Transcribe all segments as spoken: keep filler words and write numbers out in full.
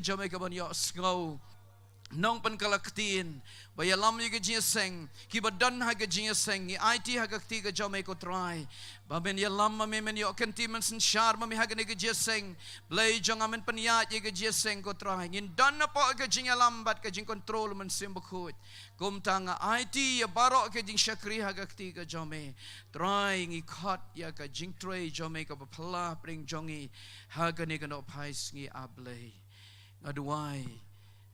jong me ka ban ïohsngew nongpynkylla ktien, ba ïalam ïa ka jingïaseng, kiba don ha ka jingïaseng, ngi aiti ha ka kti ka jong me ko Trai. Ba men ïalam, ma me men ïoh kynti mynsynshar, ma me ha kane ka jingïaseng. Blei jong nga men pynïaid ïa ka jingïaseng ko Trai. Ngin don hapoh ka jingïalam bad ka jingkontrol Mynsiem Bakhuid. Kumta nga aiti ïa baroh ka jingshakri ha ka kti ka jong me. Trai ngi khot ïa ka jingtrei jong me kaba phylla pdeng jong ngi ha kane ka nohphai sngi A Blei. Nga duwai,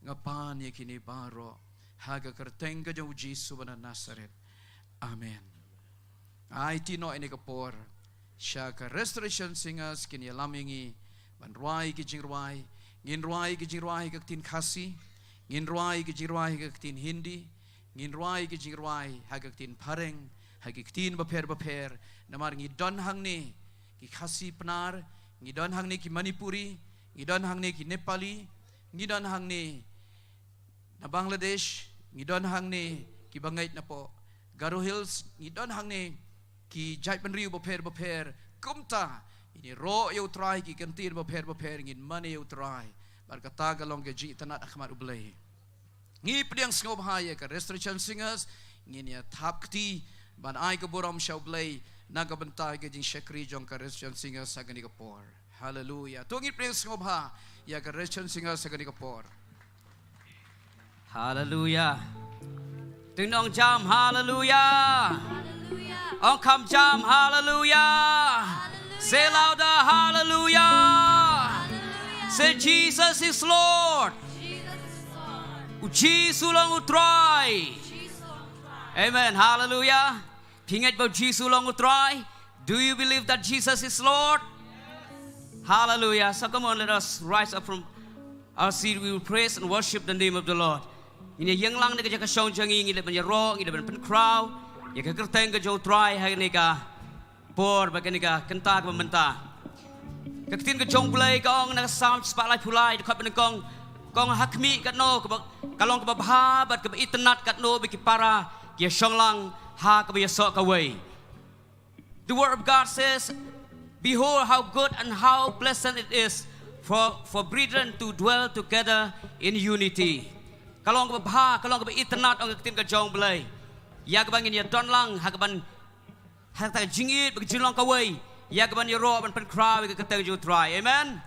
nga pan ïa kine baroh ha ka kyrteng ka jong u Jisu ba na Nasareth. Amen. Aiti noh ïa kane ka por sha ka Restoration Singers kin ïalam ïa ngi ban rwai ki jingrwai. Ngin rwai ki jingrwai ha ka ktien Khasi, ngin rwai ki jingrwai ha ka ktien Hindi, ngin rwai ki jingrwai ha ka ktien Phareng, ha ki ktien bapher bapher. Namar ngi don hangne ki Khasi Pnar, ngi don hangne ki Manipuri, ngi don hangne ki Nepali, ngi don hangne na Bangladesh, ngi don hangne kiba ngeit napoh Garo Hills, ngi don hangne ki jaitbynriew bapher bapher. Kumta ngin ïaroh ïa u Trai, ki kyntien bapher bapher ngin mane ïa u Trai. Bad kata ka long ka jingitynnad ha khmat u Blei. Ngi pdiang sngewbha ïa ka Restoration Singers, ngin ïa thap kti ban ai ka burom sha u Blei na ka bynta ka jingshakri jong ka Restoration Singers ha kane ka por. Haleluya. To ngin pdiang sngewbha ïa ka Restoration Singers ha kane ka por. Haleluya. Ding dong jam, haleluya. Ong kham jam, haleluya. Say louder, haleluya. Say, Jesus is Lord. U Jisu long u Trai. Amen. Haleluya. Phi ngeit ba u Jisu long u Trai? Do you believe that Jesus is Lord? Haleluya. So come on, let us rise up from our seat. We will praise and worship the name of the Lord. Ngin ïa ïeng lang na ka jaka shong jong ngi, ngin leit ban ïaroh, ngin leit ban pynkhraw ïa ka kyrteng ka jong u Trai ha kane ka por bad kane ka kynta kaba mynta. Ka ktien ka jong u Blei ka ong na ka Salm spah laiphew lai, dkhot ba nyngkong, ka ong, ha khmih katno kaba, ka long kaba bha bad kaba itynnad katno ba ki para ki ïa shong lang ha kaba ïasoh kawei. The word of God says, "Behold, how good and how pleasant it is for, for brethren to dwell together in unity." Ka long kaba bha, ka long kaba itynnad, ong ka ktien ka jong u Blei, ïa kaba ngin ïa don lang ha kaban, ha kata ka jingïeit bad ka jinglong kawei, ïa kaban ïaroh ban pynkhraw ïa ka kyrteng jong u Trai. Amen.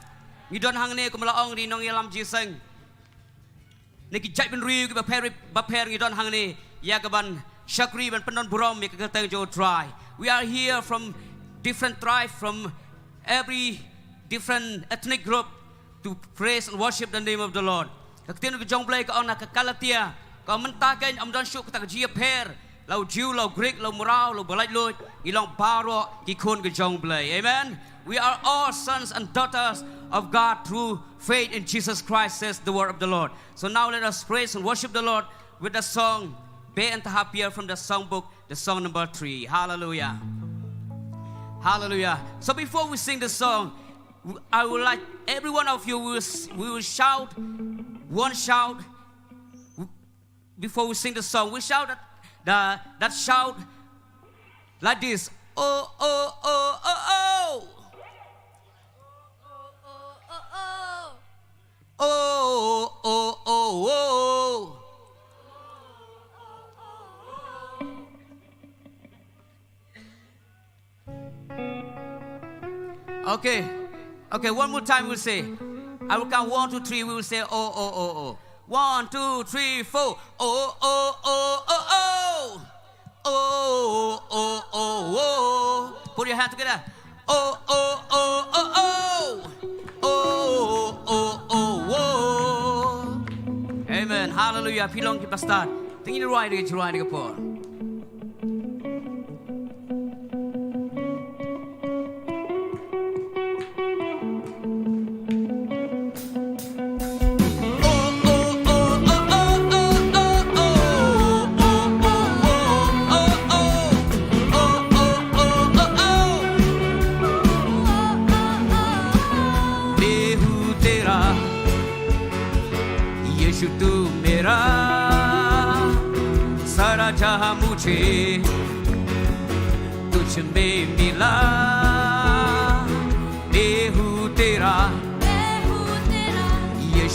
Ngi don hangne, kumba la ong da i nongïalam jingïaseng, na ki jaitbynriew kiba pher bapher, ngi don hangne ïa kaban shakri ban pyndonburom ïa ka kyrteng jong u Trai. We are here from different tribe, from every different ethnic group to praise and worship the name of the Lord. Ka ktien ka jong u Blei ka ong na ka Galatia, ka ong, mynta kein ym don shuh kata ka jingïapher, la u Jiw, la u Grik, la u mraw, la u ba laitluid, ngi long baroh ki khun ka jong u Blei. Amen. We are all sons and daughters of God through faith in Jesus Christ, says the word of the Lord. So now let us praise and worship the Lord with the song Beh Ynta Happier from the songbook, the song number three. Hallelujah. Hallelujah. So before we sing the song, w-, I would like every one of you, we will s-, we will shout one shout. W-, before we sing the song, we shout that, the, that shout like this. Oh, oh, oh, oh, oh. Oh, oh, oh, oh. Okay. Okay, one more time we'll say. I will count one, two, three, we will say, oh, oh, oh, oh. One, two, three, four. Oh, oh, oh, oh, oh. Oh, oh, oh, oh. Put your hand together. Oh, oh, oh, oh, oh. Oh, oh, oh, oh. Amen. Hallelujah. Phi long ki bastad. Te ngin rwai da ka jingrwai da ka por. यीशु तू मेरा सारा जहां मुझे तुझ में मिला। मैं हूँ तेरा, मैं हूँ तेरा। यीशु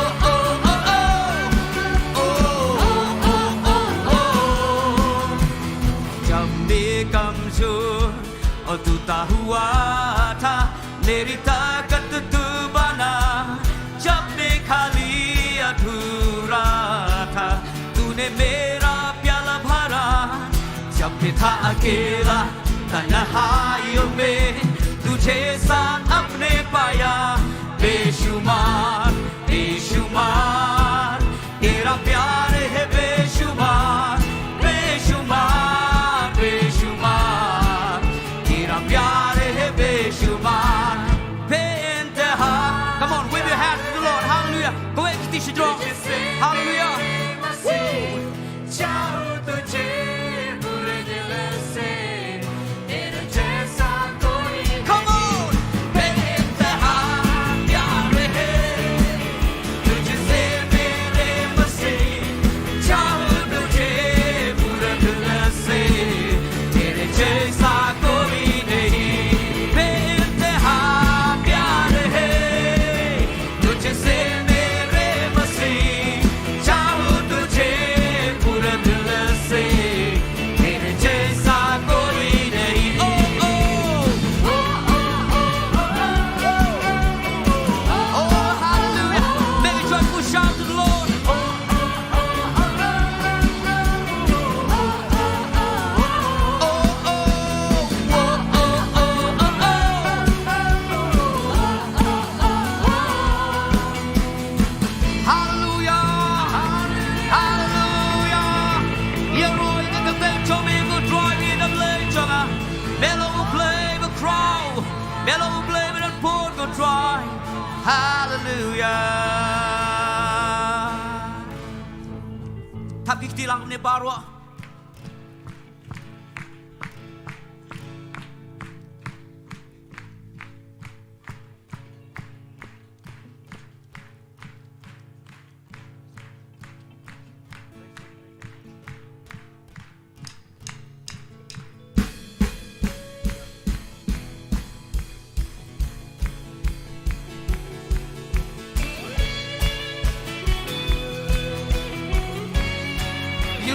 oh, oh, oh, oh. Oh, oh, oh, oh, oh. जब मैं कमजोर और तू था हुआ था, मेरी ताकत तू बना। जब मैं खाली अधूरा था, तूने मेरा प्याला भरा। जब मैं था अकेला तन्हाइयों में, तुझे साथ अपने पाया। बेशुमार, बेशुमार, तेरा प्यार है बेशुमार, बेशुमार, बेशुमार। तेरा प्यार है बेशुमार, बेइंतहा। Come on, wave your hands to the Lord. Hallelujah. Kawei ka kti shajrong. Hallelujah. चाहूं तुझे पूरे दिल से, तेरे जैसा कोई नहीं। Come on. बेइंतहा प्यार है तुझसे मेरे मसीह, चाहूं तुझे पूरे दिल से, तेरे जैसा कोई नहीं। बेइंतहा प्यार है तुझसे मेरे मसीह, चाहूं तुझे पूरे दिल से, तेरे जैसा कोई नहीं। Oh, oh. Oh, hallelujah. Make a joyful shout to the Lord. Oh, oh, oh, oh, oh. Hallelujah! Hallelujah! Ïaroh ïa ka kyrteng jong me ko Trai, ïa ka blei jong nga. Me long U Blei ba khraw. Me long U Blei ba don bor ko Trai. Hallelujah! Thap ki kti lang kumne baroh.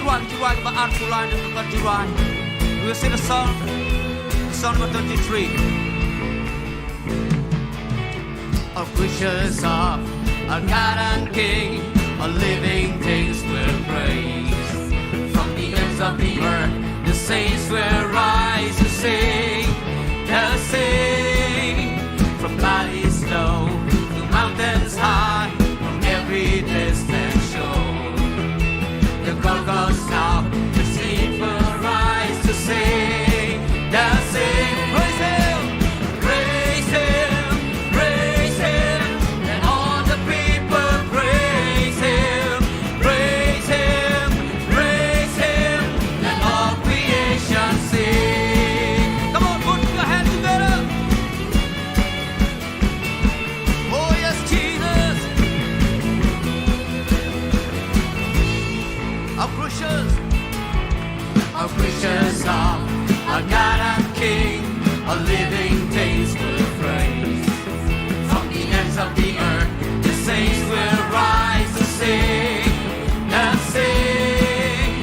Jiwai, jiwai, ba ar phew lai na ka kor jiwai. We'll sing a song. Song number twenty-three. Our gracious God, our God and King, all living things will praise. From the ends of the earth, the saints will rise to sing, to sing. From valleys low to mountains high, from every distant shore, the call goes out, the sheep arise to sing, to sing. Praise Him, praise Him, praise Him. Let all the people praise Him, praise Him, praise Him. Let all creation sing. Come on, put your hands together. Oh yes, Jesus. Our gracious, our gracious God, our God and King, all living things will praise. From the ends of the earth, the saints will rise to sing, to sing.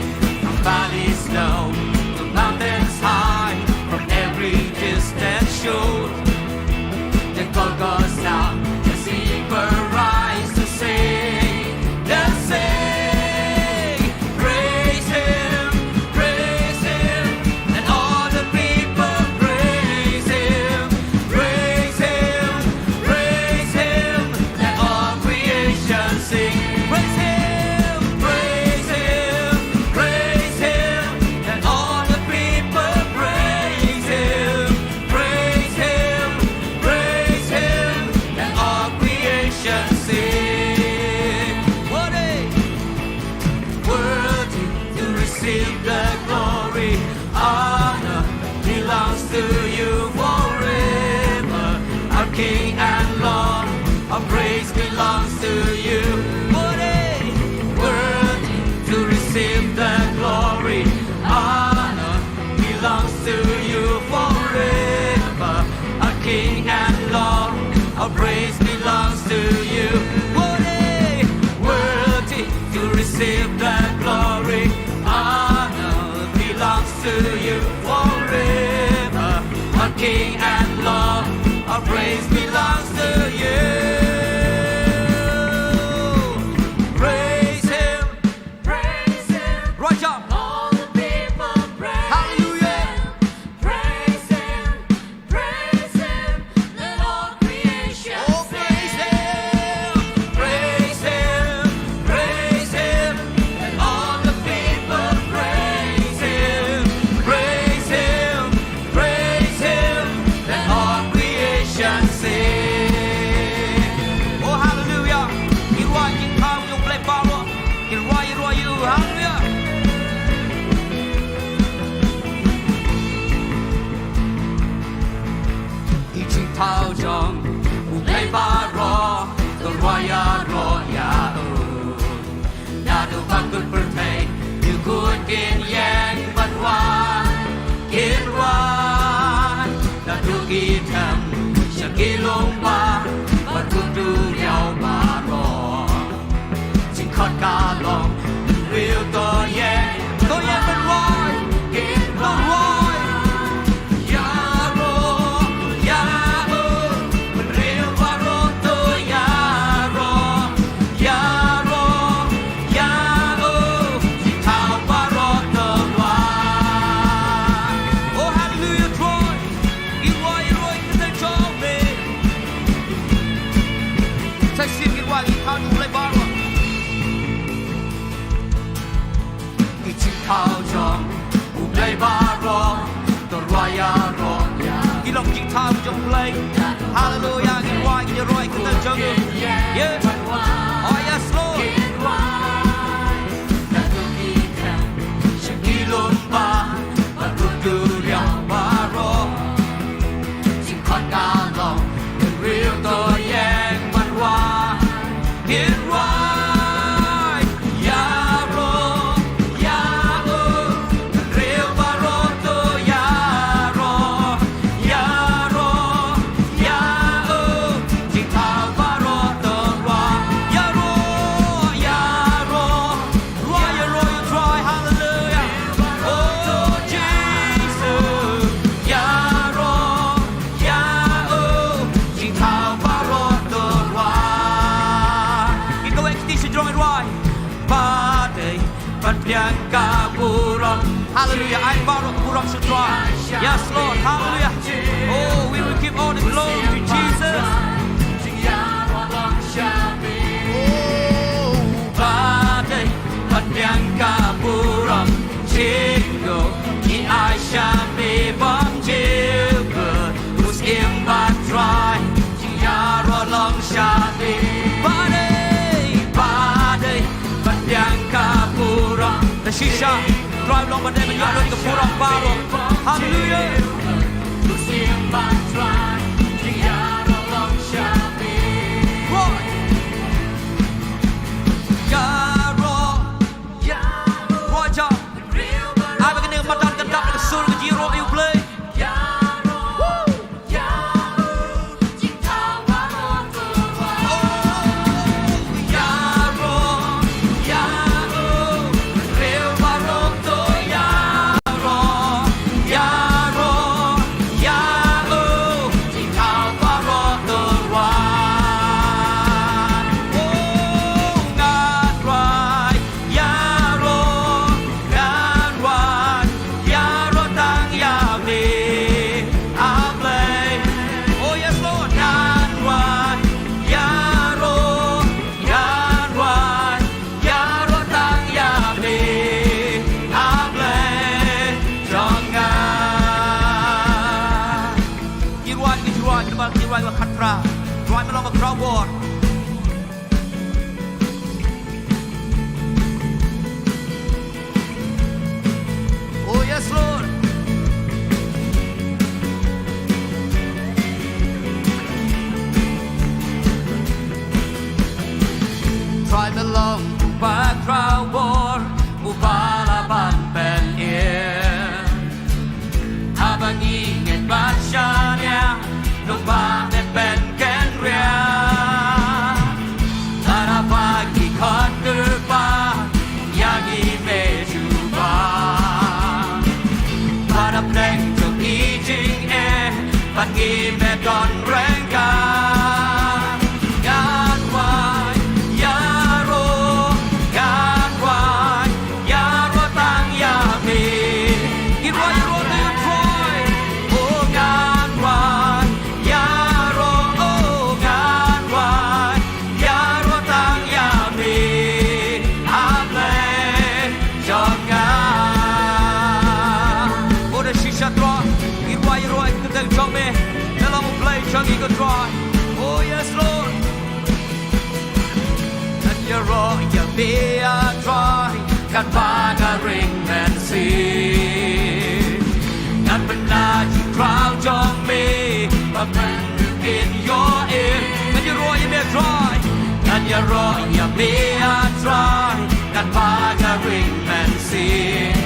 From valleys low to mountains high, from every distant shore, the call goes out, the sheep arise to sing, to sing. Praise Him, praise Him, let all the people praise Him, praise Him, praise Him, let all creation sing. Praise Him, praise Him, praise Him, let all the people praise Him. Praise Him, praise Him, let all creation sing. Worthy, worthy to receive the glory, honor belongs to you forever. Our King and Lord, our praise belongs to you. Worthy, worthy to receive the glory, honor belongs to you forever. Our King and Lord, our praise belongs to you. Worthy, worthy to receive the glory. Honor belongs to you forever. Our King and Lord, our praise belongs to you. Praise Him. Praise Him. Right up. All the people praise Hallelujah. Him. Praise Him. Praise Him. Let all creation Oh, praise Him. Praise Him. Praise Him. Let all the people praise Him. Praise Him. Praise Him. Let all creation sing. Oh, hallelujah. Ngi rwai jingthaw jong U Blei baroh. Ngi rwai, ngi rwai ïa u. Hallelujah. Ki jingthaw jong U Blei baroh, to rwai ïaroh ïa u. Naduh ba kut pyrthei ïa kut kin ïeng ban rwai, kin rwai. Naduh ki them sha ki lum bad ruh duriaw baroh. Jingkhot ka long, briew to ïeng, to ïeng ban rwai, kin rwai. Ïaroh, ïaroh, briew baroh to ïaroh, ïaroh, ïaroh, jingthaw baroh to rwai. Oh, hallelujah, Troy. Ngi rwai, ngi rwai, kita jong me. Sa shisien ngi rwai, ngi thaw jong U Blei baroh. Ki jingthaw jong U Blei baroh, to rwai ïaroh ïa u. Ki long jingthaw jong U Blei. Hallelujah, ngi rwai, ngi rwai, kita jong u. Yeah. Oh, yes, Lord. Ki lum bad ruh duriaw baroh. Jingkhot ka long, briew to ïeng ban rwai, kin rwai. Ïaroh, ïaroh, briew baroh to ïaroh, ïaroh, ïaroh, jingthaw baroh to rwai. Ïaroh. Pdiang ka burom. Hallelujah. Ai baroh burom sha U Trai. Yes, Lord. Hallelujah. Oh, we will give all the glory to Jesus. Oh, ba dei, ba pdiang ka burom. Jingkyrkhu, ngi ai sha me bym jukut. U Syiem ba Trai. Ïaroh long sha me. Ba dei, ba dei, ba pdiang ka burom. Te shisha, Trai long ba dei ban ïoh lut ka burom baroh. Hallelujah. Roh. Ïaroh. Roh jam. Ai ba kane ka madan kan dap da ka sur ka jingïaroh ïa U Blei. Ïaroh, ngan wan, ïaroh tang ïa me, A Blei. Oh yes, Lord. Ngan wan, ïaroh, ngan wan, ïaroh tang ïa me, A Blei jong nga. Ki rwai, ki rwai, ki rwai, ki rwai, ki rwai, ki rwai, ki rwai, ki rwai, ki rwai, ki rwai, ki rwai. Oh yes, Lord. Trai me long uba khraw bor, uba lah ban pynim. Haba ngi ngeit bad shaniah, nongpynim me pynkynriah. Lada ba ngi khot kyrpad ïa ngi, me jubab. Bad ha pdeng jong ki jingeh, bad ngi me don ryngkat. Ngan wan ïaroh, ngan wan ïaroh tang ïa me. Ki rwai ïaroh te ïa U Trai. Oh ngan wan ïaroh, oh ngan wan ïaroh tang ïa me, A Blei jong nga. Oh da shisha Trai, ki rwai ïaroh ïa ka kyrteng jong me. Me long U Blei jong ngi ko Trai. Oh yes Lord. Ngan ïaroh ïa me A Trai, katba nga ring mynsiem. Ngan pynbna jingkhraw jong me, ba pynriew kin ïoh im. Ngan ïaroh ïa me A Trai. Ngan ïaroh ïa me A Trai, katba nga ring mynsiem.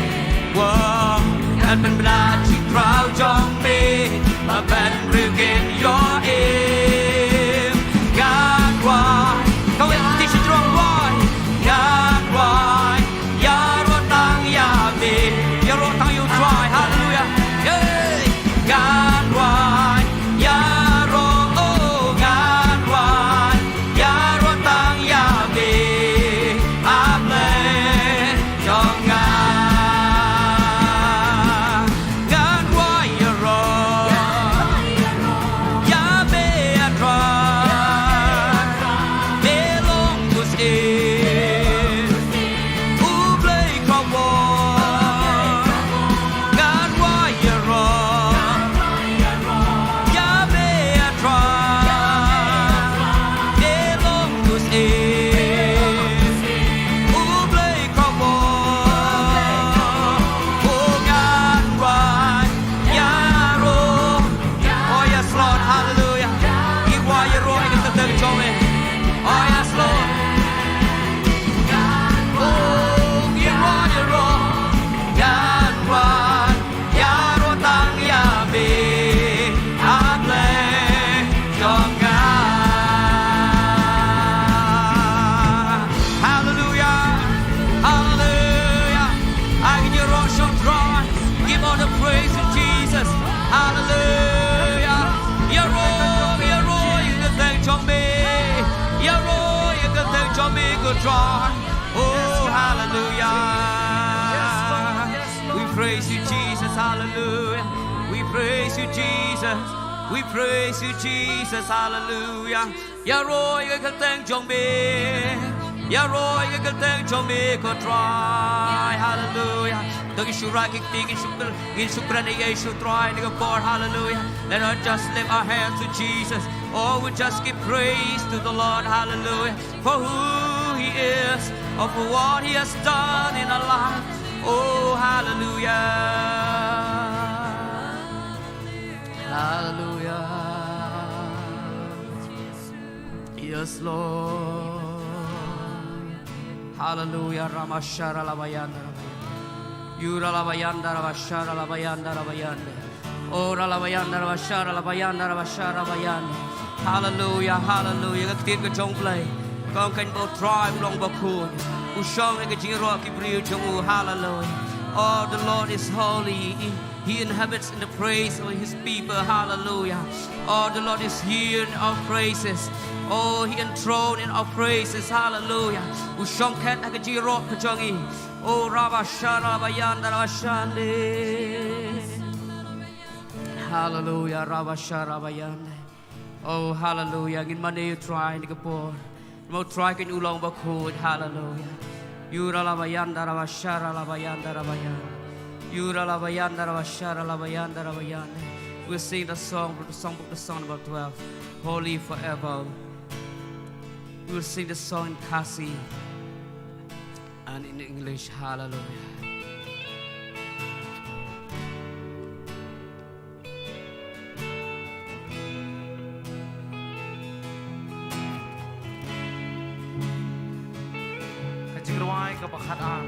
Wow, ngan pynbna jingkhraw jong me, ba pynriew kin ïoh im. Ngan wan, kawei ka ti shi jrong wan. Ngan wan ïaroh tang ïa me. Ïaroh tang ïa U Trai. Hallelujah. Yay. Ngan wan ïaroh, oh ngan wan ïaroh tang ïa me, A Blei jong nga. Ngan wan ïaroh ïa me A Trai. Me long U Syiem, U Blei khraw bor. Ngan wan ïaroh ïa me A Trai. Me long U Syiem, U Blei khraw bor. Oh ngan wan ïaroh. Oh yes Lord, hallelujah. Ngi wan ïaroh ïa ka kyrteng jong me. Oh yes Lord. Oh ngi wan ïaroh. Ngan wan ïaroh tang ïa me, A Blei jong nga. Hallelujah. Hallelujah. Ai ngi ïaroh sha U Trai. Give all the praise to Jesus. Hallelujah. Ïaroh, ïaroh ïa ka kyrteng jong me. Ïaroh ïa ka kyrteng jong me ko Trai. Oh, hallelujah. Praise you, Jesus. Hallelujah. We praise you, Jesus. We praise you, Jesus. Hallelujah. Ïaroh ïa ka kyrteng jong me. Ïaroh ïa ka kyrteng jong me ko Trai. Hallelujah. To ngin shu rah ki kti, ngin shu, ngin shu kren ïa Ïesu Trai ha kane ka por. Hallelujah. Let us just lift our hands to Jesus. Oh, we just give praise to the Lord. Hallelujah. For who he is, or for what he has done in our life. Oh, hallelujah. Hallelujah. Yes, Lord. Hallelujah. Ramashara labayanda. Yura labayanda, rabashara labayanda, rabayanda. Ora labayanda, rabashara labayanda, rabashara labayanda. Hallelujah, hallelujah. Ka ktien ka jong U Blei ka ong, kan ba U Trai u long bakhuid, u shong ha ka jingïaroh ki briew jong u. Hallelujah. Oh, the Lord is holy. He, he inhabits in the praise of his people. Hallelujah. Oh, the Lord is here in our praises. Oh, he enthroned in our praises. Hallelujah. U shong khet ha ka jingïaroh ka jong ngi. Oh, rabashara labayanda, rabashande. Hallelujah, rabashara labayanda. Oh, hallelujah. Ngin mane ïa U Trai ha kane ka por. Namar U Trai kan u long bakhuid. Hallelujah. Yura labayanda, rabashara labayanda, rabayanda. Yura labayanda, rabashara labayanda, rabayanda. We'll sing the song from the songbook, the song number twelve, Holy Forever. We'll sing the song in Khasi and in English. Hallelujah. Ka jingrwai kaba khat ar.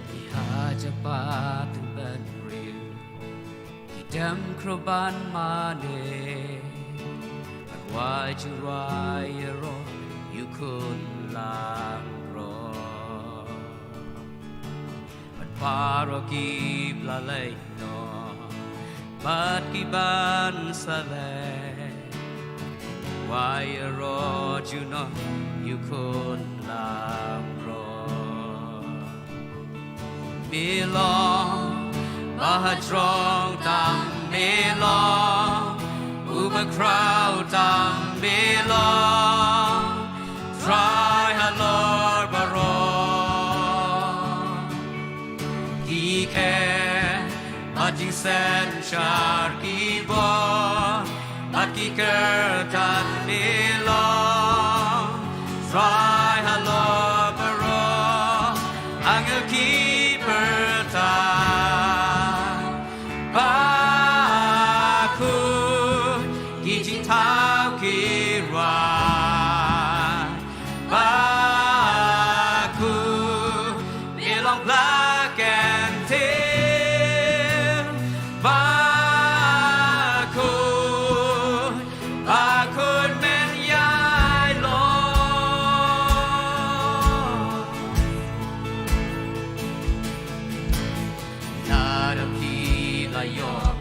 Ki hajar pateng bynriew ki dem khraw ban mane, ban wai jingrwai ïaroh ïa U Khun langbrot. Bad baroh kiba la leit noh bad kiban sa leit, wai ïaroh junom ïa U Khun langbrot. Me long ba hajrong tam, me long uba khraw tam, me long Trai halor baroh. Ki khet bad jingsynshar, ki bor bad ki kyrtang, me long Trai halor baroh. Angel ki pyrta, bakhuid ki jingthaw ki rwai. Bakhuid, me long Bla Kyntien. Bakhuid, bakhuid men ïa i Lord. Lada phi la ïoh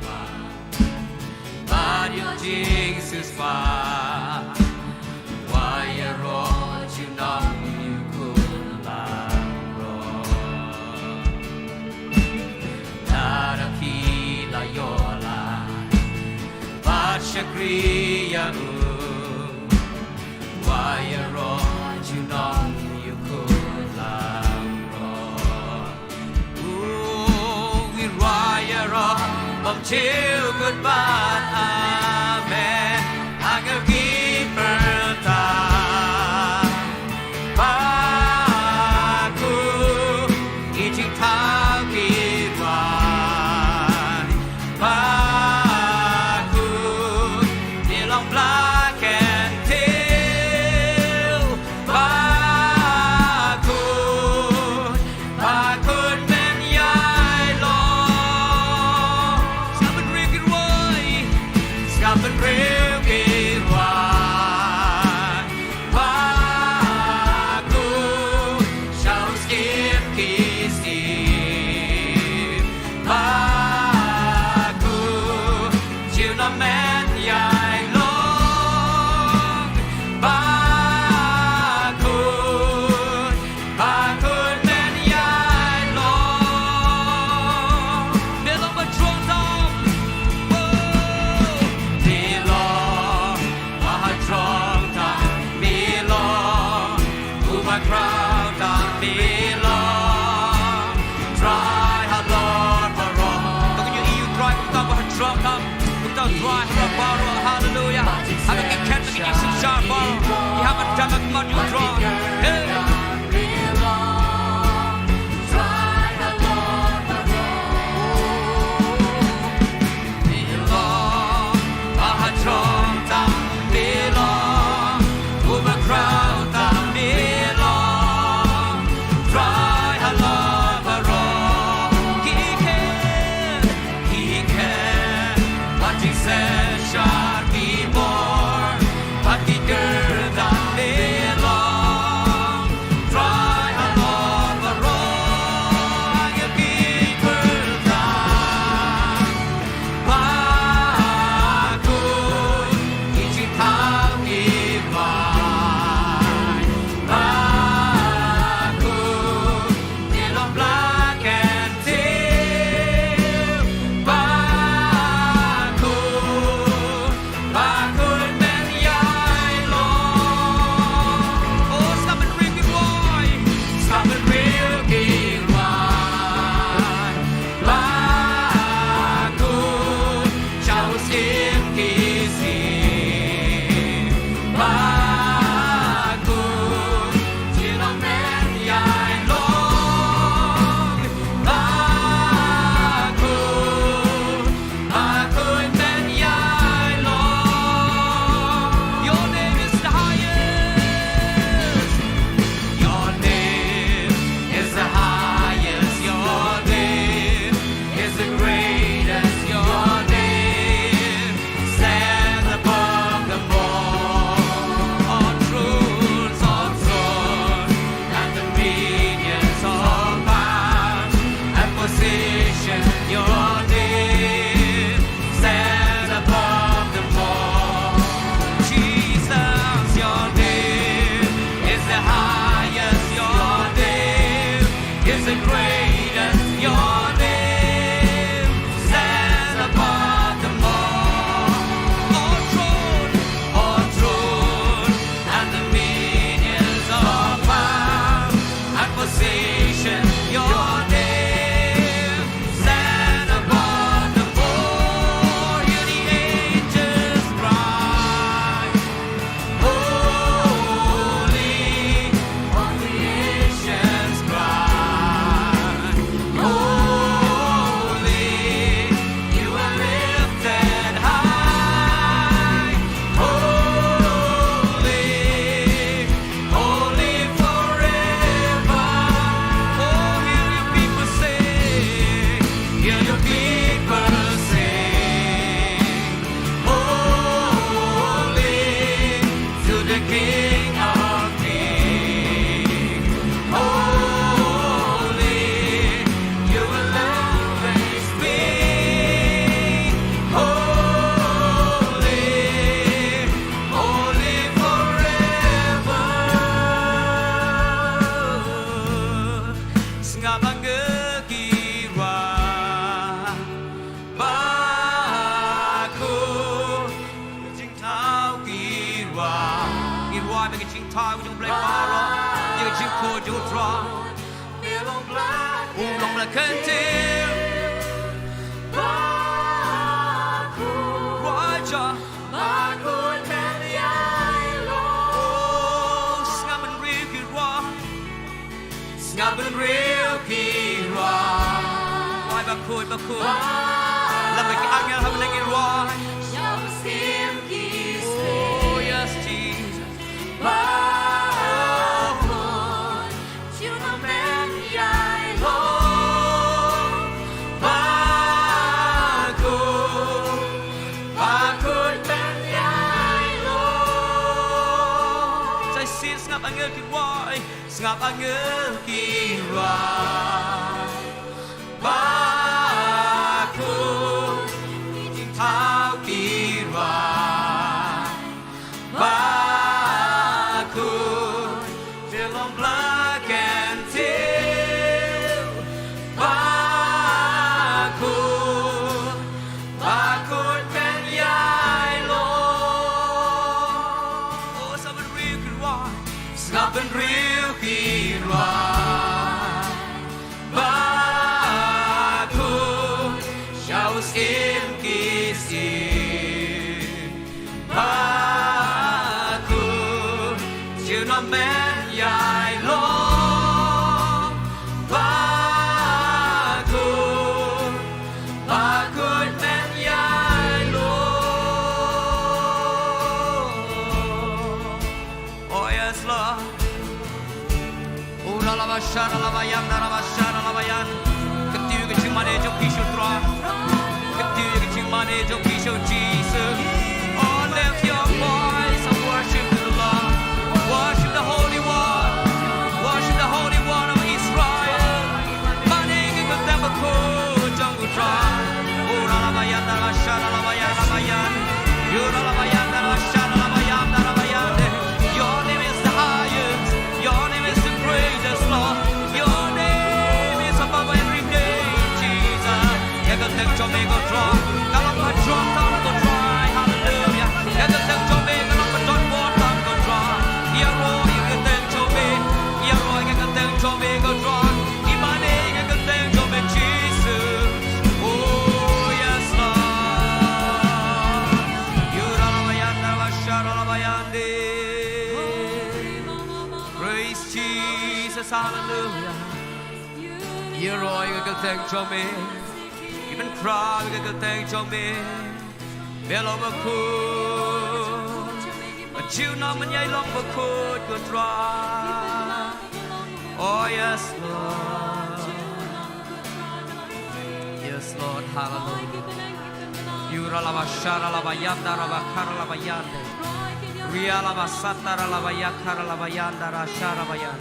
bad ïoh jingsiewspah, wai ïaroh junom ïa U Khun langbrot. Lada phi la ïoh lad bad shakri ïa u, wai ïaroh junom ïa U Khun langbrot. U, ngi rwai ïaroh bymjukut bad amen. Angel ki pyrta, bakhuid ki jingthaw ki rwai. Bakhuid, me long Bla Kyntien. Bakhuid, bakhuid men ïa i Lord. Sa bynriew ki rwai. Ïa ka jingthaw jong U Blei baroh, ïa ka jingkhuid jong U Trai. U long Blei kyntiew. Raja. Oh, sngap bynriew ki rwai. Sngap bynriew ki rwai. Rwai bakhuid, bakhuid. Lem bad ki angel ha bynta ki rwai. Oh, yes, Jesus. Bakhuid. Sa shisien sngap angel ki rwai. Sngap angel ki rwai. Bakhuid. Ki jingthaw ki rwai. Bakhuid. Te long Blei kyntiew. Bakhuid. Bakhuid pen ïaid long. Oh, sngap bynriew ki rwai. Sngap bynriew ki rwai. Bakhuid. Sha u syiem ki syiem. Bakhuid, junom men ïaid long. Bakhuid, bakhuid men ïaid long. Oh yes, Lord. Ura la ba sha ra la ba yam da ra ba sha ra la ba yan. Kyntiew ïa ka jingmane jong phi sha u Trai. Kyntiew ïa ka jingmane jong phi sha u Jisu. Oh, lift your voice and worship the Lord. Worship the Holy One. Worship the Holy One of Israel. Mane ïa ka kyrteng bakhuid jong u Trai. Ura la ba yan da ra ba sha ra la ba yan ra ba yan. Ura la ba yan da ra ba sha ra la ba yan da ra ba yan. Your name is the highest. Your name is the greatest, Lord. Your name is above every name, Jesus. Ïa ka kyrteng jong me ko Trai ka long ba jrong tam ko Trai. Hallelujah. Ïa ka kyrteng jong me ka long ba don bor tam ko Trai. Ïaroh ïa ka kyrteng jong me. Ïaroh ïa ka kyrteng jong me ko Trai. Ngi mane ïa ka kyrteng jong me Jisu. Oh yes, Lord. Ura la ba yan da ra ba sha ra la ba yan de. Praise Jesus, hallelujah. Ïaroh ïa ka kyrteng jong me. Ngi pynkhraw ïa ka kyrteng jong me. Me long bakhuid. Ba junom men ïai long bakhuid ko Trai. Oh yes, Lord. Yes, Lord. Hallelujah. Ura la ba sha ra la ba yan da ra ba kha ra la ba yan de. Ria la ba sat da ra la ba ya kha ra la ba yan da ra sha ra ba yan.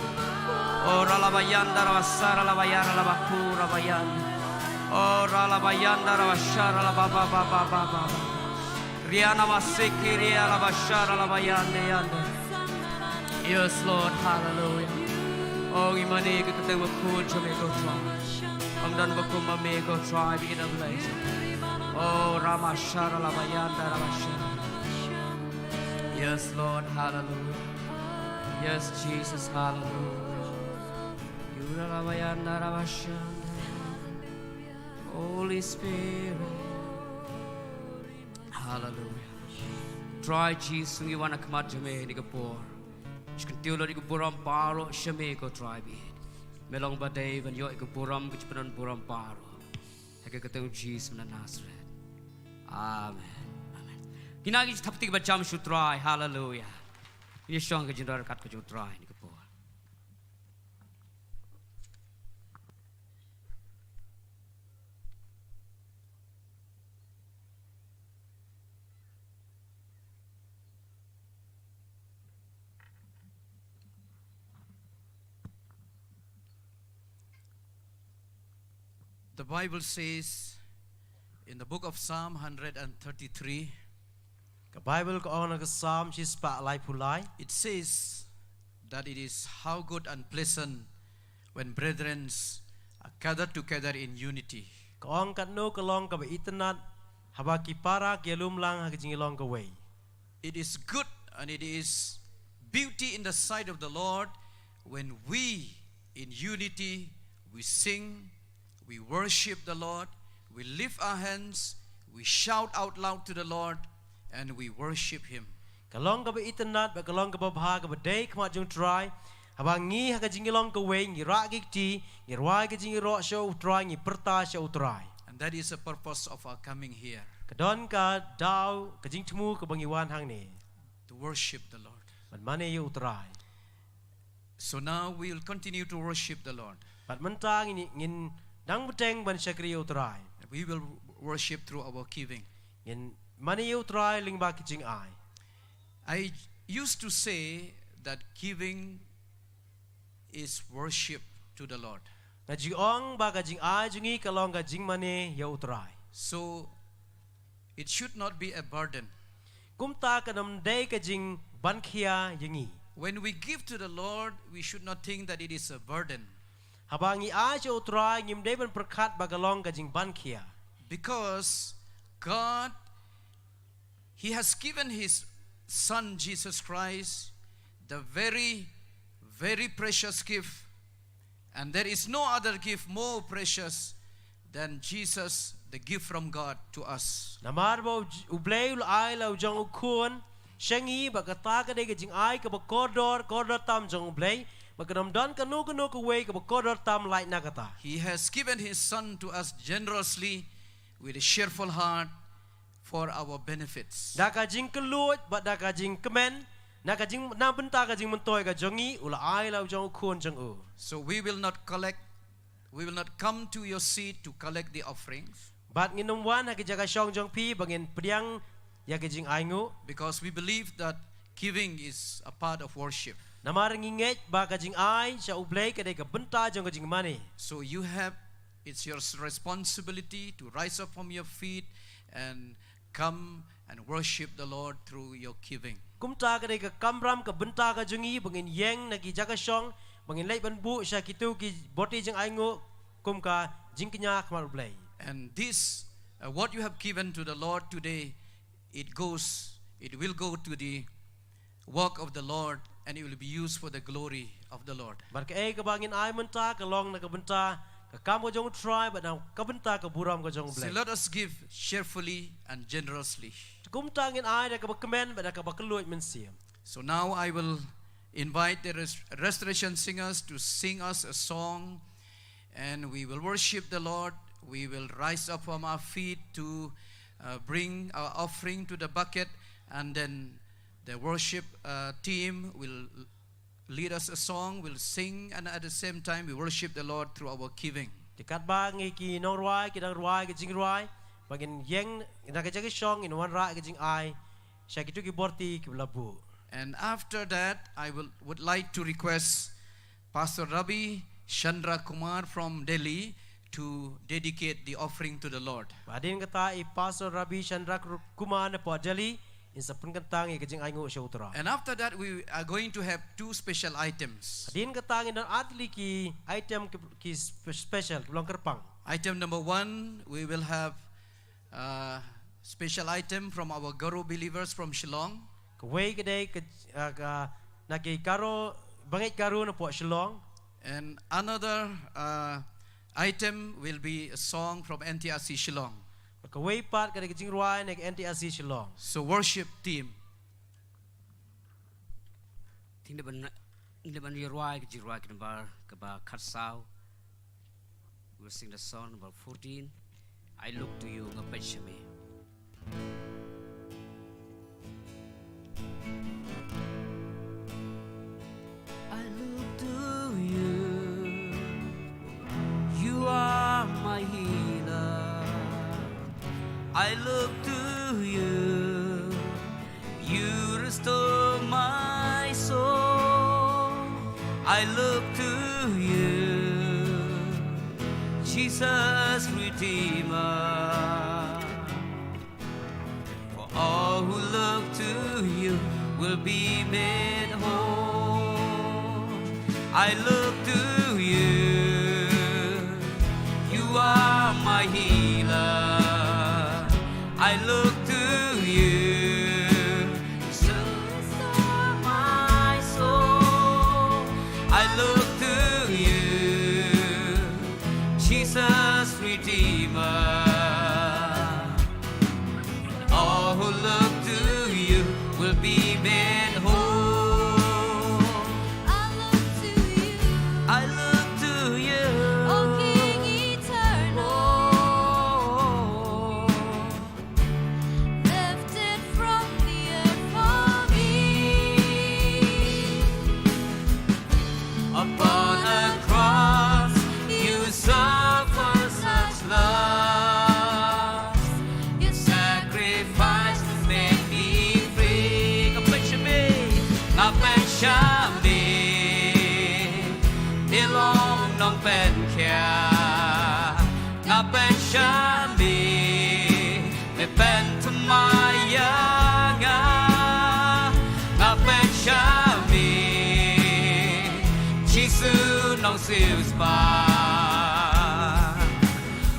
Ura la ba yan da ra ba sha ra la ba yan ra la ba khu ra ba yan. Ura la ba yan da ra ba sha ra la ba ba ba ba ba ba. Ria na ma siki ria la ba sha ra la ba yan de yan de. Yes, Lord, hallelujah. Oh, ngi mane ïa ka kyrteng bakhuid jong me ko Trai. Ym don ba kum ma me ko Trai, bad ngi da blei. Oh, ra ma sha ra la ba yan da ra ba sha. Yes, Lord, hallelujah. Yes, Jesus, hallelujah. Yu ra la ba yan da ra ba sha. Holy Spirit. Hallelujah. Trai Jisu, ngi wan ha khmat jong me ha kane ka por. Shu kyntiew lut ïa ka burom baroh sha me ko Trai bad me long ba dei ban ïoh ïa ka burom ka jingpynburom baroh. Ha ka kyrteng Jisu na Nasareth. Amen. Amen. Kine ki thap kti ba jam sha u Trai. Hallelujah. Ngin shong ka jingdonkam ka jong u Trai ha kane ka por. The Bible says in the book of Psalm hundred and thirty-three, ka Bible ka ong na ka Psalm shispah laiphew lai, it says that it is how good and pleasant when brethren are gathered together in unity. Ka ong katno ka long kaba itynnad haba ki para ki ïalum lang ha ka jingïalong kawei. It is good and it is beauty in the sight of the Lord when we, in unity, we sing, we worship the Lord, we lift our hands, we shout out loud to the Lord, and we worship Him. Ka long kaba itynnad, bad ka long kaba bha, kaba dei khmat jong U Trai, haba ngi ha ka jingïalong kawei, ngi rah ki kti, ngi rwai ka jingïaroh sha U Trai, ngi pyrta sha U Trai. And that is the purpose of our coming here. Ka don ka daw, ka jingthmu kaba ngi wan hangne. To worship the Lord. Ban mane ïa U Trai. So now we will continue to worship the Lord. Bad mynta ngin, ngin dang bteng ban shakri ïa U Trai. We will worship through our giving. Ngin mane ïa U Trai lyngba ki jingai. I used to say that giving is worship to the Lord. Nga ju ong ba ka jingai jong ngi ka long ka jingmane ïa U Trai. So it should not be a burden. Kumta kan ym dei ka jingbankhia ïa ngi. When we give to the Lord, we should not think that it is a burden. Haba ngi ai sha U Trai, ngim dei ban pyrkhat ba ka long ka jingbankhia. Because God, He has given His Son Jesus Christ, the very, very precious gift. And there is no other gift more precious than Jesus, the gift from God to us. Namar ba U J-, U Blei u la ai la u jong u khun sha ngi, bad kata ka dei ka jingai kaba kordor, kordor tam jong U Blei, bad kan ym don kano kano kawei kaba kordor tam lait na kata. He has given His Son to us generously with a cheerful heart for our benefits. Da ka jingkylluid, bad da ka jingkmen, na ka jing, na bynta ka jingmyntoi ka jong ngi, u la ai la u jong u khun jong u. So we will not collect, we will not come to your seat to collect the offerings. Bad ngin ym wan ha ki jaka shong jong phi ba ngin pdiang ïa ki jingainguh. Because we believe that giving is a part of worship. Namar ngi ngeit ba ka jingai sha U Blei ka dei ka bynta jong ka jingmane. So you have, it's your s-, responsibility to rise up from your feet and come and worship the Lord through your giving. Kumta ka dei ka kamram, ka bynta ka jong ngi ba ngin ïeng na ki jaka shong, ba ngin leit ban buh sha kito ki borti jingainguh kum ka jingkñia ha khmat U Blei. And this, uh, what you have given to the Lord today, it goes, it will go to the work of the Lord, and it will be used for the glory of the Lord. Bad kaei kaba ngin ai mynta ka long na ka bynta ka kam ka jong U Trai, bad na ka bynta ka burom ka jong U Blei. So let us give cheerfully and generously. Kumta ngin ai da kaba kmen, bad da kaba kylluid mynsiem. So now I will invite the res-, restoration singers to sing us a song, and we will worship the Lord. We will rise up from our feet to, uh, bring our offering to the bucket, and then the worship, uh, team will lead us a song, will sing, and at the same time we worship the Lord through our giving. Te katba ngi ki nongrwai ki dang rwai ki jingrwai, ba ngin ïeng na ka jaka shong, ngin wanrah ki jingai sha kito ki borti kiba la buh. And after that, I will, would like to request Pastor Ravi Chandra Kumar from Delhi to dedicate the offering to the Lord. Hadien kata i Pastor Ravi Chandra Kumar napoh Delhi in sa pynkyntang ïa ka jingainguh sha U Trai. And after that, we are going to have two special items. Hadien kata ngin don ar tylli ki item ki, ki spe-, special, kiba long kyrpang. Item number one, we will have, uh, special item from our Garo believers from Shillong. Kawei ka dei ka, uh, ka, na ki Garo, bangeit Garo napoh Shillong. And another, uh, item will be a song from N T R C Shillong. Kawei pat ka dei ka jingrwai na ka N T R C Shillong. So worship team. Te ngin ïa ban, ngin ïa ban ïa rwai ka jingrwai ka number kaba khatsaw. We'll sing the song number fourteen, I Look to You, nga peit sha me. I look to you. You are my healer. I look to you. You restore my soul. I look to you, Jesus Redeemer. For all who look to you will be made whole. I look to you. You are my healer. I look to you. So restore my Siu spah.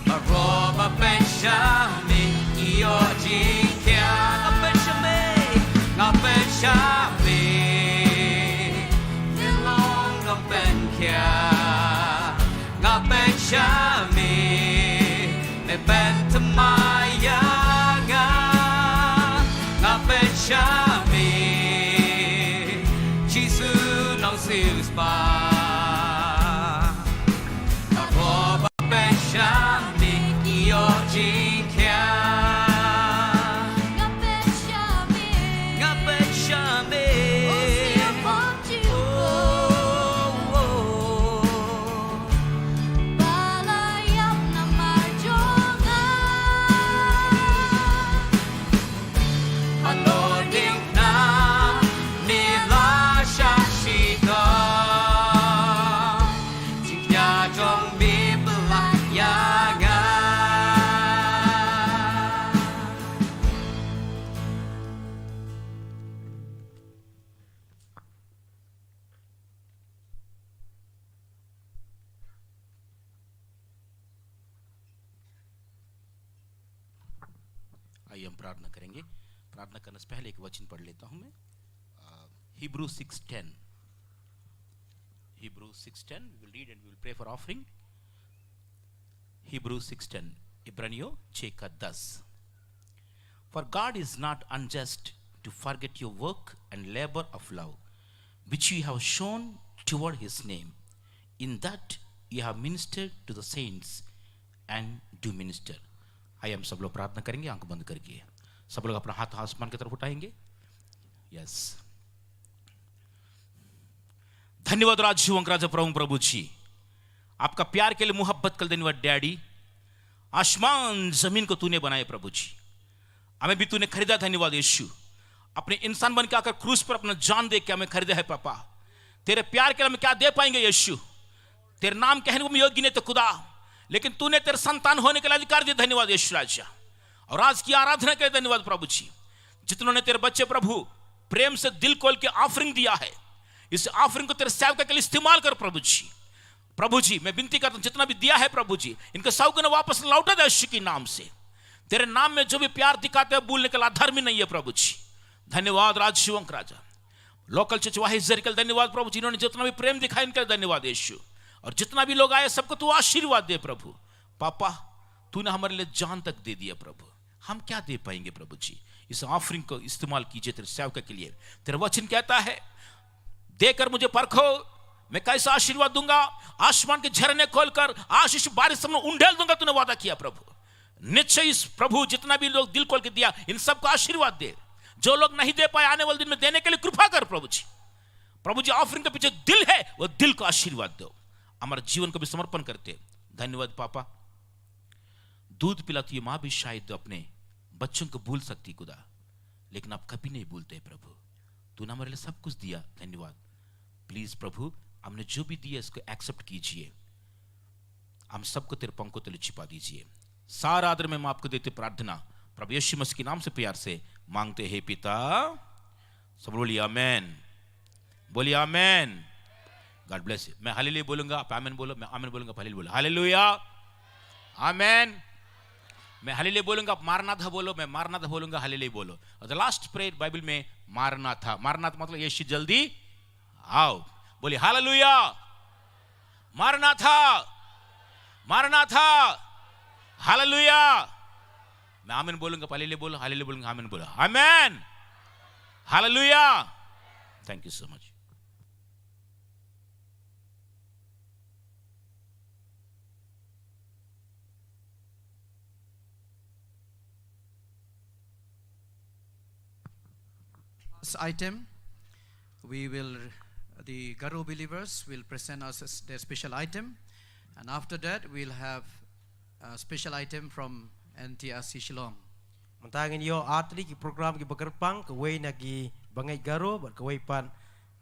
Baroh ba pynshai me, ïoh jingkhiah. Nga pynshai me, nga pynshai me. Me long nga pynkhiah. Nga pynshai me, me pynthymmai ïa nga. Nga pynshai me, Jisu Nongsiewspah. Baroh ba pynshai me, ïoh jingkhiah. Nga pynshai me, nga pynshai me. Oh, Jisu, oh, oh. Ba la ïap namar jong nga. Halor diengphna me la shah shitom. Jingkhiah jong me pynlah ïa nga. आइए हम प्रार्थना करेंगे। प्रार्थना करने से पहले एक वचन पढ़ लेता हूं मैं। अ, Hebrew six ten। Hebrew six ten, we will read and we will pray for offering. Hebrew six ten, इब्रानियों छह का दस। For God is not unjust to forget your work and labor of love, which you have shown toward his name, in that you have ministered to the saints and do minister. आइए हम सब लोग प्रार्थना करेंगे, आंख बंद करके। सब लोग अपना हाथ आसमान की तरफ उठाएंगे। यस। धन्यवाद राज जीवंत राजा परम प्रभु जी, आपका प्यार के लिए, मोहब्बत के लिए धन्यवाद डैडी। आसमान जमीन को तूने बनाया प्रभु जी, हमें भी तूने खरीदा। धन्यवाद यीशु, अपने इंसान बन के आकर क्रूस पर अपना जान दे के हमें खरीदा है पापा। तेरे प्यार के लिए हम क्या दे पाएंगे यीशु? तेरे नाम कहने को हम योग्य नहीं थे खुदा, लेकिन तूने तेरे संतान होने के लिए अधिकार दिया। धन्यवाद यीशु राजा। और आज की आराधना के लिए धन्यवाद प्रभु जी, जितनों ने तेरे बच्चे प्रभु प्रेम से दिल खोल के ऑफरिंग दिया है, इस ऑफरिंग को तेरे सेवका के लिए इस्तेमाल कर प्रभु जी। प्रभु जी, मैं विनती करता हूं, जितना भी दिया है प्रभु जी, इनके सौ गुना वापस लौटा दे यीशु के नाम से। तेरे नाम में जो भी प्यार दिखाते हैं, भूलने के लिए अधर्मी नहीं है प्रभु जी। धन्यवाद राजवंश राजा। लोकल चर्च वाहिजर के लिए धन्यवाद प्रभु, जिन्होंने जितना भी प्रेम दिखाया इनके लिए धन्यवाद यीशु। और जितना भी लोग आए सबको तू आशीर्वाद दे प्रभु। पापा, तूने हमारे लिए जान तक दे दिया प्रभु, हम क्या दे पाएंगे प्रभु जी? इस ऑफरिंग को इस्तेमाल कीजिए तेरे सेवका के लिए। तेरा वचन कहता है, देकर मुझे परखो, मैं कैसा आशीर्वाद दूंगा। आसमान के झरने खोलकर आशीष बारिश सब उंडेल दूंगा, तूने वादा किया प्रभु। निश्चय इस प्रभु, जितना भी लोग दिल खोल के दिया, इन सबको आशीर्वाद दे। जो लोग नहीं दे पाए, आने वाले दिन में देने के लिए कृपा कर प्रभु जी। प्रभु जी, ऑफरिंग के पीछे दिल है, वो दिल को आशीर्वाद दो। हमारे जीवन को भी समर्पण करते। धन्यवाद पापा। दूध पिलाती हुई माँ भी शायद अपने बच्चों को भूल सकती खुदा, लेकिन आप कभी नहीं भूलते प्रभु। तूने हमारे लिए सब कुछ दिया, धन्यवाद। प्लीज प्रभु, हमने जो भी दिया इसको एक्सेप्ट कीजिए, हम सबको तेरे पंखों तले छिपा दीजिए। सारा आदर में हम आपको देते प्रार्थना, प्रभु यीशु मसीह के नाम से प्यार से मांगते हैं पिता। सब बोलिए आमेन। बोलिए आमेन। God bless you। मैं हालेलुया बोलूंगा, आप आमेन बोलो, मैं आमेन बोलूंगा, आप हालेलुया बोलो। हालेलुया। आमेन। मैं हालेलुया बोलूंगा, आप मारनाथा बोलो, मैं मारनाथा बोलूंगा, हालेलुया बोलो। और द लास्ट प्रेयर बाइबल में मारनाथा, मारनाथा मतलब यीशु जल्दी आओ। बोलिए हालेलुया। मारनाथा, मारनाथा, हालेलुया। मैं आमेन बोलूंगा, आप हालेलुया बोलो, हालेलुया बोलूंगा, आमेन बोलो। आमेन। हालेलुया। Thank you so much। First item, we will, the Garo believers will present us as their special item, and after that we'll have a special item from N T R C Shillong. Mynta ngin ïoh ar tylli ki program kiba kyrpang, kawei na ki bangeit Garo bad kawei pat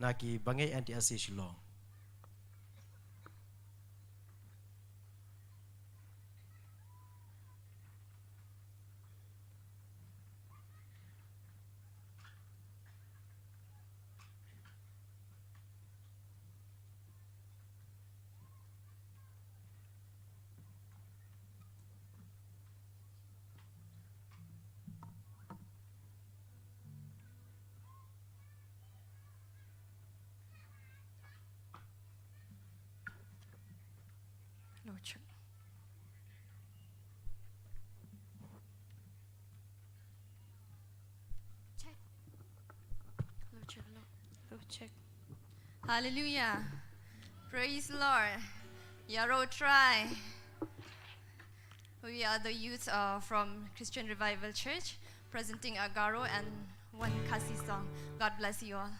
na ki bangeit N T R C Shillong. Check. Check. Hello, check, hello. Hello, check. Hallelujah. Praise Lord. Ïaroh Trai. We are the youth, uh, from Christian Revival Church, presenting a Garo and one Khasi song. God bless you all.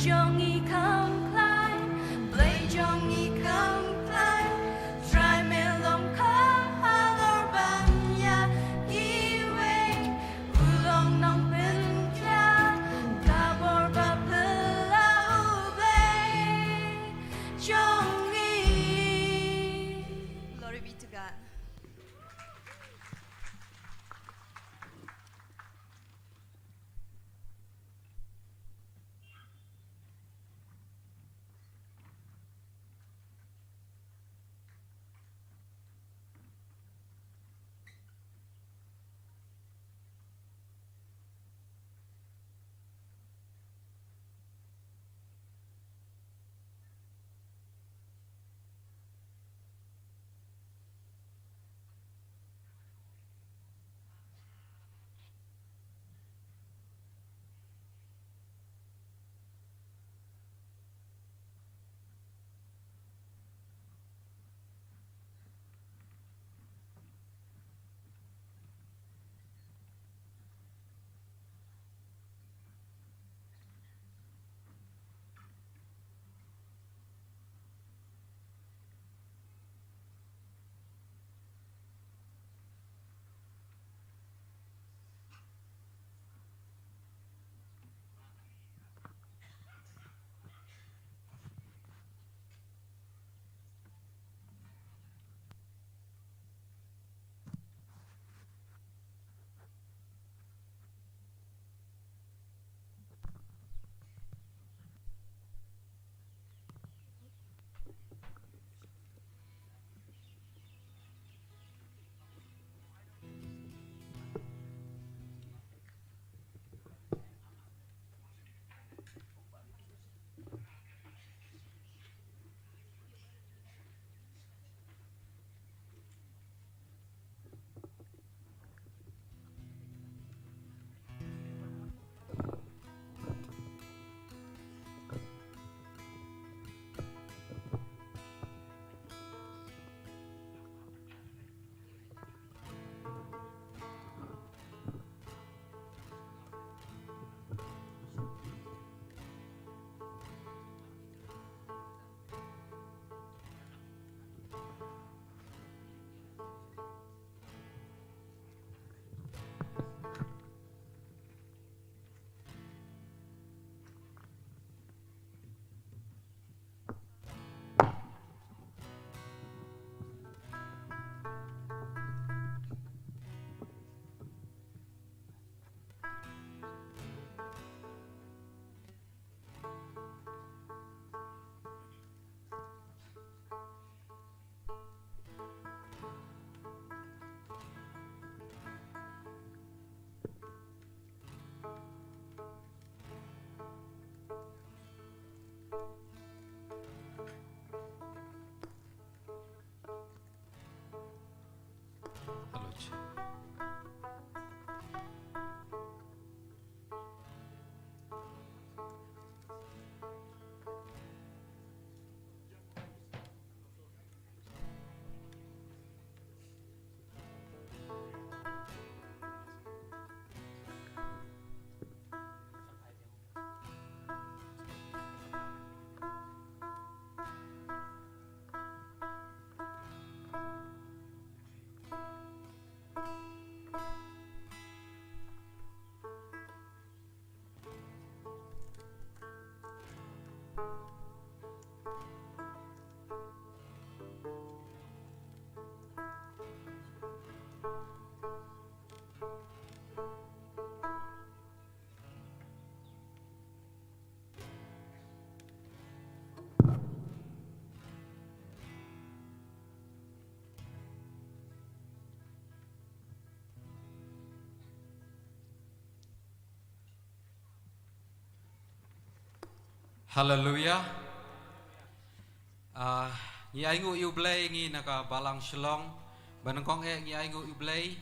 Jong ngi kham khlaiñ, Blei jong ngi kham khlaiñ, Trai me long ka halor ban ïa kiwei, u long nongpynkhiah, ka bor ba phylla u Blei jong ngi. Glory be to God. Haleluya. Ah, ngi ainguh ïa u Blei ngi na ka balang Shillong. Ba nyngkong eh ngi ainguh ïa u Blei.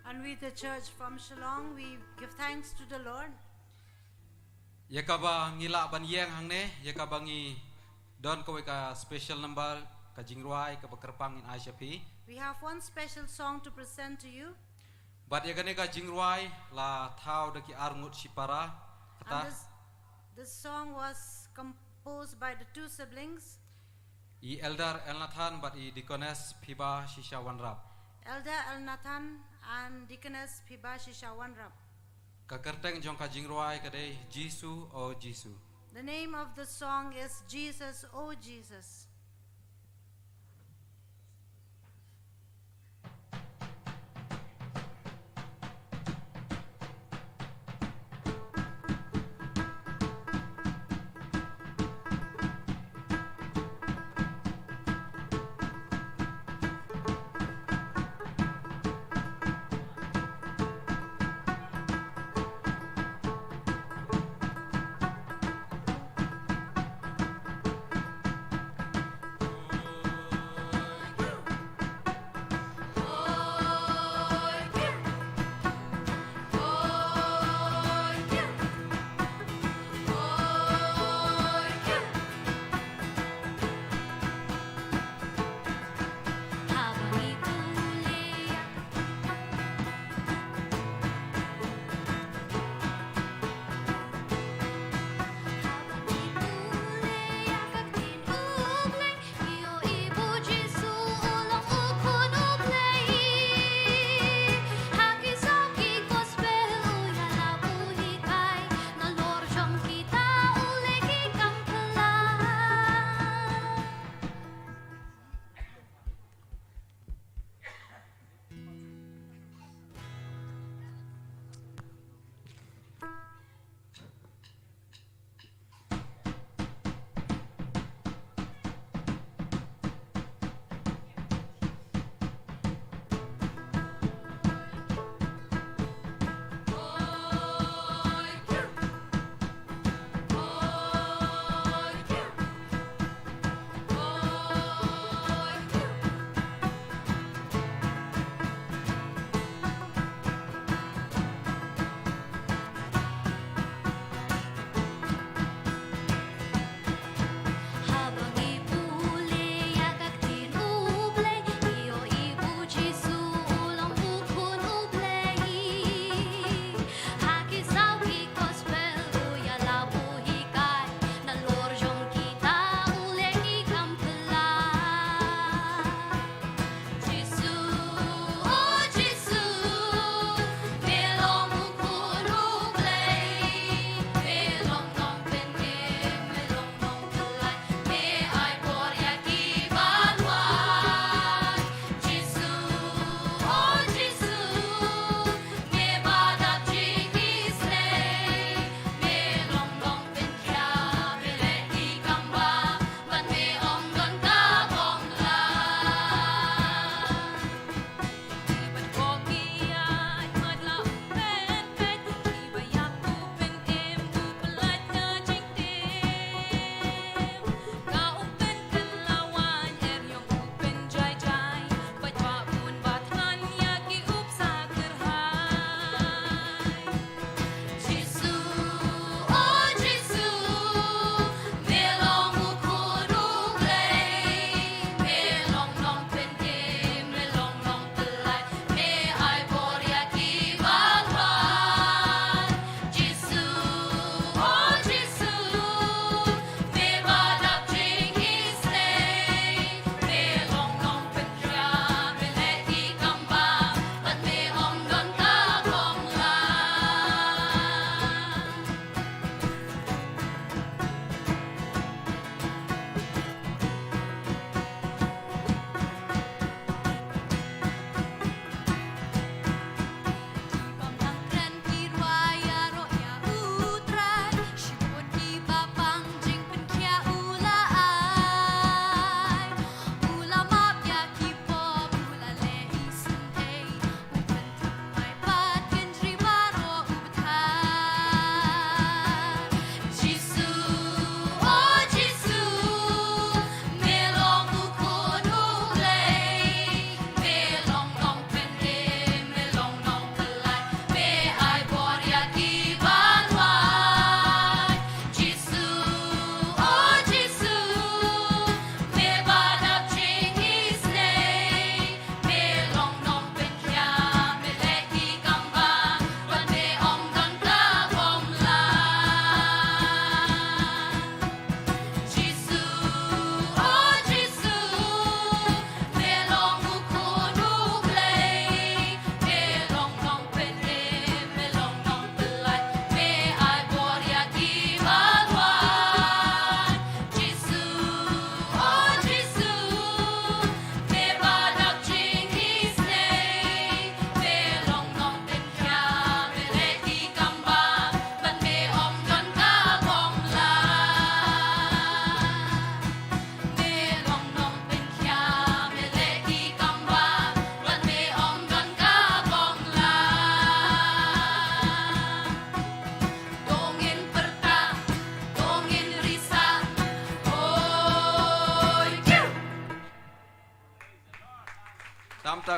And we, the church from Shillong, we give thanks to the Lord. Ïa kaba ngi lah ban ïeng hangne, ïa kaba ngi don kawei ka special number, ka jingrwai kaba kyrpang ngin ai sha phi. We have one special song to present to you. Bad ïa kane ka jingrwai la thaw da ki arngut shipara. Kata. And this, this song was composed by the two siblings, I Elder Elnathan bad i Deaconess Phiba Shisha Wanrap. Elder Elnathan and Deaconess Phiba Shisha Wanrap. Ka kyrteng jong ka jingrwai ka dei Jisu, O Jisu. The name of the song is Jesus, Oh Jesus.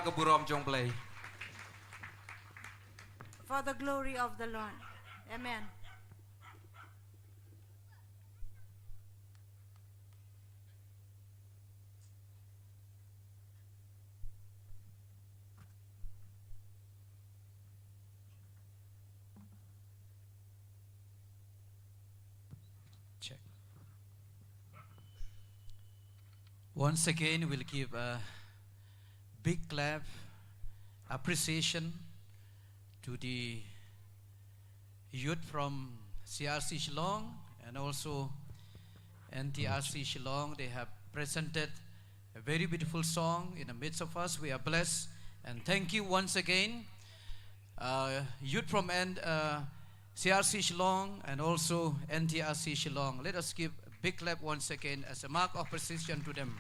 ka burom jong Blei. For the glory of the Lord. Amen. Check. Once again, we'll give a big clap, appreciation to the youth from C R C Shillong and also N T R C Shillong. They have presented a very beautiful song in the midst of us. We are blessed and thank you once again. Uh, youth from N-, uh, C R C Shillong and also N T R C Shillong. Let us give a big clap once again as a mark of appreciation to them.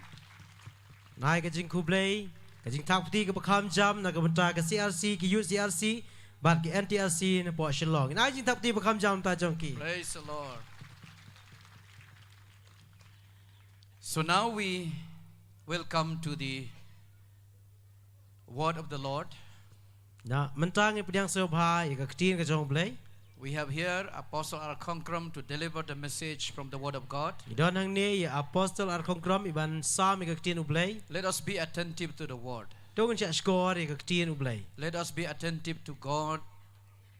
Nai ka jingkhublei, ka jingthap kti kaba kham jam na ka bynta ka C R C, ki youth C R C, bad ki N T R C na poh Shillong. Nai jingthap kti ba kham jam ta jong ki. Praise the Lord. So now we will come to the word of the Lord. Na mynta ngi pdiang sngewbha ïa ka ktien ka jong Blei. We have here Apostle Arkongkram to deliver the message from the word of God. Ngi don hangne ïa Apostle Arkongkram iban sam ïa ka ktien u Blei. Let us be attentive to the word. To ngin shah shkor ïa ka ktien u Blei. Let us be attentive to God,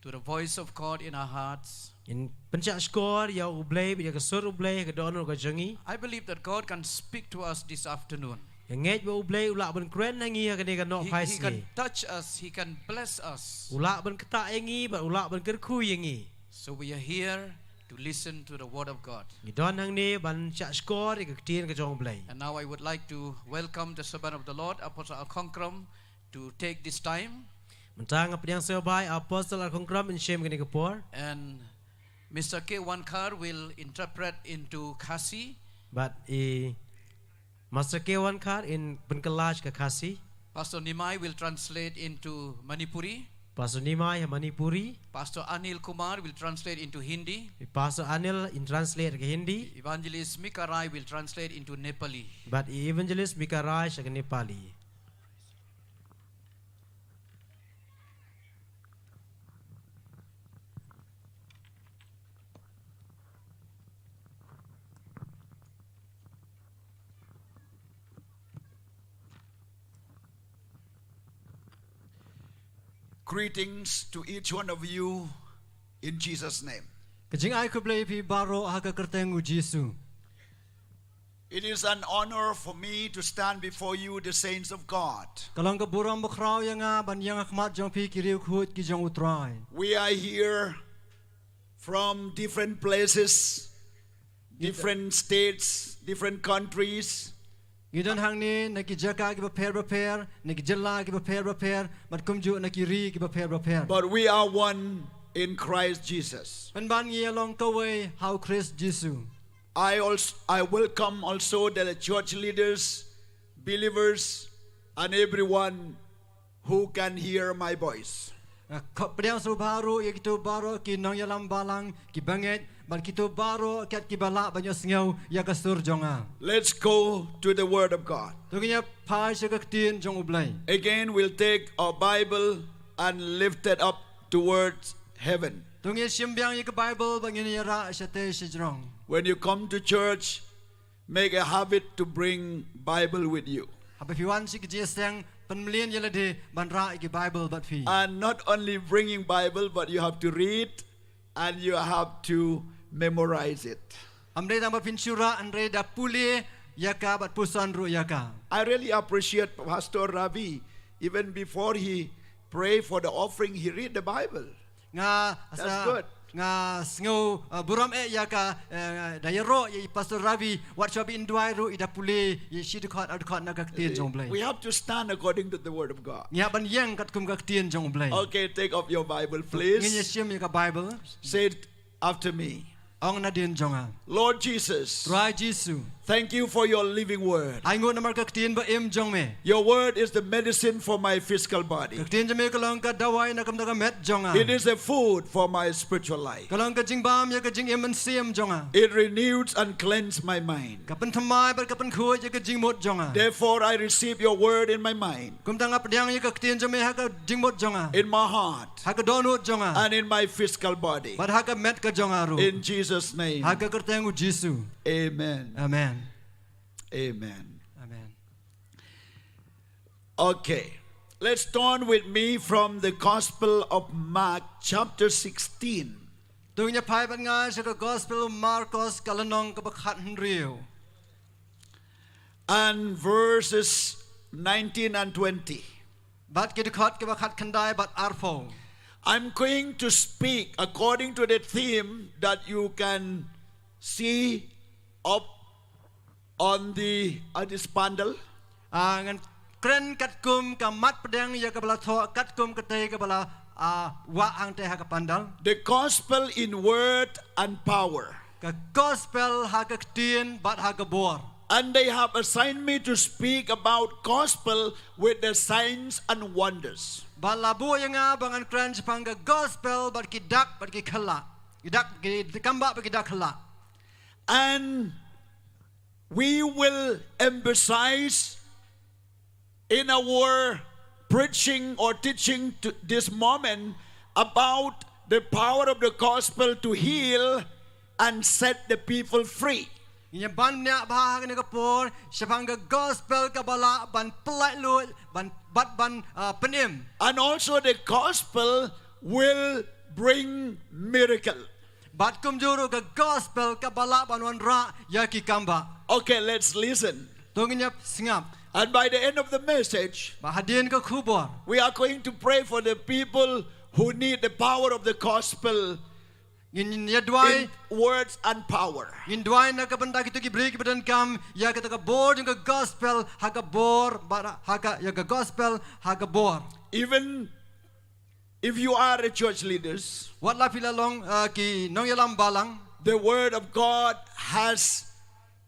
to the voice of God in our hearts. Ngin pynshah shkor ïa u Blei bad ïa ka sur u Blei ha ka dohnud ka jong ngi. I believe that God can speak to us this afternoon. Nga ngeit ba u Blei u lah ban kren ha ngi ha kane ka noh phai sngi. He can touch us, he can bless us. U lah ban ktah ïa ngi bad u lah ban kyrkhu ïa ngi. So we are here to listen to the word of God. Ngi don hangne ban shah shkor ïa ka ktien ka jong u Blei. And now I would like to welcome the servant of the Lord, Apostle Arkongkram, to take this time. Mynta nga pdiang sngewbha ïa Apostle Arkongkram in shim kane ka por. And Mister K Wankar will interpret into Khasi. Bad i Master K Wankar in pynkylla sha ka Khasi. Pastor Nimai will translate into Manipuri. Pastor Nimai ha Manipuri. Pastor Anil Kumar will translate into Hindi. Pastor Anil in translate ka Hindi. Evangelist Mika Rai will translate into Nepali. Bad i Evangelist Mika Rai sha ka Nepali. Greetings to each one of you in Jesus' name. Ka jingai khublei phi baroh ha ka kyrteng u Jisu. It is an honor for me to stand before you, the saints of God. Ka long ka burom bakhraw ïa nga ban ïeng ha khmat jong phi ki riewkhuid ki jong u Trai. We are here from different places, different states, different countries. Ngi don hangne na ki jaka ki bapher bapher, na ki jylla ki bapher bapher, bad kumjuh na ki ri ki bapher bapher. But we are one in Christ Jesus. Pynban ngi ïa long kawei ha u Khrist Jisu. I also, I welcome also the church leaders, believers, and everyone who can hear my voice. Nga pdiang sngewbha ruh ïa kito baroh ki nongïalam balang, ki bangeit, bad kito baroh kat kiba lah ban ïohsngew ïa ka sur jong nga. Let's go to the word of God. To ngin ïa phai sha ka ktien jong u Blei. Again, we'll take our Bible and lift it up towards heaven. To ngin shim biang ïa ka Bible bad ngin ïa rah shatei shajrong. When you come to church, make a habit to bring Bible with you. Haba phi wan sha ka jingïaseng, pynmlien ïa lade ban rah ïa ka Bible bad phi. And not only bringing Bible, but you have to read and you have to memorize it. Ym dei tang ba phin shu rah, hynrei da pule ïa ka bad puson ruh ïa ka. I really appreciate Pastor Ravi. Even before he pray for the offering, he read the Bible. Nga sa, nga sngew, uh, burom eh ïa ka, uh, da ïaroh ïa i Pastor Ravi, wat shuwa ba in duwai ruh i da pule ïa shi dkhot ar dkhot na ka ktien jong u Blei. We have to stand according to the word of God. Ngi hap ban ïeng katkum ka ktien jong u Blei. Okay, take up your Bible, please. Ngin ïa shim ïa ka Bible. Say it after me. Ong nadien jong nga. Lord Jesus, Trai Jisu, Thank you for your living word. Ai nguh namar ka ktien ba im jong me. Your word is the medicine for my physical body. Ka ktien jong me ka long ka dawai na ka bynta ka met jong nga. It is a food for my spiritual life. Ka long ka jingbam ïa ka jingim mynsiem jong nga. It renews and cleanses my mind. Ka pynthymmai bad ka pynkhuid ïa ka jingmut jong nga. Therefore, I receive your word in my mind. Kumta nga pdiang ïa ka ktien jong me ha ka jingmut jong nga. In my heart. Ha ka dohnud jong nga. And in my physical body. Bad ha ka met ka jong nga ruh. In Jesus' name. Ha ka kyrteng u Jisu. Amen. Amen. Amen. Amen. Okay. Let's turn with me from the Gospel of Mark, chapter sixteen. To ngin ïa phai bad nga sha ka Gospel Markos ka lynnong kaba khathynriew. And verses nineteen and twenty. Bad ki dkhot kaba khatkhyndai bad arphew. I'm going to speak according to the theme that you can see up on the, uh, this pandal. Ah, ngan kren katkum ka mat pdeng ïa kaba la thoh katkum katei kaba la, ah, wah hangtei ha ka pandal. The gospel in word and power. Ka gospel ha ka ktien bad ha ka bor. And they have assigned me to speak about gospel with the signs and wonders. Bad la buh ïa nga ba ngan kren shaphang ka gospel bad ki dak bad ki khyllad. Ki dak ki kambah bad ki dak khyllad. And we will emphasize in our preaching or teaching to this moment about the power of the gospel to heal and set the people free. Ngin ïa ban bniah bha ha kane ka por shaphang ka gospel kaba lah ban pyllait luid ban bad ban, ah, pynim. And also the gospel will bring miracle. Bad kumjuh ruh ka gospel kaba lah ban wanrah ïa ki kambah. Okay, let's listen. To ngin ïa sngap. And by the end of the message, bad hadien ka khubor, we are going to pray for the people who need the power of the gospel. Ngin ïa duwai. In words and power. Ngin duwai na ka bynta kito ki briew kiba donkam ïa kata ka bor jong ka gospel ha ka bor bad ha ka, ïa ka gospel ha ka bor. Even if you are a church leaders, wat la phi la long, uh, ki nongïalam balang, the word of God has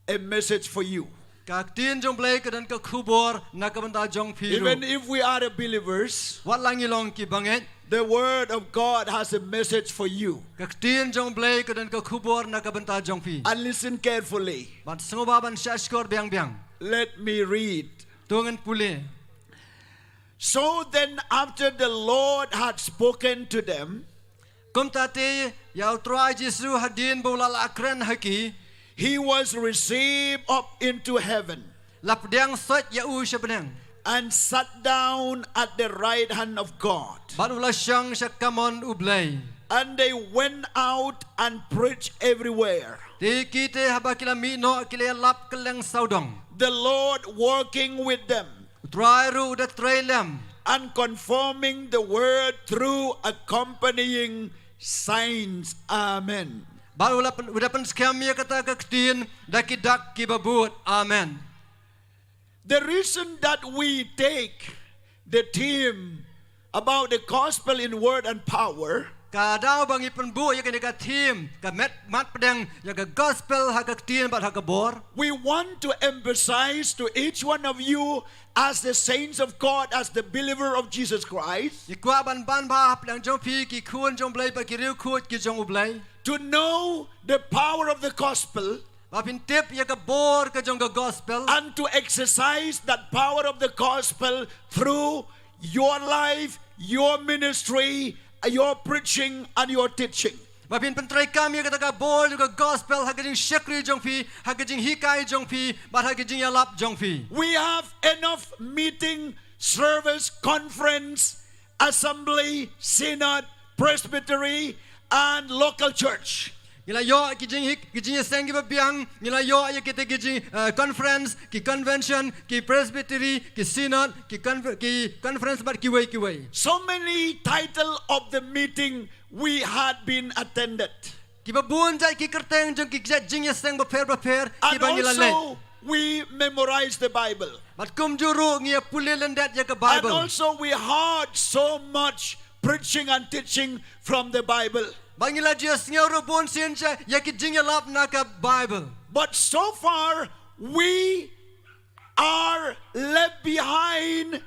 a message for you. Ka ktien jong Blei ka don ka khubor na ka bynta jong phi ruh. Even if we are a believers, wat la ngi long ki bangeit, the word of God has a message for you. Ka ktien jong Blei ka don ka khubor na ka bynta jong phi. And listen carefully. Bad sngewbha ban shah shkor biang biang. Let me read. To ngan pule. So then, after the Lord had spoken to them, kumta te ïa U Trai Jisu hadien ba u la lah kren ha ki, he was received up into heaven, la pdiang sot ïa u sha bneng, and sat down at the right hand of God. Bad u la shong sha kamon U Blei. And they went out and preached everywhere. Te ki te haba ki la mih noh ki la ïalap kylleng sawdong. The Lord working with them. U Trai ruh u da trei lem. And confirming the word through accompanying signs. Amen. Bad u la pyn-, u da pynskhem ïa kata ka ktien da ki dak kiba bud. Amen. The reason that we take the theme about the gospel in word and power, ka daw ba ngi pynbuh ïa kane ka theme, ka met mat pdeng ïa ka gospel ha ka ktien bad ha ka bor. We want to emphasize to each one of you as the saints of God, as the believer of Jesus Christ. Ngi kwah ban ban bha hapdeng jong phi ki khun jong Blei bad ki riewkhuid ki jong U Blei. To know the power of the gospel. Ba phin tip ïa ka bor ka jong ka gospel. And to exercise that power of the gospel through your life, your ministry, your preaching and your teaching. Ba phin pyntreikam ïa kata ka bor jong ka gospel ha ka jingshakri jong phi, ha ka jinghikai jong phi, bad ha ka jingïalap jong phi. We have enough meeting, service, conference, assembly, synod, presbytery, and local church. Ngi la ïoh ki jing, ki jingïaseng kiba biang, ngi la ïoh ïa kita ki jing, eh, conference, ki convention, ki presbytery, ki synod, ki conf-, ki conference bad kiwei kiwei. So many title of the meeting we had been attended. Kiba bun jait ki kyrteng jong ki jait jingïaseng bapher bapher kiba ngi la leit. And also we memorize the Bible. Bad kumjuh ruh ngi ïa pule lyndet ïa ka Bible. And also we heard so much preaching and teaching from the Bible. Bad ngi la ju ïasngew ruh bun sien sha ïa ki jingïalap na ka Bible. But so far We are left behind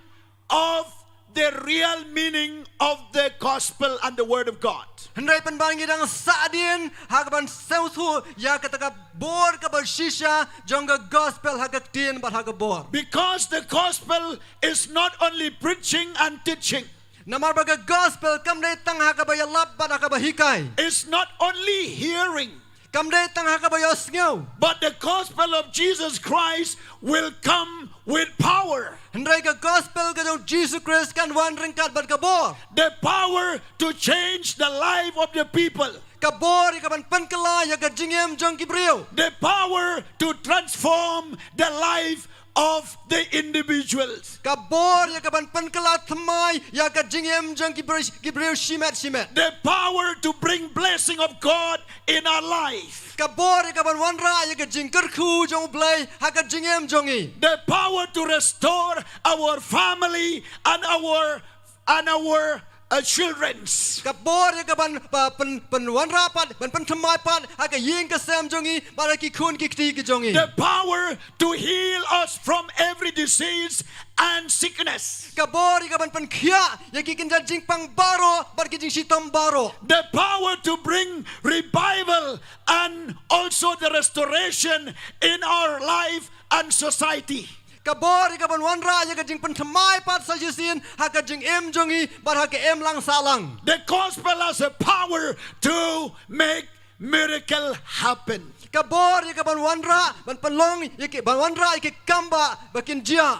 of the real meaning of the gospel and the word of God. Hynrei pynban ngi dang sahdien ha kaban sngewthuh ïa kata ka bor kaba shisha jong ka gospel ha ka ktien bad ha ka bor. Because the gospel is not only preaching and teaching. Namar ba ka gospel kam dei tang ha kaba ïalap bad ha kaba hikai. It's not only hearing. Kam dei tang ha kaba ïohsngew. But the gospel of Jesus Christ will come with power. Hynrei ka gospel ka jong Jisu Khrist kan wan ryngkat bad ka bor. The power to change the life of the people. Ka bor ïa kaban pynkylla ïa ka jingim jong ki briew. The power to transform the life of the individuals. Ka bor ïa kaban pynkylla thymmai ïa ka jingim jong ki briew, ki briew shimet shimet. The power to bring blessing of God in our life. Ka bor ïa kaban wanrah ïa ka jingkyrkhu jong U Blei ha ka jingim jong ngi. The power to restore our family and our and our uh, children's. Ka bor ïa kaban pa- pyn pynwanrah pat, ban pynthymmai pat ha ka ïing ka sem jong ngi bad ha ki khun ki kti ki jong ngi. The power to heal us from every disease and sickness. Ka bor ïa kaban pynkhiah ïa ki kynja jingpang baroh bad ki jingshitom baroh. The power to bring revival and also the restoration in our life and society. Ka bor ïa kaban wanrah ïa ka jingpynthymmai pat sa shisien ha ka jingim jong ngi bad ha ka imlang sahlang. The gospel has a power to make miracle happen. Ka bor ïa kaban wanrah, ban pynlong ïa ki, ban wanrah ïa ki kam ba ba kin jia.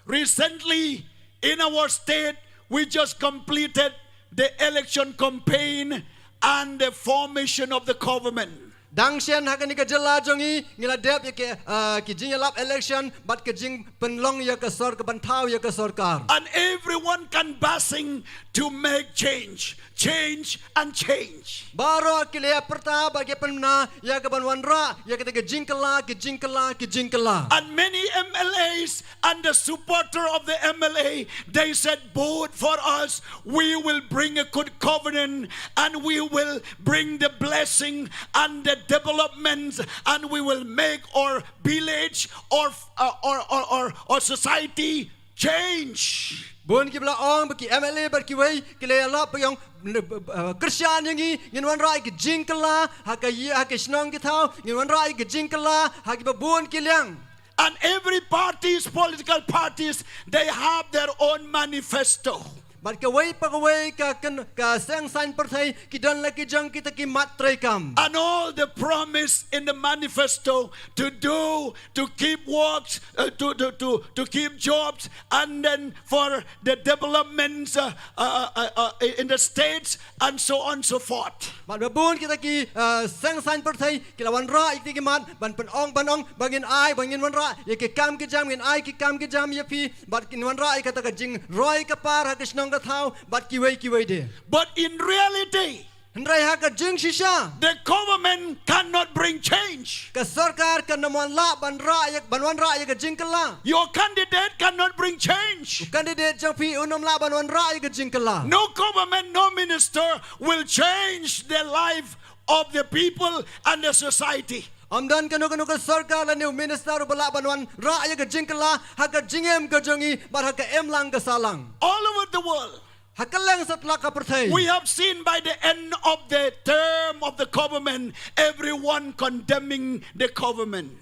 Recently, in our state, we just completed the election campaign and the formation of the government. Dang shen ha kane ka jylla jong ngi ngi la dep ïa ki, ah, ki jingïalap election bad ka jingpynlong ïa ka sor- ka ban thaw ïa ka sorkar. And everyone canvassing to make change, change and change. Baroh ki la ïa pyrta bad ki pynbna ïa kaban wanrah ïa kata ka jingkylla, ka jingkylla, ka jingkylla. And many M L As and the supporter of the M L A, they said, "Vote for us. We will bring a good covenant and we will bring the blessing and the developments and we will make our village or, uh, or, or, or, or society change." Bun ki ba la ong ba ki M L A bad kiwei ki la ïalap ba ong, uh, kyrshan ïa ngi, ngin wanrah ïa ka jingkylla ha ka ïa- ha ka shnong ki thaw, ngin wanrah ïa ka jingkylla ha ki ba bun ki liang. And every parties, political parties, they have their own manifesto. Bad kawei pa kawei ka kyn- ka seng saiñ pyrthei ki don la ki jong kita ki mat treikam. And all the promise in the manifesto to do, to keep works, uh, to, to, to, to keep jobs, and then for the developments uh, uh, uh, uh, in the states, and so on and so forth. Bad ba bun kita ki, uh, seng saiñ pyrthei ki la wanrah ïa kita ki mat ban pynong ban ong ba ngin ai, ba ngin wanrah ïa ki kam ki jam, ngin ai ki kam ki jam ïa phi, bad kin wanrah ïa kata ka jingroi ka par ha ka shnong ka thaw bad kiwei kiwei de. But in reality, hynrei ha ka jingshisha, the government cannot bring change. Ka sorkar kan ym lah ban rah ïa- ban wanrah ïa ka jingkylla. Your candidate cannot bring change. U candidate jong phi un ym lah ban wanrah ïa ka jingkylla. No government, no minister will change the life of the people and the society. Ym don kano kano ka sorkar lane u minister uba lah ban wanrah ïa ka jingkylla ha ka jingim ka jong ngi bad ha ka imlang ka sahlang. All over the world, ha kylleng satlak ka pyrthei, we have seen by the end of the term of the government, everyone condemning the government.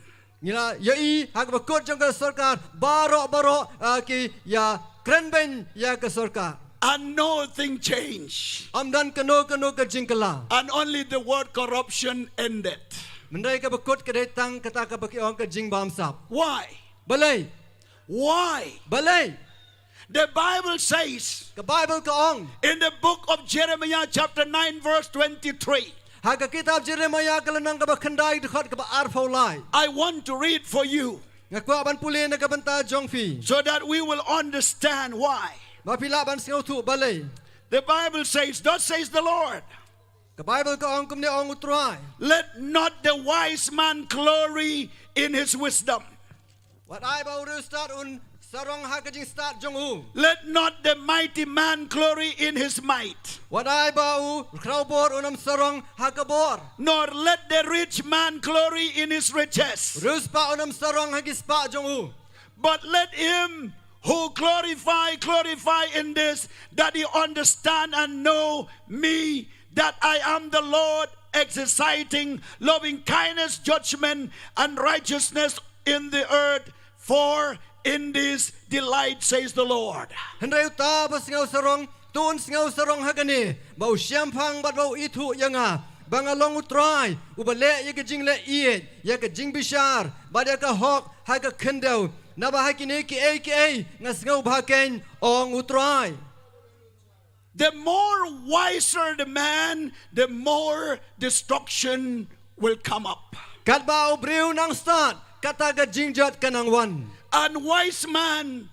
Ngi la ïohi ha kaba kut jong ka sorkar, baroh baroh, ah, ki ïa kren beiñ ïa ka sorkar. And nothing change. Ym don kano kano ka jingkylla. And only the word corruption ended. Hynrei kaba kut ka dei tang kata kaba ki ong ka jingbamsap. Why? Balei? Why? Balei? The Bible says, ka Bible ka ong, in the book of Jeremiah chapter nine verse twenty-three, ha ka kitab Jeremiah ka lynnong kaba khyndai dkhot kaba arphew lai. I want to read for you. Nga kwah ban pule na ka bynta jong phi. So that we will understand why. Ba phi lah ban sngewthuh balei. The Bible says, thus says the Lord. Ka Bible ka ong kumne ong U Trai. Let not the wise man glory in his wisdom. Wat ai ba u riewstad un sarong ha ka jingstad jong u. Let not the mighty man glory in his might, Wat ai ba u khraw bor un ym sarong ha ka bor, nor let the rich man glory in his riches. riewspah un ym sarong ha ki spah jong u. But let him who glorify glorify in this, that he understand and know me, that I am the Lord, exercising loving kindness, judgment, and righteousness in the earth. For in this delight, says the Lord. Hynrei uta ba sngew sarong, to un sngew sarong ha kane, ba u shemphang bad ba u ithuh ïa nga, ba nga long u Trai uba leh ïa ka jingleh ïeit, ïa ka jingbishar bad ïa ka hok ha ka khyndew. Naba ha kine kiei kiei nga sngewbha keiñ, ong u Trai. The more wiser the man, the more destruction will come up. Katba u briew nang stad, kata ka jingjot ka nang wan. An wise man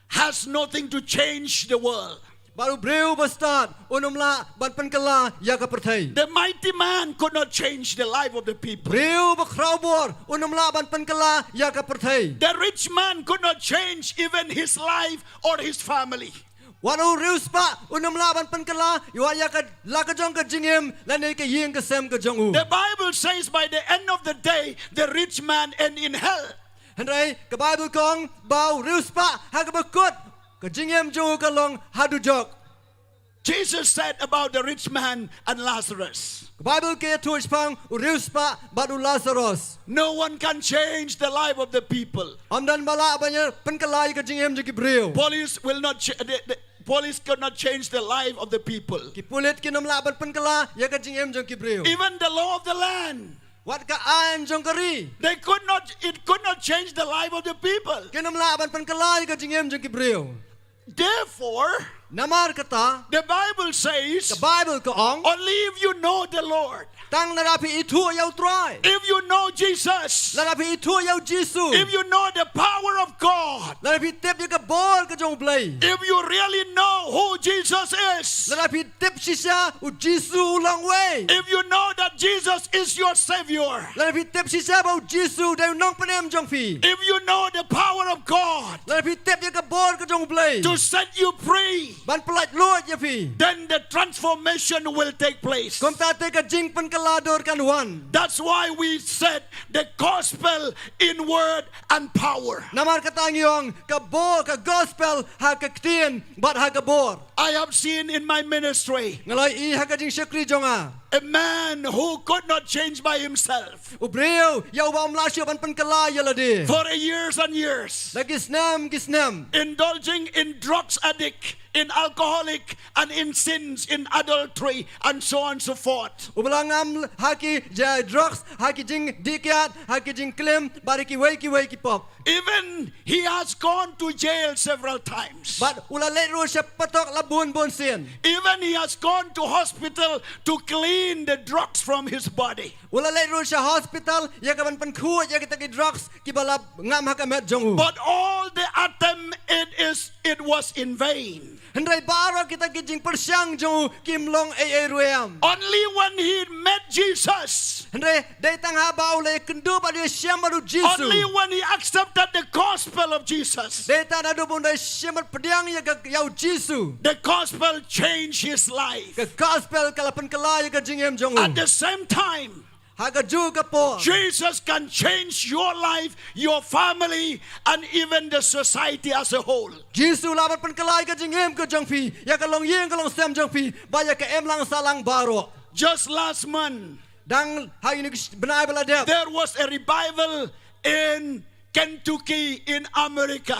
has nothing to change the world. Bad u briew ba stad un ym lah ban pynkylla ïa ka pyrthei. The mighty man could not change the life of the people. Briew ba khraw bor un ym lah ban pynkylla ïa ka pyrthei. The rich man could not change even his life or his family. Wat u riewspah un ym lah ban pynkylla ïa ka, la ka jong ka jingim lane ka ïing ka sem ka jong u. The Bible says by the end of the day, the rich man end in hell. Hynrei ka Baibl ka ong ba u riewspah ha kaba kut ka jingim jong u ka long ha dujok. Jesus said about the rich man and Lazarus. Ka Baibl ka ïathuh shaphang u riewspah bad u Lasaros. No one can change the life of the people. Ym don ba lah ban ïa pynkylla ïa ka jingim jong ki briew. Police will not ch- the, the police cannot change the life of the people. Ki pulit kin ym lah ban pynkylla ïa ka jingim jong ki briew. Even the law of the land, Wat ka aiñ jong ka ri, they could not it could not change the life of the people. kin ym lah ban pynkylla ïa ka jingim jong ki briew. Therefore, Namar kata, the Bible says, ka Baibl ka ong, only if you know the Lord, tang lada phi ithuh ïa u Trai. If you know Jesus, Lada phi ithuh ïa u Jisu. If you know the power of God, Lada phi tip ïa ka bor ka jong u Blei. If you really know who Jesus is, Lada phi tip shisha u Jisu u long uei. If you know that Jesus is your Savior, Lada phi tip shisha ba u Jisu dei u nongpynim jong phi. If you know the power of God Lada phi tip ïa ka bor ka jong u Blei. To set you free, Ban pyllait luid ïa phi. Then the transformation will take place. Kumta te ka jingpynkylla dur kan wan. That's why we said the gospel in word and power. Namar kata ngi ong ka bor, ka gospel ha ka ktien bad ha ka bor. I have seen in my ministry, nga la ïohi ha ka jingshakri jong nga, a man who could not change by himself. U briew ïa uba um lah shuh ban pynkylla ïa lade. For years and years. La ki snem ki snem. Indulging in drugs addict, in alcoholic, and in sins, in adultery, and so on and so forth. Uba la ngam ha ki ja drugs, ha ki jingdih kiad, ha ki jingklim, bad ha kiwei kiwei ki pop. Even he has gone to jail several times. Bad u la leit ruh sha patok la bun bun sien. Even he has gone to hospital to clean the drugs from his body. U la leit ruh sha hospital ïa ka ban pynkhuid ïa kita ki drugs kiba la ngam ha ka met jong u. But all the attempt, it is it was in vain. Hynrei baroh kita ki jingpyrshang jong u kim long ei ei ruh em. Only when he met Jesus. Hynrei dei tang haba u la ïakynduh bad u ïashem bad u Jisu. Only when he accepted the gospel of Jesus. Dei tang naduh ba u ïashem bad pdiang ïa ka, ïa u Jisu. The gospel changed his life. Ka gospel ka la pynkylla ïa ka jingim jong u. At the same time, ha kajuh ka por, Jesus can change your life, your family, and even the society as a whole. Jisu u lah ban pynkylla ïa ka jingim ka jong phi, ïa ka longïing ka longsem jong phi, bad ïa ka imlang sahlang baroh. Just last month, dang ha ine ki bnai ba la dep, there was a revival in Kentucky in America.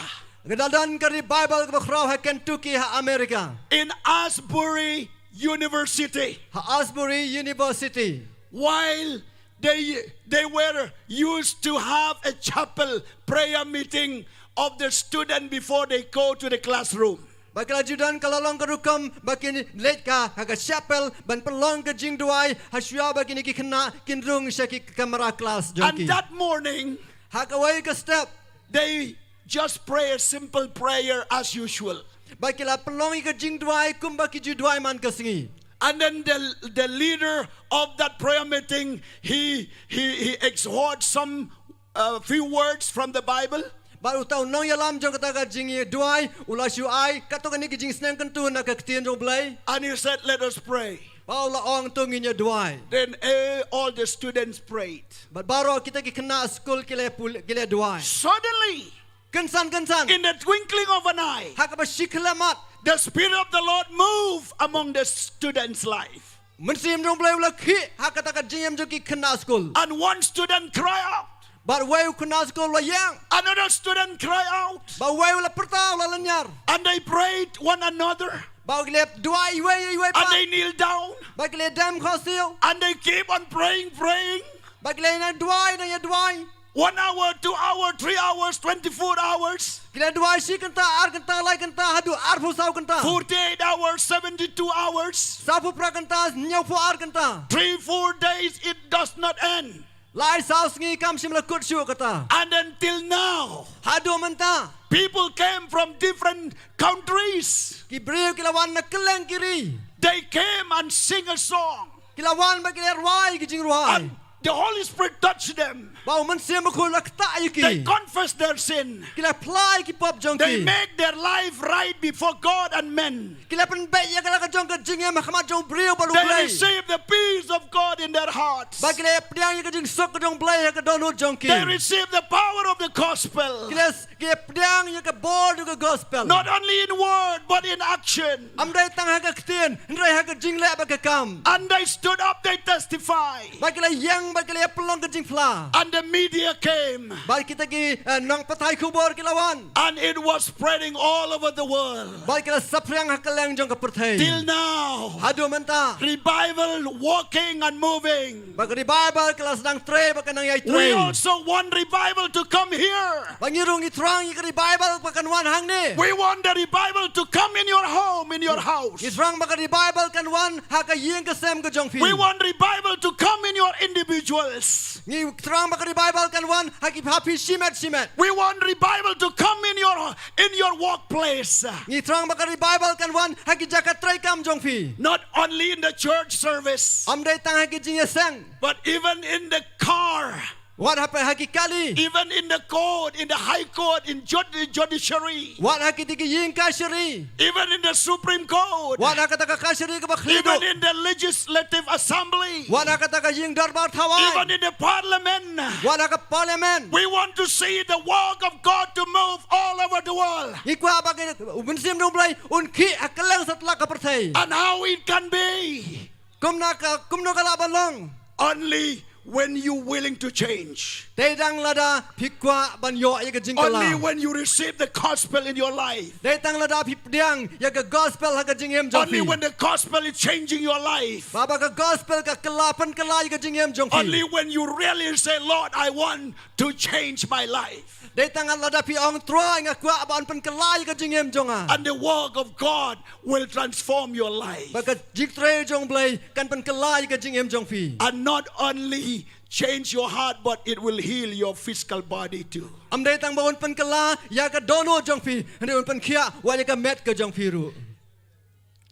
Ka la don ka revival kaba khraw ha Kentucky ha America. In Asbury University. Ha Asbury University. While they they were used to have a chapel prayer meeting of the student before they go to the classroom. Ba ka la ju don ka la long ka rukom ba kin leit ka ha ka chapel ban pynlong ka jingduwai ha shuwa ba kine ki khynnah kin rung sha ki kamra klas jong ki. And that morning, ha kawei ka step, they just pray a simple prayer as usual. Ba ki la pynlong ïa ka jingduwai kumba ki ju duwai man ka sngi. And then the, the leader of that prayer meeting, he he he exhorts some uh, few words from the Bible. Bad uta u nongïalam jong kata ka jingïaduwai u la shu ai katto katne ki jingsneng kyntu na ka ktien jong U Blei. And he said, "Let us pray." Bad u la ong, "To ngin ïaduwai." Then eh, all the students prayed. Bad baroh kita ki khynnah skul ki la pul-, ki la duwai. Suddenly, kynsan kynsan, in the twinkling of an eye, ha kaba shi khyllipmat, the Spirit of the Lord moved among the students' life. Mynsiem jong U Blei u la khih ha kata ka jingim jong ki khynnah skul. And one student cried out. Bad uwei u khynnah skul u la ïeng. Another student cried out. Bad uwei u la pyrta, u la lynñiar. And they prayed one another. Bad ki la duwai iwei ïa iwei pat. And they kneeled down. Bad ki la dem khohsiew. And they keep on praying, praying. Bad ki la nang duwai, nang ïaduwai. One hour, two hour, three hours, twenty-four hours. Ki la duwai shi kynta, ar kynta, lai kynta, haduh arphew saw kynta. Forty-eight hours, seventy-two hours. Sawphew phra kynta, hynñiewphew ar kynta. Three, four days, it does not end. Lai saw sngi kam shym la kut shuh kata. And until now, haduh mynta, people came from different countries. Ki briew ki la wan na kylleng ki ri. They came and sing a song. Ki la wan bad ki la rwai ki jingrwai. And the Holy Spirit touched them. Bad u Mynsiem Bakhuid u la ktah ïa ki. They confess their sin. Ki la phla ïa ki pop jong ki. They make their life right before God and men. Ki la pynbeit ïa ka la ka jong ka jingim ha khmat jong u briew bad u Blei. They receive the peace of God in their hearts. Bad ki la pdiang ïa ka jingsuk ka jong u Blei ha ka dohnud jong ki. They receive the power of the gospel. Ki la s-, ki la pdiang ïa ka bor jong ka gospel. Not only in word, but in action. Ym dei tang ha ka ktien, hynrei ha ka jingleh bad ka kam. And they stood up, they testify. Bad ki la ïeng, bad ki la pynlong ka jingphla. And the media came. Bad kita ki, eh, nongpathai khubor ki la wan. And it was spreading all over the world. Bad ki la saphriang ha kylleng jong ka pyrthei. Till now. Haduh mynta. Revival walking and moving. Bad ka revival ka la sdang trei, bad ka nang ïai trei. We also want revival to come here. Bad ngi ruh ngi thrang ïa ka revival ba kan wan hangne. We want the revival to come in your home, in your house. Ngi thrang ba ka revival kan wan ha ka ïing ka sem ka jong phi. We want revival to come in your individuals. Ngi thrang ba ka revival kan wan ha ki, ha phi shimet shimet. We want revival to come in your, in your workplace. Ngi thrang ba ka revival kan wan ha ki jaka treikam jong phi. Not only in the church service. Ym dei tang ha ki jingïaseng. But even in the car. Wat ha phi ha ki kali. Even in the court, in the high court, in jud-, judiciary. Wat ha kiti ki ïing kashari. Even in the Supreme Court. Wat ha kata ka kashari kaba khlieh duh. Even in the legislative assembly. Wat ha kata ka ïing dorbar thawai. Even in the parliament. Wat ha ka parliament. We want to see the work of God to move all over the world. Ngi kwah ba ka, u Mynsiem jong u Blei un khih ha kylleng satlak ka pyrthei. And how it can be? Kumno ka, kumno ka lah ban long? Only when you willing to change. Dei tang lada phi kwah ban ïoh ïa ka jingkylla. Only when you receive the gospel in your life. Dei tang lada phi pdiang ïa ka gospel ha ka jingim jong phi. Only when the gospel is changing your life. Ba, ba ka gospel ka kylla, pynkylla ïa ka jingim jong phi. Only when you really say, "Lord, I want to change my life." Dei tang lada phi ong, "Trai, nga kwah ban pynkylla ïa ka jingim jong nga." And the work of God will transform your life. Ba ka jingtrei jong u Blei kan pynkylla ïa ka jingim jong phi. And not only change your heart, but it will heal your physical body too. Ym dei tang ba un pynkylla ïa ka dohnud jong phi, hynrei un pynkhiah wat ïa ka met ka jong phi ruh.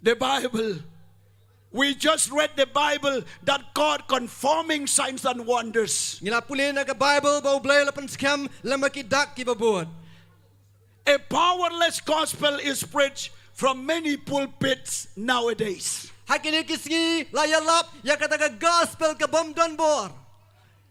The Bible. We just read the Bible that God confirming signs and wonders. Ngi la pule na ka Bible ba u Blei u la pynskhem lem bad ki dak kiba bud. A powerless gospel is preached from many pulpits nowadays. Ha kine ki sngi la ïalap ïa kata ka gospel ka bym don bor.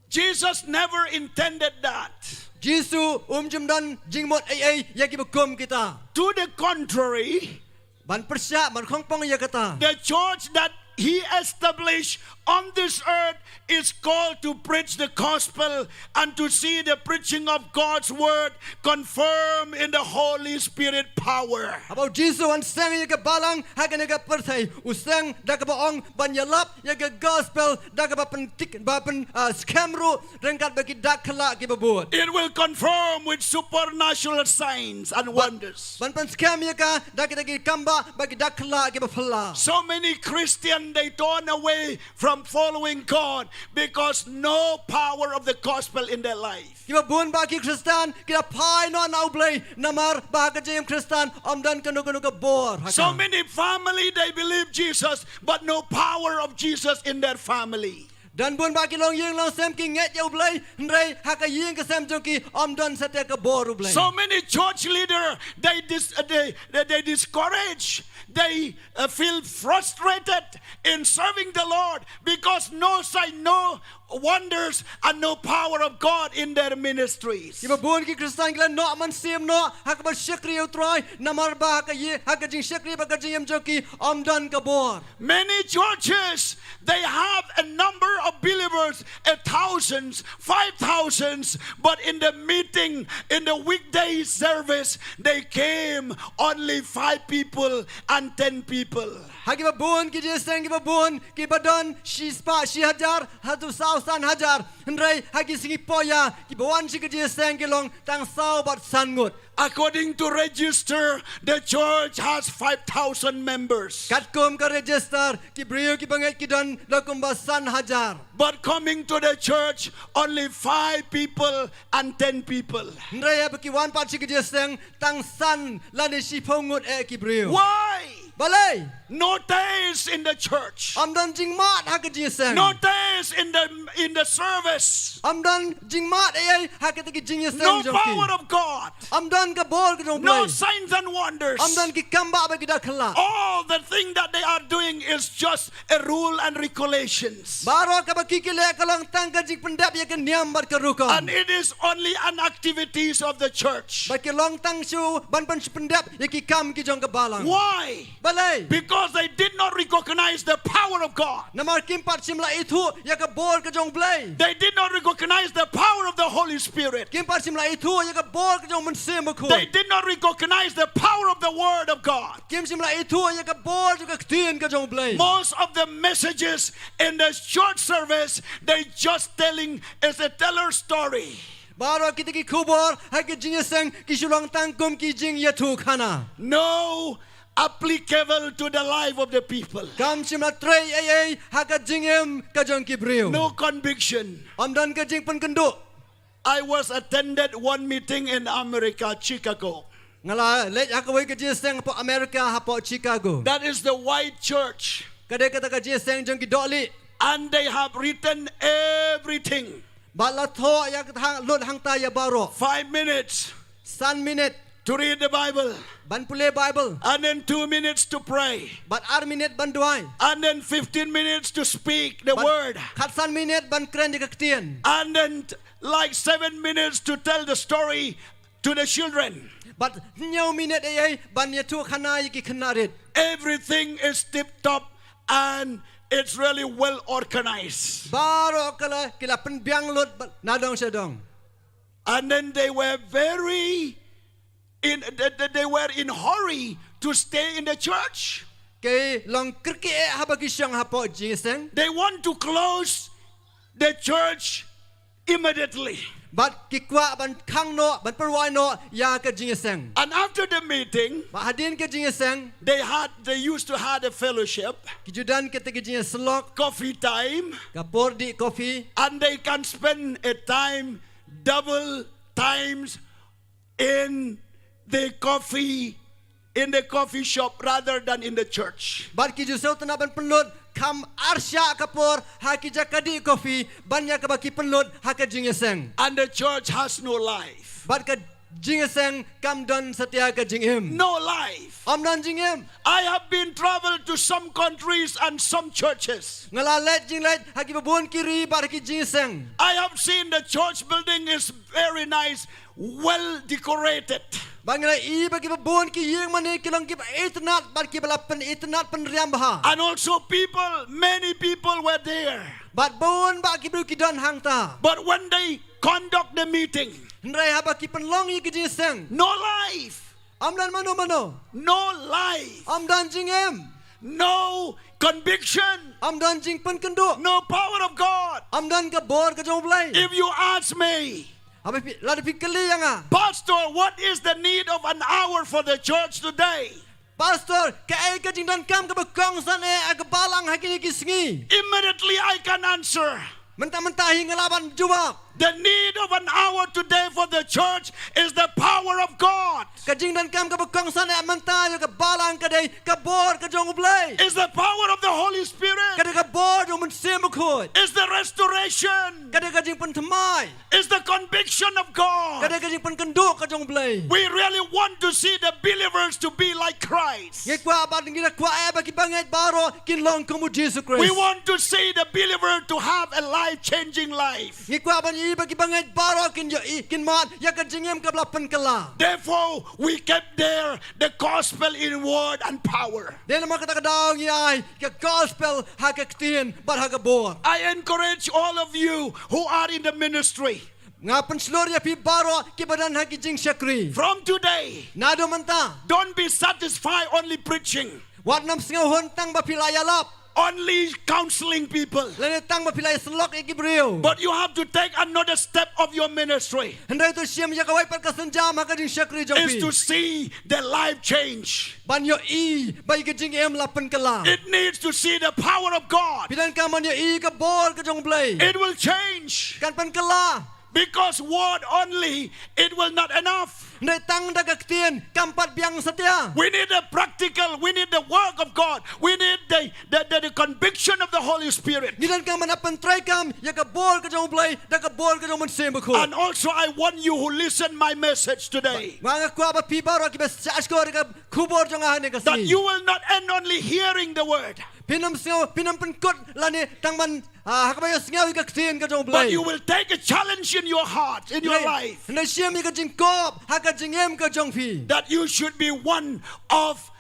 Jesus never intended that. Jisu um shym don jingmut ei ei ïa kiba kum kita. To the contrary, ban pyrshah, ban khongpong ïa kata. The church that he established on this earth is called to preach the gospel and to see the preaching of God's word confirmed in the Holy Spirit power. Haba u Jisu un seng ïa ka balang ha kane ka pyrthei, u seng da kaba ong ban ïalap ïa ka gospel da kaba pyntik, ba pyn, ah, skhem ruh ryngkat bad ki dak kylla kiba bud. It will confirm with supernatural signs and wonders. Ban pynskhem ïa ka da kita ki kambah bad ki dak kylla kiba phylla. So many Christian, they turn away from following God because no power of the gospel in their life. Kiba bun bha ki Khristan ki la phai noh na u Blei namar ba ha ka jingim Khristan ym don kano kano ka bor ha ka. So many family, they believe Jesus, but no power of Jesus in their family. Don bun bah ki longïing longsem ki ngeit ïa U Blei, hynrei ha ka ïing ka sem jong ki ym don satia ka bor U Blei. So many church leader, they dis-, they, they, they discourage, they uh, feel frustrated in serving the Lord because no sign, no wonders and no power of God in their ministries. Kiba bun ki Khristan ki la noh mynsiem noh ha kaba shakri ïa U Trai, namar ba ha ka ïing, ha ka jingshakri bad ka jingim jong ki ym don ka bor. Many churches, they have a number of believers, a thousands, five thousands, but in the meeting, in the weekday service, they came only five people and ten people. Ha kiba bun ki jingïaseng kiba bun, kiba don shispah, shi hajar haduh saw san hajar, hynrei ha ki sngi poh ïa, kiba wan sha ka jingïaseng ki long tang saw bad san ngut. According to register, the church has five thousand members. Katkum ka register, ki briew kiba ngeit ki don da kumba san hajar. But coming to the church, only five people and ten people. Hynrei haba ki wan pat sha ka jingïaseng, tang san lane shiphew ngut eh ki briew. Why? Balei? No taste in the church. Ym don jingmad ha ka jingïaseng. No taste in the, in the service. Ym don jingmad ei ei ha kata ka jingïaseng jong ki. No power of God. Ym don ka bor ka jong U Blei. No signs and wonders. Ym don ki kambah bad ki dakhla. All the thing that they are doing is just a rule and regulations. Baroh kaba ki ki leh ka long tang ka jingpyndep ïa ka niam bad ka rukom. And it is only an activities of the church. Bad ki long tang shu ban pyndep ïa ki kam ki jong ka balang. Why? Balei? Because they did not recognize the power of God. Namar kim pat shym la ithuh ïa ka bor ka jong U Blei. They did not recognize the power of the Holy Spirit. Kim pat shym la ithuh ïa ka bor ka jong U Mynsiem Bakhuid. They did not recognize the power of the Word of God. Kim shym la ithuh ïa ka bor jong ka ktien ka jong U Blei. Most of the messages in the church service, they just telling is a teller story. Baroh kita ki khubor ha ki jingïaseng ki shu long tang kum ki jingïathuhkhana. No applicable to the life of the people. Kam shym la trei ei ei ha ka jingim ka jong ki briew. No conviction. Ym don ka jingpynkynduh. I was attended one meeting in America, Chicago. Nga la leit ha kawei ka jingïaseng hapoh America, hapoh Chicago. That is the white church. Ka dei kata ka jingïaseng jong ki dohlieh. And they have written everything. Bad la thoh ïa kata hang, lut hangta ïa baroh. Five minutes. San minit. To read the Bible. Ban pule Bible. And then two minutes to pray. Bad ar minit ban duwai. And then fifteen minutes to speak the word. Khatsan minit ban kren ïa ka ktien. And then t-, like seven minutes to tell the story to the children. Bad hynñiew minit ei ei ban ïathuhkhana ïa ki khynnah rit. Everything is tip top and it's really well organized. Baroh ka la, ki la pynbiang lut bad nadong shadong. And then they were very in, they, they, they were in hurry to stay in the church. Ki long kyrkieh haba ki shong hapoh jingïaseng. They want to close the church immediately. Bad ki kwah ban khang noh, ban pynrwai noh ïa ka jingïaseng. And after the meeting, bad hadien ka jingïaseng, they had, they used to had a fellowship. Ki ju don kata ka jingïasyllok. Coffee time. Ka por dih coffee. And they can spend a time double times in the coffee, in the coffee shop rather than in the church. Bad ki ju sngewtynnat ban pynlut kham arshah ka por ha ki jaka dih coffee ban ïa kaba ki pynlut ha ka jingïaseng. And the church has no life. Bad ka jingïaseng kam don satia ka jingim. No life. Ym don jingim. I have been traveled to some countries and some churches. Nga la leit jingleit ha kiba bun ki ri bad ha ki jingïaseng. I have seen the church building is very nice, well decorated. Bad nga la ïohi ba kiba bun ki ïing mane ki long kiba itynnat bad kiba la pynitynnat pynriam bha. And also people, many people were there. Bad bun bah ki briew ki don hangta. But when they conduct the meeting, hynrei haba ki pynlong ïa ki jingïaseng, no life. Ym don mano mano. No life. Ym don jingim. No conviction. Ym don jingpynkynduh. No power of God. Ym don ka bor ka jong U Blei. If you ask me, haba phi, lada phi kylli ïa nga, Pastor, what is the need of an hour for the church today? Pastor, kaei ka jingdonkam kaba kongsan eh ha ka balang ha kine ki sngi? Immediately I can answer. Mynta mynta hi nga lah ban jubab. The need of an hour today for the church is the power of God. Ka jingdonkam kaba kongsan eh mynta ïa ka balang ka dei ka bor ka jong U Blei. Is the power of the Holy Spirit. Ka dei ka bor Mynsiem Bakhuid. Is the restoration. Ka dei ka jingpynthymmai. Is the conviction of God. Ka dei ka jingpynkynduh ka jong U Blei. We really want to see the believers to be like Christ. Ngi kwah ban, ngi da kwah eh ba ki bangeit baroh kin long kum u Jisu Khrist. We want to see the believer to have a life-changing life. Ngi kwah ban ïohi ba ki bangeit baroh kin ïohi, kin mad ïa ka jingim kaba la pynkylla. Therefore, we kept there the gospel in word and power. Dei namar kata ka daw ngi ai ka gospel ha ka ktien bad ha ka bor. I encourage all of you who are in the ministry. Nga pynshlur ïa phi baroh kiba don ha ki jingshakri. From today, naduh mynta, don't be satisfied only preaching. Wat nym sngewhun tang ba phi la ïalap. Only counseling people. Lane tang ba phi la ïasyllok ïa ki briew. But you have to take another step of your ministry. Hynrei to shim ïa kawei pat ka sienjam ha ka jingshakri jong phi. Is to see the life change. Ban ïohi ba ïa ka jingim la pynkylla. It needs to see the power of God. Phi donkam ban ïohi ka bor ka jong U Blei. It will change. Kan pynkylla. Because word only, it will not enough. Hynrei tang da ka ktien kam pat biang satia. We need the practical, we need the work of God, we need the, the, the, the conviction of the Holy Spirit. Ngi donkam ban pyntreikam ïa ka bor ka jong U Blei, da ka bor ka jong U Mynsiem Bakhuid. And also, I want you who listen my message today, nga nga kwah ba phi baroh kiba shah shkor ïa ka khubor jong nga ha kane ka sngi, that you will not end only hearing the word. Phin nym sngew, phin nym pynkut lane tang ban, ah, ha kaba ïohsngew ïa ka ktien ka jong U Blei. But you will take a challenge in your heart, in your life. Hynrei shim ïa ka jingkup ha ka jingim ka jong phi. That you should be one of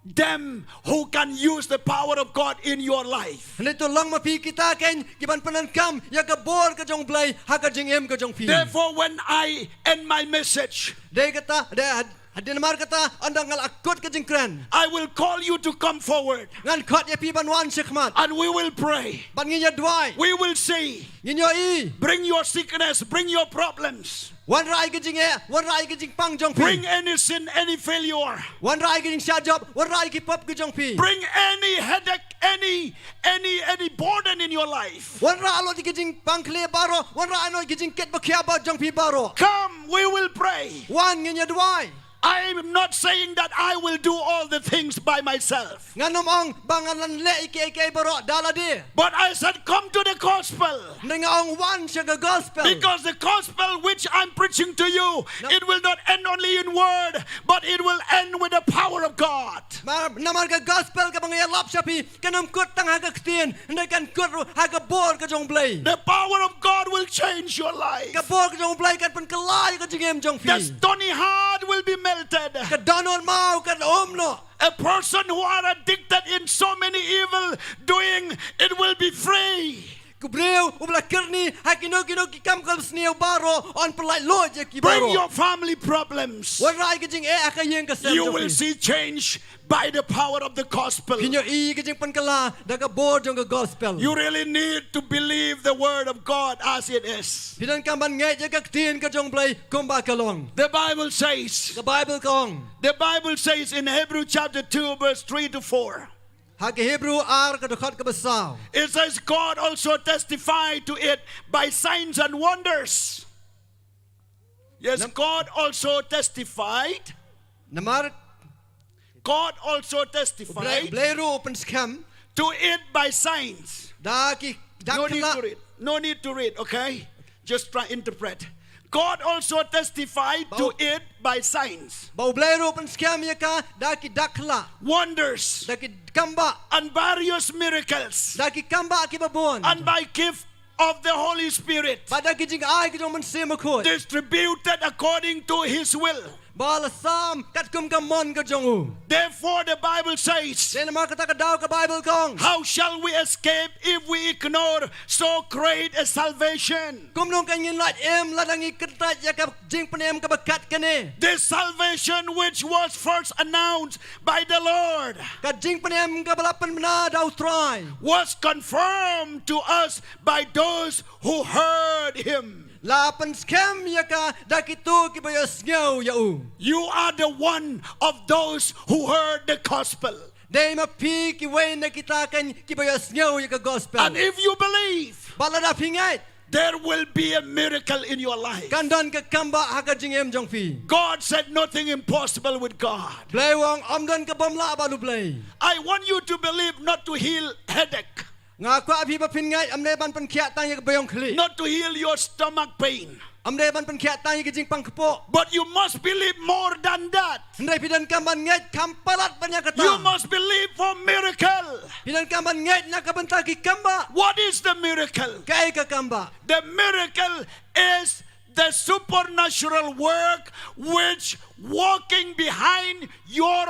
them who can use the power of God in your life. Hynrei to long ma phi kita kein kiban pyndonkam ïa ka bor ka jong U Blei ha ka jingim ka jong phi. Therefore, when I end my message, dei kata, dei, hadien namar kata, ynda nga la kut ka jingkren, I will call you to come forward. Ngan khot ïa phi ban wan shakhmat. And we will pray. Bad ngin ïa duwai. We will say, ngin ïohi. Bring your sickness, bring your problems. Wanrah ïa ka jingeh, wanrah ïa ka jingpang jong phi. Bring any sin, any failure. Wanrah ïa ka jingshah jop, wanrah ïa ki pop ka jong phi. Bring any headache, any, any, any burden in your life. Wanrah halor ïa ka jingpang khleh baroh, wanrah halor ïa ka jingkit ba khia ba jong phi baroh. Come, we will pray. Wan, ngin ïa duwai. I am not saying that I will do all the things by myself. Ngan nym ong ba ngan leh ïa kiei kiei baroh da lade. But I said, come to the gospel. Hynrei nga ong wan sha ka gospel. Because the gospel which I'm preaching to you, it will not end only in word, but it will end with the power of God. Namar ka gospel kaba nga ïalap sha phi kan nym kut tang ha ka ktien, hynrei kan kut ruh ha ka bor ka jong U Blei. The power of God will change your life. Ka bor ka jong U Blei kan pynkylla ïa ka jingim jong phi. The stony heart will be melted. Ka dohnud maw kan um noh. A person who are addicted in so many evil doing, it will be free. Ka briew uba la kyrni ha kino kino ki kam ka sniew baroh, yn pynlait luid ïa ki baroh. Bring your family problems. Wanrah ïa ka jingeh ha ka ïing ka sem jong phi. You will see change by the power of the gospel. Phin ïohi ka jingpynkylla da ka bor jong ka gospel. You really need to believe the word of God as it is. Phi donkam ban ngeit ïa ka ktien ka jong U Blei kumba ka long. The Bible says, ka Bible ka ong, the Bible says in Hebrew chapter two, verse three to four, ha ka Hebrew ar ka dkhot kaba saw, it says, God also testified to it by signs and wonders. Yes, God also testified. Namar God also testified. U Blei ruh u pynskhem to it by signs. Da ki dak khlak. No need to read. No need to read, okay? Just try interpret. God also testified to it by signs. Ba U Blei ruh u pynskhem ïa ka da ki dak khlak. Wonders. Da ki kambah. And various miracles. Da ki kambah kiba bun. And by gift of the Holy Spirit. Bad da ki jingai ki jong u Mynsiem Bakhuid. Distributed according to his will. Ba la sam katkum ka mon ka jong u. Therefore the Bible says, dei namar kata ka daw ka Bible ka ong, how shall we escape if we ignore so great a salvation? Kumno kan ngin lait im lada ngi kyntait ïa ka jingpynim kaba kat kane. This salvation which was first announced by the Lord, ka jingpynim kaba la pynbna da U Trai, was confirmed to us by those who heard him. La pynskhem ïa ka da kito kiba ïohsngew ïa u. You are the one of those who heard the gospel. Dei ma phi kiwei na kita kan kiba ïohsngew ïa ka gospel. And if you believe, bad lada phi ngeit, there will be a miracle in your life. Kan don ka kambah ha ka jingim jong phi. God said nothing impossible with God. Blei u ong ym don ka bym lah bad U Blei. I want you to believe not to heal headache. Nga kwah phi ba phin ngeit, ym dei ban pynkhiah tang ïa ka baïong khlieh. Not to heal your stomach pain. Ym dei ban pynkhiah tang ïa ka jingpang kpoh. But you must believe more than that. Hynrei phi donkam ban ngeit kham palat ban ïa kata. You must believe for miracle. Phi donkam ban ngeit na ka bynta ki kambah. What is the miracle? Kaei ka kambah? The miracle is the supernatural work which working behind your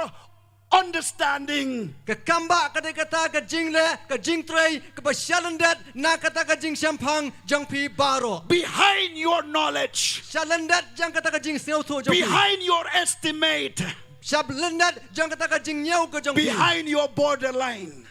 understanding. Ka kambah ka dei kata ka jingleh, ka jingtrei, kaba shalyndet na kata ka jingshemphang jong phi baroh. Behind your knowledge. Shalyndet jong kata ka jingsngewthuh jong phi. Behind your estimate. Shalyndet jong kata ka jingñiew ka jong phi. Behind your borderline.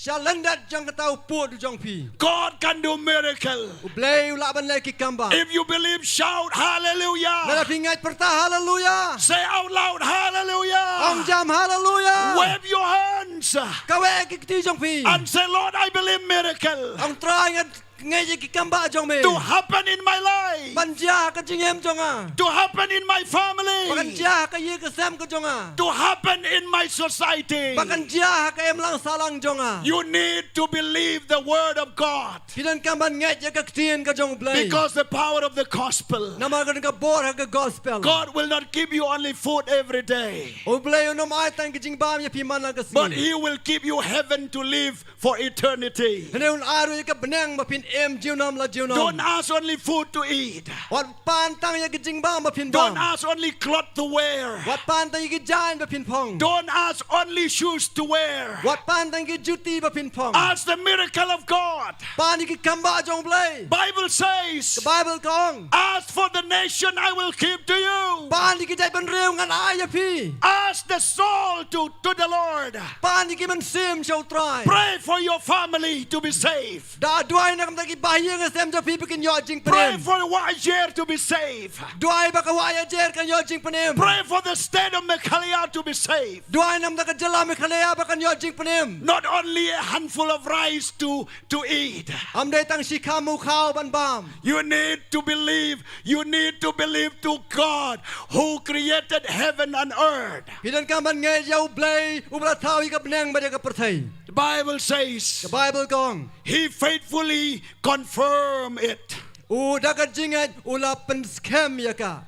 Shalyndet jong kata u pud jong phi. God can do miracle. U Blei u lah ban leh ki kambah. If you believe, shout hallelujah. Lada phi ngeit, pyrta haleluya. Say out loud, hallelujah. Ong jam haleluya. Wave your hands. Kaweh ki kti jong phi. And say, Lord, I believe miracle. Ong Trai, nga ngeit ïa ki kambah jong me. To happen in my life. Ban jia ha ka jingim jong nga. To happen in my family. Ba kan jia ha ka ïing ka sem ka jong nga. To happen in my society. Ba kan jia ha ka imlang sahlang jong nga. You need to believe the word of God. Phi donkam ban ngeit ïa ka ktien ka jong U Blei. Because the power of the gospel. Namar ka don ka bor ha ka gospel. God will not give you only food every day. U Blei um ai tang ki jingbam ïa phi man la ka sngi. But he will give you heaven to live for eternity. Hynrei un ai ruh ïa ka bneng ba phin im junom la junom. Don't ask only food to eat. Wat pan tang ïa ka jingbam ba phin bam. Don't ask only cloth to wear. Wat pan tang ïa ki jaiñ ba phin phong. Don't ask only shoes to wear. Wat pan tang ïa ki juti ba phin phong. Ask the miracle of God. Pan ïa ki kambah jong U Blei. Bible says, ka Baibl ka ong, ask for the nation, I will give to you. Pan ïa ki jaitbynriew, ngan ai ïa phi. Ask the soul to, to the Lord. Pan ïa ki mynsiem sha U Trai. Pray for your family to be saved. Da duwai na ka bynta ki bahaïing hasem jong phi ba kin ïoh jingpynim. Pray for the Wah Ajer to be saved. Duwai ba ka Wah Ajer kan ïoh jingpynim. Pray for the state of Meghalaya to be saved. Duwai na ka bynta ka jylla Meghalaya ba kan ïoh jingpynim. Not only a handful of rice to, to eat. Ym dei tang shi kham u khaw ban bam. You need to believe, you need to believe to God who created heaven and earth. Phi donkam ban ngeit ïa U Blei uba la thaw ïa ka bneng bad ïa ka pyrthei. The Bible says, ka Baibl ka ong, he faithfully confirm it. U da ka jingngeit u la pynskhem ïa ka.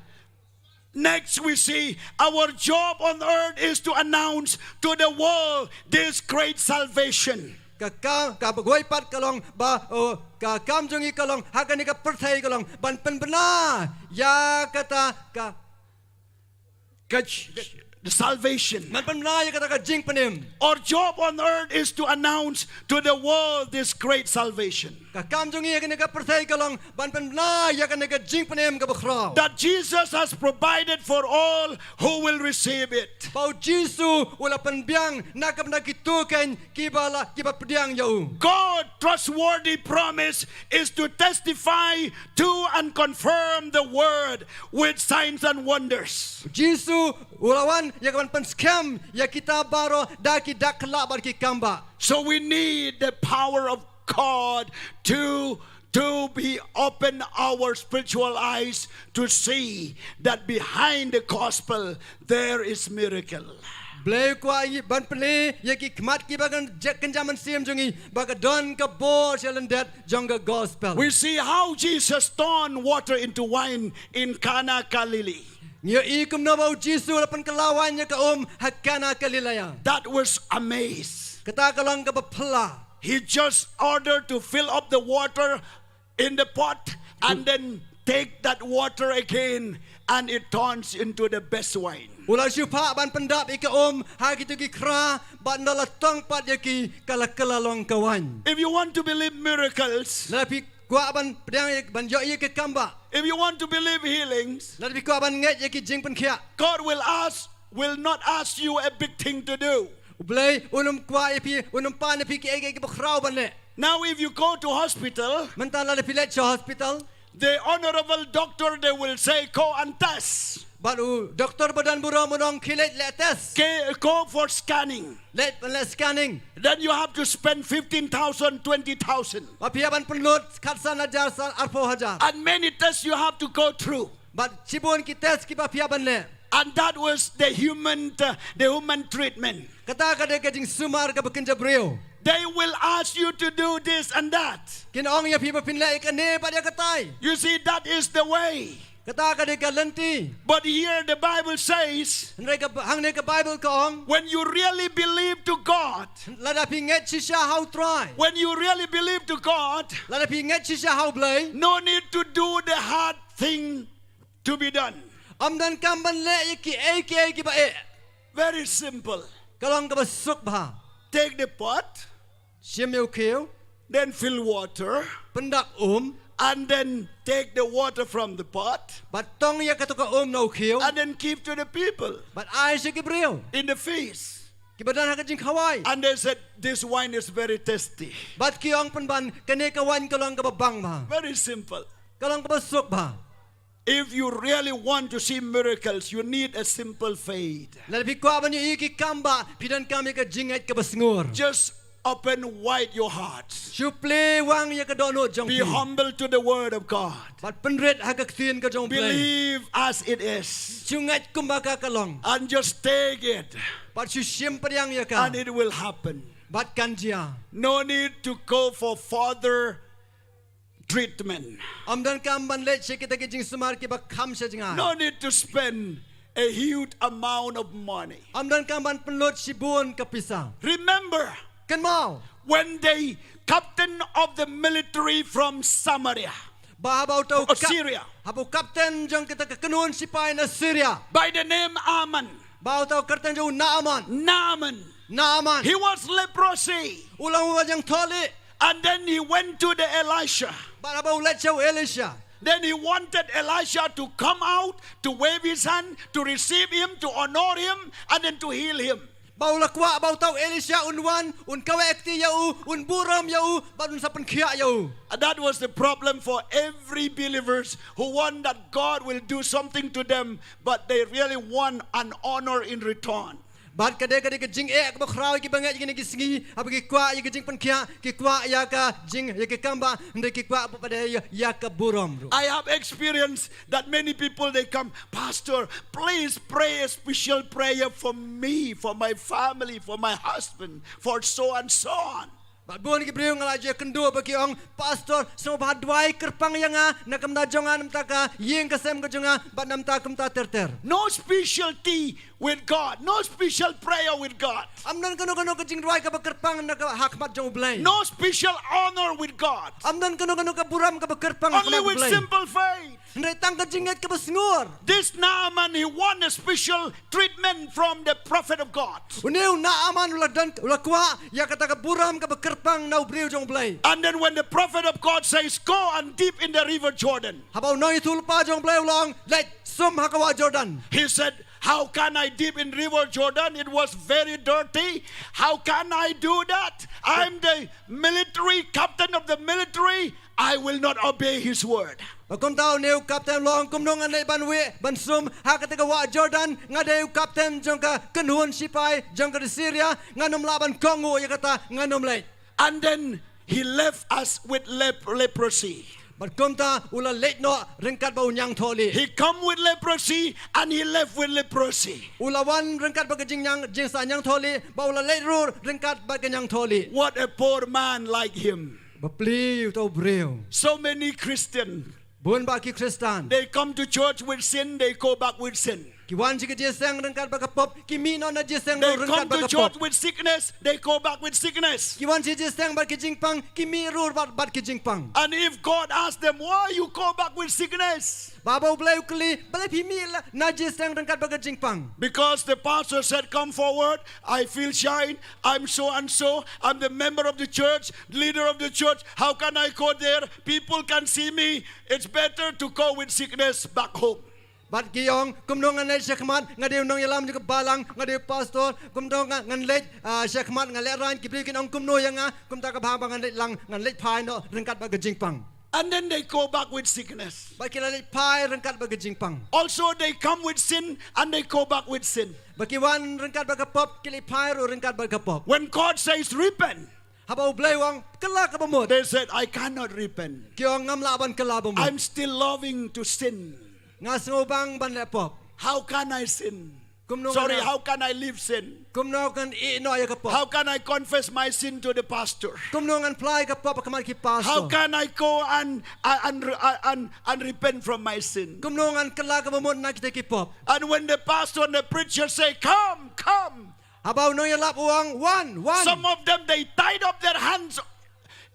Next, we see our job on earth is to announce to the world this great salvation. Ka kam, ka bgoi pat ka long ba, oh, ka kam jong ngi ka long ha kane ka pyrthei ka long ban pynbna ïa kata ka, ka ch-, the salvation. Ban pynbna ïa kata ka jingpynim. Our job on earth is to announce to the world this great salvation. Ka kam jong ngi ha kane ka pyrthei ka long ban pynbna ïa kane ka jingpynim kaba khraw. That Jesus has provided for all who will receive it. Ba U Jisu u la pynbiang na ka bynta kito keiñ kiba la, kiba pdiang ïa u. God trustworthy promise is to testify to and confirm the word with signs and wonders. U Jisu u la wan ïa ka ban pynskhem ïa kita baroh da ki dak khlak bad ki kambah. So we need the power of God to, to be open our spiritual eyes to see that behind the gospel there is miracle. Blei u kwah ïa ban plie ïa ki khmat kiba kynja-, kynja mynsiem jong ngi ba ka don ka bor shalyndet jong ka gospel. We see how Jesus turned water into wine in Cana, Galilee. Ngi ïohi kumno ba U Jisu u la pynkylla waiñ ïa ka um ha Cana Galilea. That was amazed. Kata ka long kaba phylla. He just ordered to fill up the water in the pot and then take that water again and it turns into the best wine. U la shu phah ban pyndap ïa ka um ha kito ki khra bad ynda la tong pat ïa ki ka la kylla long ka waiñ. If you want to believe miracles, lada phi kwah ban pdiang ïa, ban ïoh ïa ki kambah, if you want to believe healings, lada phi kwah ban ngeit ïa ki jingpynkhiah, God will ask, will not ask you a big thing to do. U Blei un ym kwah ïa phi, un ym pan ïa phi kiei kiei kiba khraw ban leh. Now, if you go to hospital, mynta lada phi leit sha hospital, the honorable doctor, they will say, "Go and test." Bad u doktor ba don burom un ong, "Khie leit leh test." Ke-, go for scanning. Leit, leh scanning. Then you have to spend fifteen thousand, twenty thousand. Bad phi hap ban pynlut khatsan hajar, san, arphew hajar. And many tests you have to go through. Bad shibun ki test kiba phi hap ban leh. And that was the human, uh, the human treatment. Kata ka dei ka jingsumar kaba kynja briew. They will ask you to do this and that. Kin ong ïa phi ba phin leh ïa kane bad ïa katai. You see, that is the way. Kata ka dei ka lynti. But here the Bible says, hynrei ka, hangne ka Bible ka ong, when you really believe to God, lada phi ngeit shisha ha U Trai, when you really believe to God, lada phi ngeit shisha ha U Blei, no need to do the hard thing to be done. Ym donkam ban leh ïa kiei kiei kiba eh. Very simple. Ka long kaba suk bha. Take the pot, shim ïa u khiew, then fill water, pyndap um, and then take the water from the pot, bad tong ïa kato ka um na u khiew, and then give to the people, bad ai sha ki briew, in the feast, kiba don ha ka jingkhawai. And they said, "This wine is very tasty." Bad ki ong pynban, kane ka wain ka long kaba bang bha. Very simple. Ka long kaba suk bha. If you really want to see miracles, you need a simple faith. Lada phi kwah ban ïohi ki kam bah, phi donkam ïa ka jingngeit kaba sngur. Just open wide your heart. Shu plie wang ïa ka dohnud jong phi. Be humble to the word of God. Bad pynrit ha ka ktien ka jong U Blei. Believe as it is. Shu ngeit kumba ka ka long. And just take it. Bad shu shim pdiang ïa ka. And it will happen. Bad kan jia. No need to go for further treatment. Ym donkam ban leit sha kita ki jingsumar kiba kham sha jngai. No need to spend a huge amount of money. Ym donkam ban pynlut shibun ka pisa. Remember, kynmaw, when the captain of the military from Samaria, ba haba uta u kap-, Syria, haba u kapten jong kita ka kynhun sipai na Syria, by the name Ammon, ba uta u kyrteng jong u Naaman. Naaman. Naaman. He was leprosy. U long u ba jong tholi. And then he went to the Elisha. Bad haba u leit sha u Elisha. Then he wanted Elisha to come out, to wave his hand, to receive him, to honor him, and then to heal him. Ba u la kwah ba uta u Elisha un wan, un kaweh kti ïa u, un burom ïa u, bad un sa pynkhiah ïa u. And that was the problem for every believers who want that God will do something to them, but they really want an honor in return. Bad ka dei, ka dei ka jingeh kaba khraw ïa kiba ngeit ïa kine ki sngi, haba ki kwah ïa ka jingpynkhiah, ki kwah ïa ka jing, ïa ka kam bah, hynrei ki kwah bad ïa, ïa ka burom ruh. I have experienced that many people, they come, "Pastor, please pray a special prayer for me, for my family, for my husband, for so and so on." Bad bun ki briew nga la ju ïakynduh ba ki ong, "Pastor, sngewbha duwai kyrpang ïa nga, na ka bynta jong nga, na ka bynta ka ïing ka sem ka jong nga, bad na ka bynta kumta ter ter." No specialty with God, no special prayer with God. Ym don kano kano ka jingduwai kaba kyrpang na ka ha khmat jong U Blei. No special honor with God. Ym don kano kano ka burom kaba kyrpang ha khmat U Blei. Only with simple faith. Hynrei tang ka jingngeit kaba sngur. This Naaman, he won a special treatment from the prophet of God. Une u Naaman u la don, u la kwah ïa kata ka burom kaba kyrpang na u briew jong U Blei. And then when the prophet of God says, "Go and dip in the river Jordan," haba u nongïathuhlypa jong U Blei u la ong, "Leit sum ha ka wah Jordan." He said, "How can I dip in river Jordan? It was very dirty. How can I do that? I'm the military captain of the military. I will not obey his word." Bad kumta une u kapten u la ong, "Kumno ngan leit ban wieh, ban sum ha kata ka wah Jordan, nga dei u kapten jong ka kynhun sipai jong ka Syria, ngan ym lah ban kohnguh ïa kata, ngan ym leit." And then he left us with lep-, leprosy. Bad kumta u la leit noh ryngkat bad u ñiangthohlieh. He come with leprosy and he left with leprosy. U la wan ryngkat bad ka jingñiang, jingsah ñiangthohlieh, bad u la leit ruh ryngkat bad ka ñiangthohlieh. What a poor man like him. Bapli uta u briew. So many Christian, bun bah ki Khristan, they come to church with sin, they go back with sin. Ki wan sha ka jingïaseng ryngkat bad ka pop, ki mih noh na jingïaseng ruh ryngkat bad ka pop. They come to church with sickness, they go back with sickness. Ki wan sha ka jingïaseng bad ki jingpang, ki mih ruh bad, bad ki jingpang. And if God asks them, "Why you go back with sickness?" Bad haba U Blei u kylli, "Balei phi mih la na jingïaseng ryngkat bad ka jingpang?" Because the pastor said, "Come forward, I feel shy, I'm so and so, I'm the member of the church, leader of the church, how can I go there? People can see me, it's better to go with sickness back home." Bad ki ong, "Kumno ngan leit shakhmat, nga dei u nongïalam jong ka balang, nga dei u pastor, kumno nga, ngan leit, ah, shakhmat, ngan lehraiñ, ki briew kin ong kumno ïa nga, kumta ka bha ba ngan leit lang, ngan leit phai noh ryngkat bad ka jingpang." And then they go back with sickness. Bad ki la leit phai ryngkat bad ka jingpang. Also, they come with sin and they go back with sin. Bad ki wan ryngkat bad ka pop, ki leit phai ruh ryngkat bad ka pop. When God says, "Repent," haba U Blei u ong, "Kylla ka bamut," they said, "I cannot repent. Ki ong, ngam lah ban kylla bamut. I'm still loving to sin. Nga sngewbang ban leh pop. How can I sin?" Kumno Sorry, ngan how can I leave sin? Kumno ngan ïeh noh ïa ka pop? How can I confess my sin to the pastor? Kumno ngan phla ïa ka pop ha khmat ki pastor? How can I go and and and, and, and repent from my sin? Kumno ngan kylla kaba mut na kita ki pop? And when the pastor and the preacher say, "Come, come," Haba u nongïalap u ong, "Wan, wan." Some of them, they tied up their hands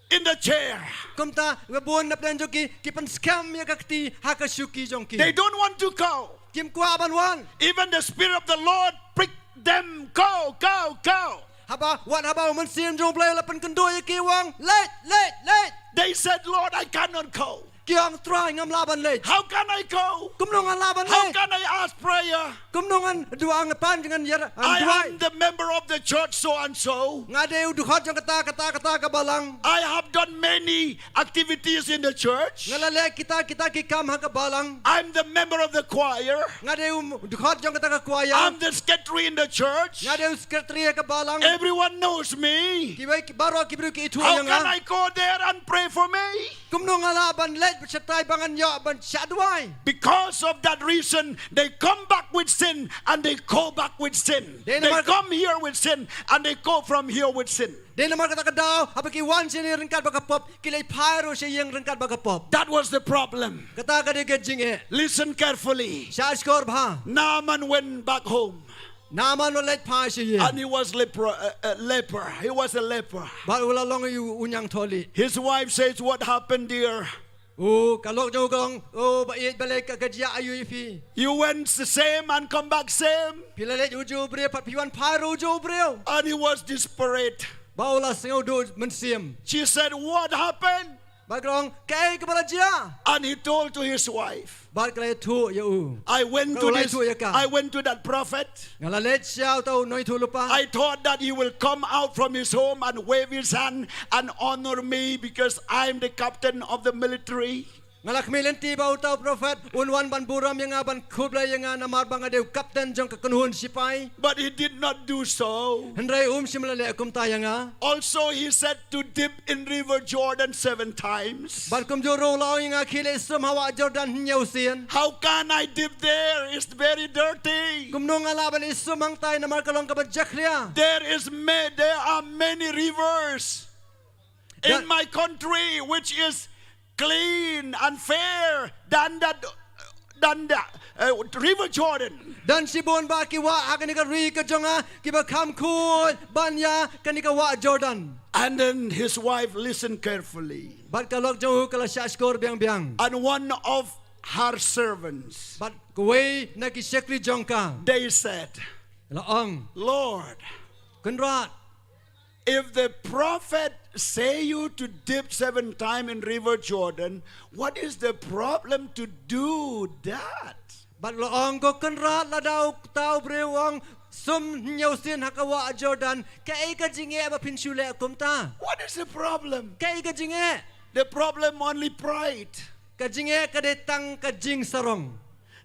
in the chair. Kumta, ba bun na pdeng jong ki, ki pynskhem ïa ka kti ha ka shuki jong ki. They don't want to go. Kim kwah ban wan. Even the Spirit of the Lord pricked them, "Go, go, go." Haba, wat haba u Mynsiem jong U Blei u la pynkynduh ïa ki, u ong, "Leit, leit, leit." They said, "Lord, I cannot go." Ki ong, "Trai, ngam lah ban leit." How can I go? Kumno ngan lah ban leit? How can I ask prayer? Kumno ngan duwai, ngan pan, ngan ïa, ngan duwai? I am the member of the church so and so. Nga dei u dkhot jong kata, kata, kata ka balang. I have done many activities in the church. Nga la leh kita, kita ki kam ha ka balang. I'm the member of the choir. Nga dei u dkhot jong kata ka choir. I'm the secretary in the church. Nga dei u secretary ha ka balang. Everyone knows me. Kiwei ki, baroh ki briew ki ithuh ïa nga. How can I go there and pray for me? Kumno nga lah ban leit bad shatai ba ngan ïoh ban shah duwai? Because of that reason, they come back with sin and they go back with sin. They come here with sin and they go from here with sin. Dei namar kata ka daw, haba ki wan shane ryngkat bad ka pop, ki leit phai ruh sha ïing ryngkat bad ka pop. That was the problem. Kata ka dei ka jingeh. Listen carefully. Shah shkor bha. Naaman went back home. Naaman u la leit phai sha ïing. And he was leper, uh, uh, leper. He was a leper. Bad u la long ïa u, u ñiangthohlieh. His wife says, "What happened, dear?" U, ka lok jong u ka ong, "O ba ïeit balei, ka, ka jia aïu ïa phi? You went the same and come back same." Phi la leit u ju u briew, pat phi wan phai ruh u ju u briew. And he was desperate. Bad u la sngew duh mynsiem. She said, "What happened?" Bad ka ong, "Kaei kaba la jia?" And he told to his wife, Bad ka la ïathuh ïa u. "I went to this, I went to that prophet. Nga la leit sha uta u nongïathuhlypa. I thought that he will come out from his home and wave his hand and honor me because I'm the captain of the military." Nga la khmih lynti ba uta u prophet un wan ban burom ïa nga, ban khublei ïa nga namar ba nga dei u kapten jong ka kynhun shipai. But he did not do so. Hynrei um shym la leh kumta ïa nga. Also, he said to dip in river Jordan seven times. Bad kumjuh ruh u la ong ïa nga, khie leit sum ha wah Jordan hynñiew sien. How can I dip there? It's very dirty. Kumno nga lah ban leit sum hangtai namar ka long kaba jakhlia? There is ma-, there are many rivers in my country which is clean and fair than that, than the, uh, river Jordan. Don shibun bha ki wah ha kane ka ri ka jong nga kiba kham khuid ban ïa kane ka wah Jordan. And then his wife listened carefully. Bad ka lok jong u ka la shah shkor biang biang. And one of her servants, Bad kawei na ki shakri jong ka, they said, ka la ong, "Lord, Kynrad, if the prophet say you to dip seven time in river Jordan, what is the problem to do that?" Bad la ong, "Ko Kynrad, lada uta u briew u ong sum hynñiew sien ha ka wah Jordan, kaei ka jingeh ba phin shu leh kumta? What is the problem? Kaei ka jingeh?" The problem only pride. Ka jingeh ka dei tang ka jingsarong.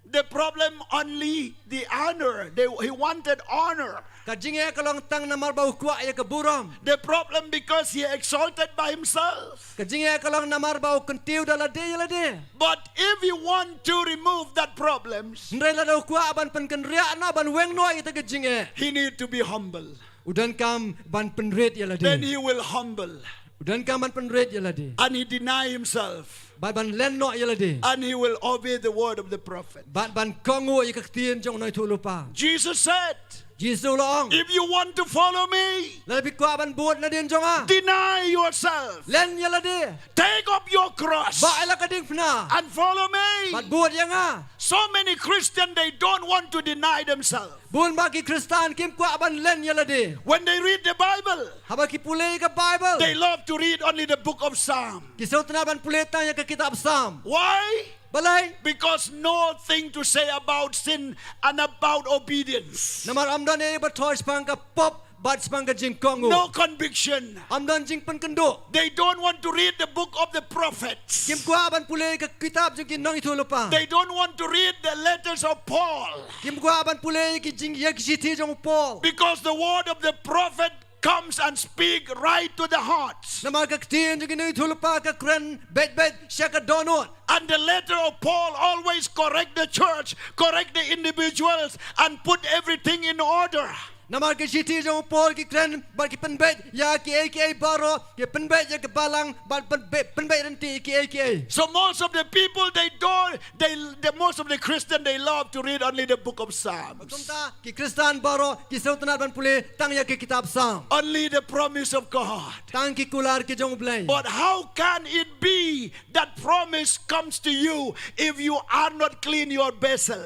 The problem only the honor. They, he wanted honor. Ka jingeh ka long tang namar ba u kwah ïa ka burom. The problem because he exalted by himself. Ka jingeh ka long namar ba u kyntiew da lade ïa lade. But if you want to remove that problems, Hynrei lada u kwah ban pynkynriah noh, ban weng noh ïa kata ka jingeh, he need to be humble. U donkam ban pynrit ïa lade. Then he will humble. U donkam ban pynrit ïa lade. And he deny himself. Bad ban len noh ïa lade. And he will obey the word of the prophet. Bad ban kohnguh ïa ka ktien jong u nongïathuhlypa. Jesus said, Jisu u la ong, "If you want to follow me, lada phi kwah ban bud nadien jong nga, deny yourself. Len ïa lade. Take up your cross. Bah ïa la ka diengphna. And follow me." Bad bud ïa nga. So many Christians, they don't want to deny themselves. Bun bah ki Khristan kim kwah ban len ïa lade. When they read the Bible, Haba ki pule ka Bible, they love to read only the book of Psalm. Ki sngewtynnat ban pule tang ïa ka kitab Psalm. Why? Balei? Because nothing to say about sin and about obedience. Namar ym don ei ba thoh shaphang ka pop bad shaphang ka jingkohnguh. No conviction. Ym don jingpynkynduh. They don't want to read the book of the prophets. Kim kwah ban pule ka kitab jong ki nongïathuhlypa. They don't want to read the letters of Paul. Kim kwah ban pule ki jing, ïa ki shithi jong u Paul. Because the word of the prophet comes and speak right to the hearts. Namar ka ktien jong ki nongïathuhlypa ka kren beit beit sha ka dohnud. And the letter of Paul always correct the church, correct the individuals, and put everything in order. Namar ki shithi jong u Paul ki kren bad ki pynbeit ïa kiei kiei baroh, ki pynbeit ïa ka balang bad pynbeit, pynbeit ryntih ïa kiei kiei. So most of the people, they don't, they, the most of the Christian, they love to read only the book of Psalms. Kumta ki Khristan baroh ki sngewtynnat ban pule tang ïa ki kitab Psalm. Only the promise of God. Tang ki kular ki jong u Blei. But how can it be that promise comes to you if you are not clean your vessel?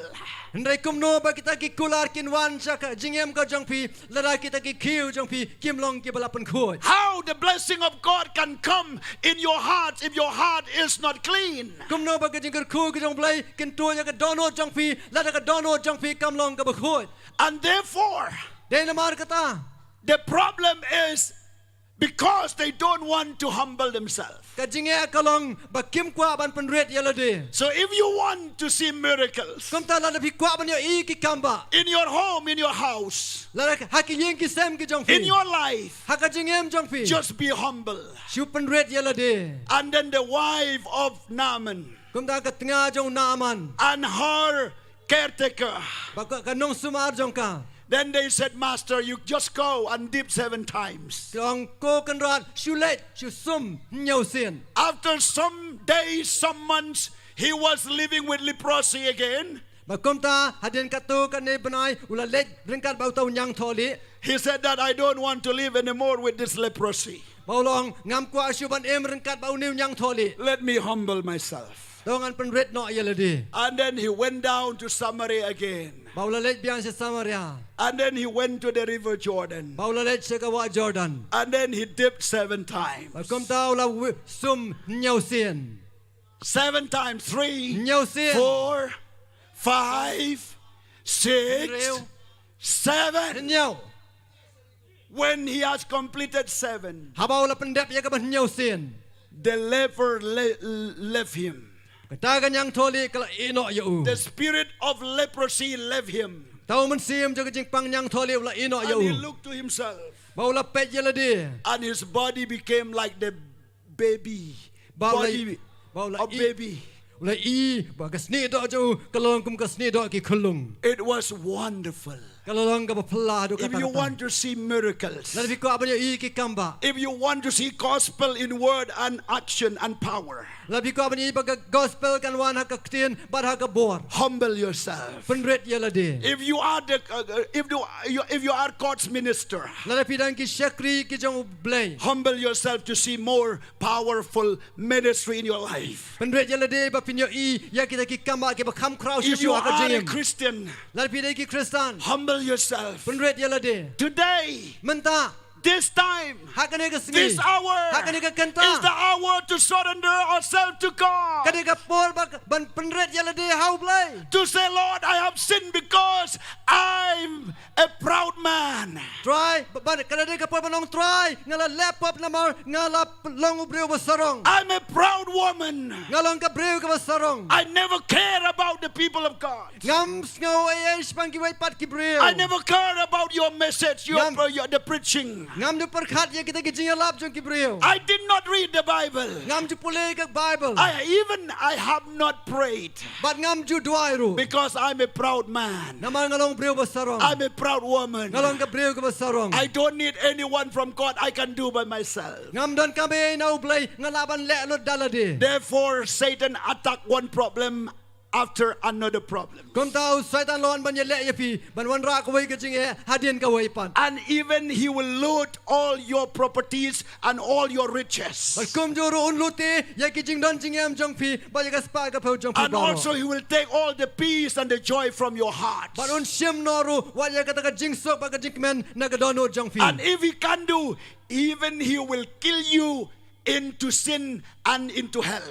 Hynrei kumno ba kita ki kular kin wan sha ka jingim ka jong phi lada kita ki khiew jong phi kim long kiba la pynkhuid? How the blessing of God can come in your heart if your heart is not clean? Kumno ba ka jingkyrkhu ka jong u Blei kin tuid ïa ka dohnud jong phi lada ka dohnud jong phi kam long kaba khuid? And therefore, dei namar kata, the problem is because they don't want to humble themselves. Ka jingeh ka long ba kim kwah ban pynrit ïa lade. So if you want to see miracles, kumta lada phi kwah ban ïohi ki kambah, in your home, in your house, lada ha ki ïing ki sem ki jong phi, in your life, ha ka jingim jong phi, just be humble. Shu pynrit ïa lade. And then the wife of Naaman, kumta ka tnga jong Naaman, and her caretaker, bad ka, ka nongsumar jong ka. Then they said, "Master, you just go and dip seven times." Ki ong, "Ko Kynrad, shu leit, shu sum hynñiew sien." After some days, some months, he was living with leprosy again. Bad kumta hadien katto katne bnai u la leit ryngkat bad uta u ñiangthohlieh. He said that, "I don't want to live anymore with this leprosy." Bad u la ong, "Ngam kwah shuh ban im ryngkat bad une u ñiangthohlieh. Let me humble myself." To ngan pynrit noh ïa lade. And then he went down to Samaria again. Bad u la leit biang sha Samaria. And then he went to the river Jordan. Bad u la leit sha ka wah Jordan. And then he dipped seven times. Bad kumta u la wi-, sum hynñiew sien. Seven times, three, hynñiew sien, four, five, six, hynriew, seven. Hynñiew. When he has completed seven, haba u la pyndep ïa kaba hynñiew sien, the leper le-, left him. Kata ka ñiangthohlieh ka la ïeh noh ïa u. The spirit of leprosy left him. Uta u mynsiem jong ka jingpang ñiangthohlieh u la ïeh noh ïa u. And he looked to himself. Bad u la peit ïa lade. And his body became like the baby. Bad u la, body, bad u la, of i-, baby. U la ïohi ba ka snieh doh jong u ka long kum ka snieh doh ki khyllung. It was wonderful. Ka la long kaba phylla haduh katta katta. If you want to see miracles, lada phi kwah ban ïohi ki kambah, if you want to see gospel in word and action and power, lada phi kwah ban ïohi ba ka gospel kan wan ha ka ktien bad ha ka bor, humble yourself. Pynrit ïa lade. If you are the, uh, uh, if you, you, if you are God's minister, lada phi dang ki shakri ki jong u Blei, humble yourself to see more powerful ministry in your life. Pynrit ïa lade ba phin ïohi ïa kita ki kambah kiba kham khraw shisha ha ka jingim. If you are a Christian, lada phi dei ki Khristan, humble yourself. Pynrit ïa lade. Today, mynta, this time, ha kane ka sngi, this hour, ha kane ka kynta, is the hour to surrender ourselves to God. Ka dei ka por ba, ban pynrit ïa lade ha u Blei. To say, "Lord, I have sinned because I'm a proud man." Trai, ba, ba, ka la dei ka por ban ong, "Trai, nga la leh pop namar nga la p-, long u briew ba sarong. I'm a proud woman. Nga long ka briew kaba sarong. I never care about the people of God." Ngam sngew ei ei shaphang kiwei pat ki briew. I never care about your message, your, ngam, uh, your, the preaching. Ngam ju pyrkhat ïa kita ki jingïalap jong ki briew. I did not read the Bible. Ngam ju pule ka Bible. I even, I have not prayed. Bad ngam ju duwai ruh. Because I'm a proud man. Namar nga long briew ba sarong. I'm a proud woman. Nga long ka briew kaba sarong. I don't need anyone from God. I can do by myself. Ngam donkam ei ei na u Blei, nga lah ban leh lut da lade. Therefore, Satan attack one problem after another problem. Kumta u Soitan la wan ban ïaleh ïa phi, ban wanrah kawei ka jingeh hadien kawei pat. And even he will loot all your properties and all your riches. Bad kumjuh ruh un lute ïa ki jingdon jingem jong phi, bad ïa ka spah ka phew jong phi baroh. And also he will take all the peace and the joy from your heart. Bad un shim noh ruh wat ïa kata ka jingsuk bad ka jingkmen na ka dohnud jong phi. And if he can do, even he will kill you into sin and into hell.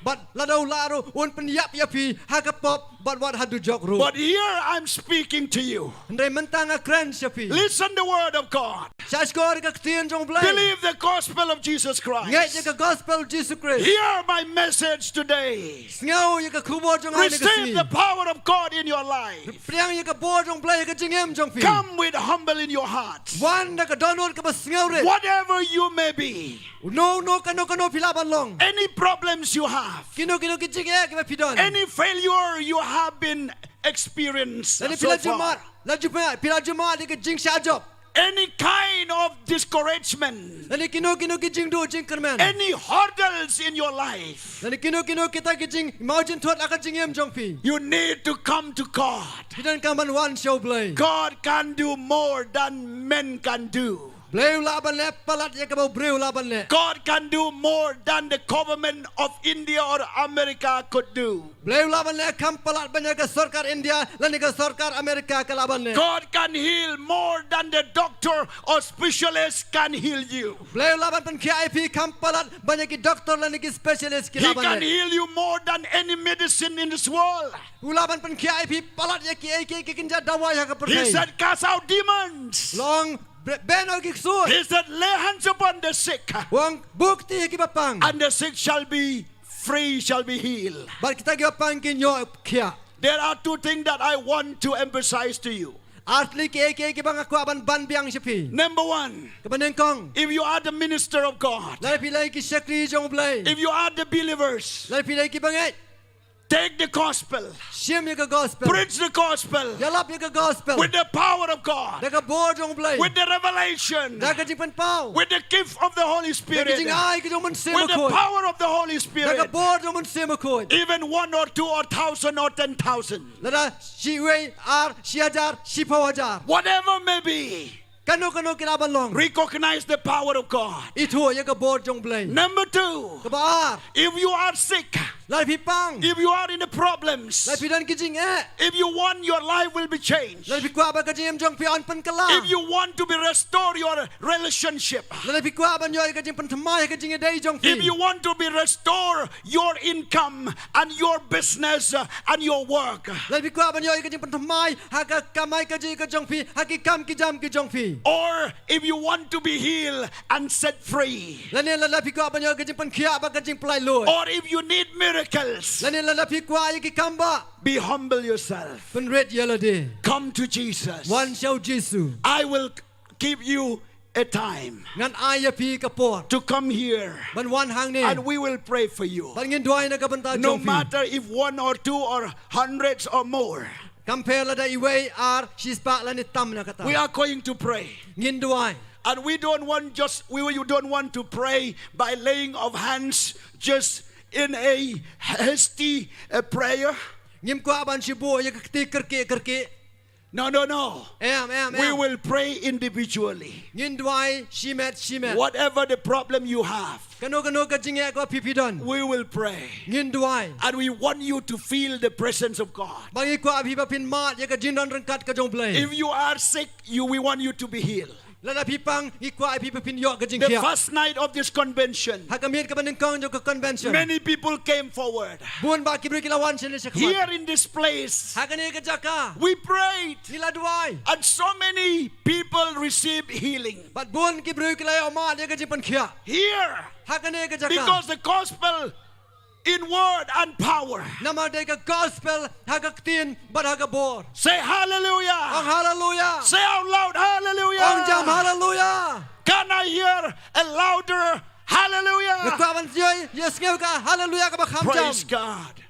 Bad lada u lah ruh un pynïap ïa phi ha ka pop bad wat ha dujok ruh. But here I'm speaking to you. Hynrei mynta nga kren sha phi. Listen the word of God. Sngap ïa ka ktien jong U Blei. Believe the gospel of Jesus Christ. Ngeit ïa ka gospel Jisu Khrist. Hear my message today. Sngew ïa ka khubor jong nga ha kane ka sngi. Receive the power of God in your life. Pdiang ïa ka bor jong U Blei ha ka jingim jong phi. Come with humble in your heart. Wan da ka dohnud kaba sngewrit. Whatever you may be. Uno uno kano kano phi lah ban long. Any problems you have. Kino kino ki jingeh kiba phi don. Any failure you have been experienced so far. Lane phi la ju mad, la ju mad, phi la ju mad ïa ka jingshah jop. Any kind of discouragement. Lane kino kino ki jingduh jingkyrmen. Any hurdles in your life. Lane kino kino kita ki jingmawjynthut ha ka jingim jong phi. You need to come to God. Phi donkam ban wan sha U Blei. God can do more than men can do. Blei u lah ban leh palat ïa kaba u briew u lah ban leh. God can do more than the government of India or America could do. Blei u lah ban leh kham palat ban ïa ka sorkar India lane ka sorkar America ka lah ban leh. God can heal more than the doctor or specialist can heal you. Blei u lah ban pynkhiah ïa phi kham palat ban ïa ki doktor lane ki specialist ki lah ban leh. He can heal you more than any medicine in this world. U lah ban pynkhiah ïa phi palat ïa kiei kiei ki kynja dawai ha ka pyrthei. He said, "Cast out demons." U ong, "Beh noh ki ksuid." He said, "Lay hands upon the sick." U ong, "Buh kti ïa kiba pang." "And the sick shall be free, shall be healed." Bad kita kiba pang kin ïoh khiah. There are two things that I want to emphasize to you. Ar tylli kiei kiei kiba nga kwah ban ban biang sha phi. Number one, kaba nyngkong, if you are the minister of God, lada phi dei ki shakri jong U Blei, if you are the believers, lada phi dei kiba ngeit, take the gospel. Shim ïa ka gospel. Preach the gospel. Ïalap ïa ka gospel. With the power of God. Da ka bor jong U Blei. With the revelation. Da ka jingpynpaw. With the gift of the Holy Spirit. Da ka jingai ka jong U Mynsiem Bakhuid. With the power of the Holy Spirit. Da ka bor jong U Mynsiem Bakhuid. Even one or two or thousand or ten thousand. Lada shi wei, ar, shi hajar, shiphew hajar. Whatever may be. Kano kano ki lah ban long. Recognize the power of God. Ithuh ïa ka bor jong U Blei. Number two, kaba ar, if you are sick, lada phi pang, if you are in the problems, lada phi don ki jingeh, if you want your life will be changed, lada phi kwah ba ka jingim jong phi yn pynkylla, if you want to be restore your relationship, lada phi kwah ban ïoh ïa ka jingpynthymmai ha ka jingïadei jong phi, if you want to be restore your income and your business, uh, and your work, lada phi kwah ban ïoh ïa ka jingpynthymmai ha ka kamai kajih ka jong phi, ha ki kam ki jam ki jong phi, or if you want to be healed and set free, lane lada phi kwah ban ïoh ka jingpynkhiah bad ka jingpynlait luid, or if you need miracles, lane lada phi kwah ïa ki kambah, be humble yourself. Pynrit ïa lade. Come to Jesus. Wan sha U Jisu. I will give you a time. Ngan ai ïa phi ka por. To come here. Ban wan hangne. And we will pray for you. Bad ngin duwai na ka bynta jong phi. No matter if one or two or hundreds or more. Kam pher lada iwei, ar, shispah lane tam na kata. We are going to pray. Ngin duwai. And we don't want just, we, we don't want to pray by laying of hands just in a hasty, uh, prayer. Ngim kwah ban shu buh ïa ka kti kyrkieh kyrkieh. No, no, no. Em, em, em. We will pray individually. Ngin duwai shimet shimet. Whatever the problem you have, kano kano ka jingeh kaba phi phi don, we will pray. Ngin duwai. And we want you to feel the presence of God. Bad ngi kwah phi ba phin mad ïa ka jingdon ryngkat ka jong U Blei. If you are sick, you, we want you to be healed. Lada phi pang, ngi kwah ïa phi ba phin ïoh ka jingkhiah. The first night of this convention, ha ka miet kaba nyngkong jong ka convention, many people came forward. Bun bah ki briew ki la wan shane shakhmat. Here in this place, ha kane ka jaka, we prayed. Ngi la duwai. And so many people received healing. Bad bun ki briew ki la ïoh mad ïa ka jingpynkhiah. Here, ha kane ka jaka. Because the gospel in word and power. Namar dei ka gospel ha ka ktien bad ha ka bor. Say hallelujah. Ong hallelujah. Say out loud, hallelujah. Ong jam hallelujah. Can I hear a louder hallelujah? Nga kwah ban ïoh, ïohsngew ka hallelujah kaba kham jam. Praise God.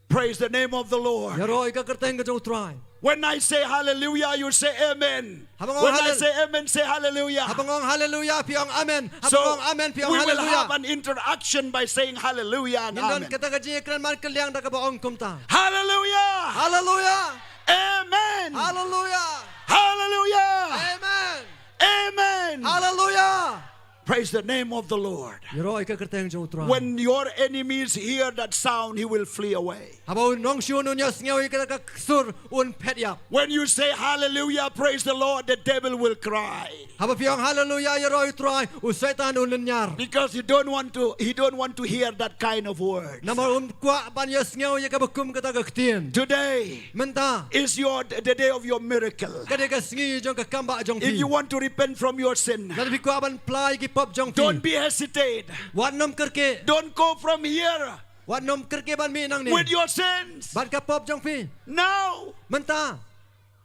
Praise the name of the Lord. Ïaroh ïa ka kyrteng ka jong U Trai. When I say hallelujah, you say amen. Haba nga ong hallel- When I say amen, say hallelujah. Haba nga ong hallelujah, phi ong amen. Haba nga ong amen, phi ong hallelujah. So we will have an interaction by saying hallelujah and amen. Ngin don kata ka jingïakren markylliang da kaba ong kumta. Hallelujah. Hallelujah. Amen. Hallelujah. Hallelujah. Amen. Amen. Hallelujah. Praise the name of the Lord. Ïaroh ïa ka kyrteng jong U Trai. When your enemies hear that sound, he will flee away. Haba u nongshun un ïohsngew ïa ka, ka sur, un phet ïap. When you say hallelujah, praise the Lord, the devil will cry. Haba phi ong haleluya, ïaroh ïa U Trai, u Soitan un lynñiar. Because he don't want to, he don't want to hear that kind of words. Namar um kwah ban ïohsngew ïa kaba kum kata ka ktien. Today Mynta is your, the day of your miracle. Ka dei ka sngi jong ka kambah jong phi. If you want to repent from your sin, Lada phi kwah ban phla ïa ki pop jong phi, don't be hesitate. Wat nym kyrkieh. Don't go from here Wat nym kyrkieh ban mih nangne with your sins. Bad ka pop jong phi. Now, Mynta,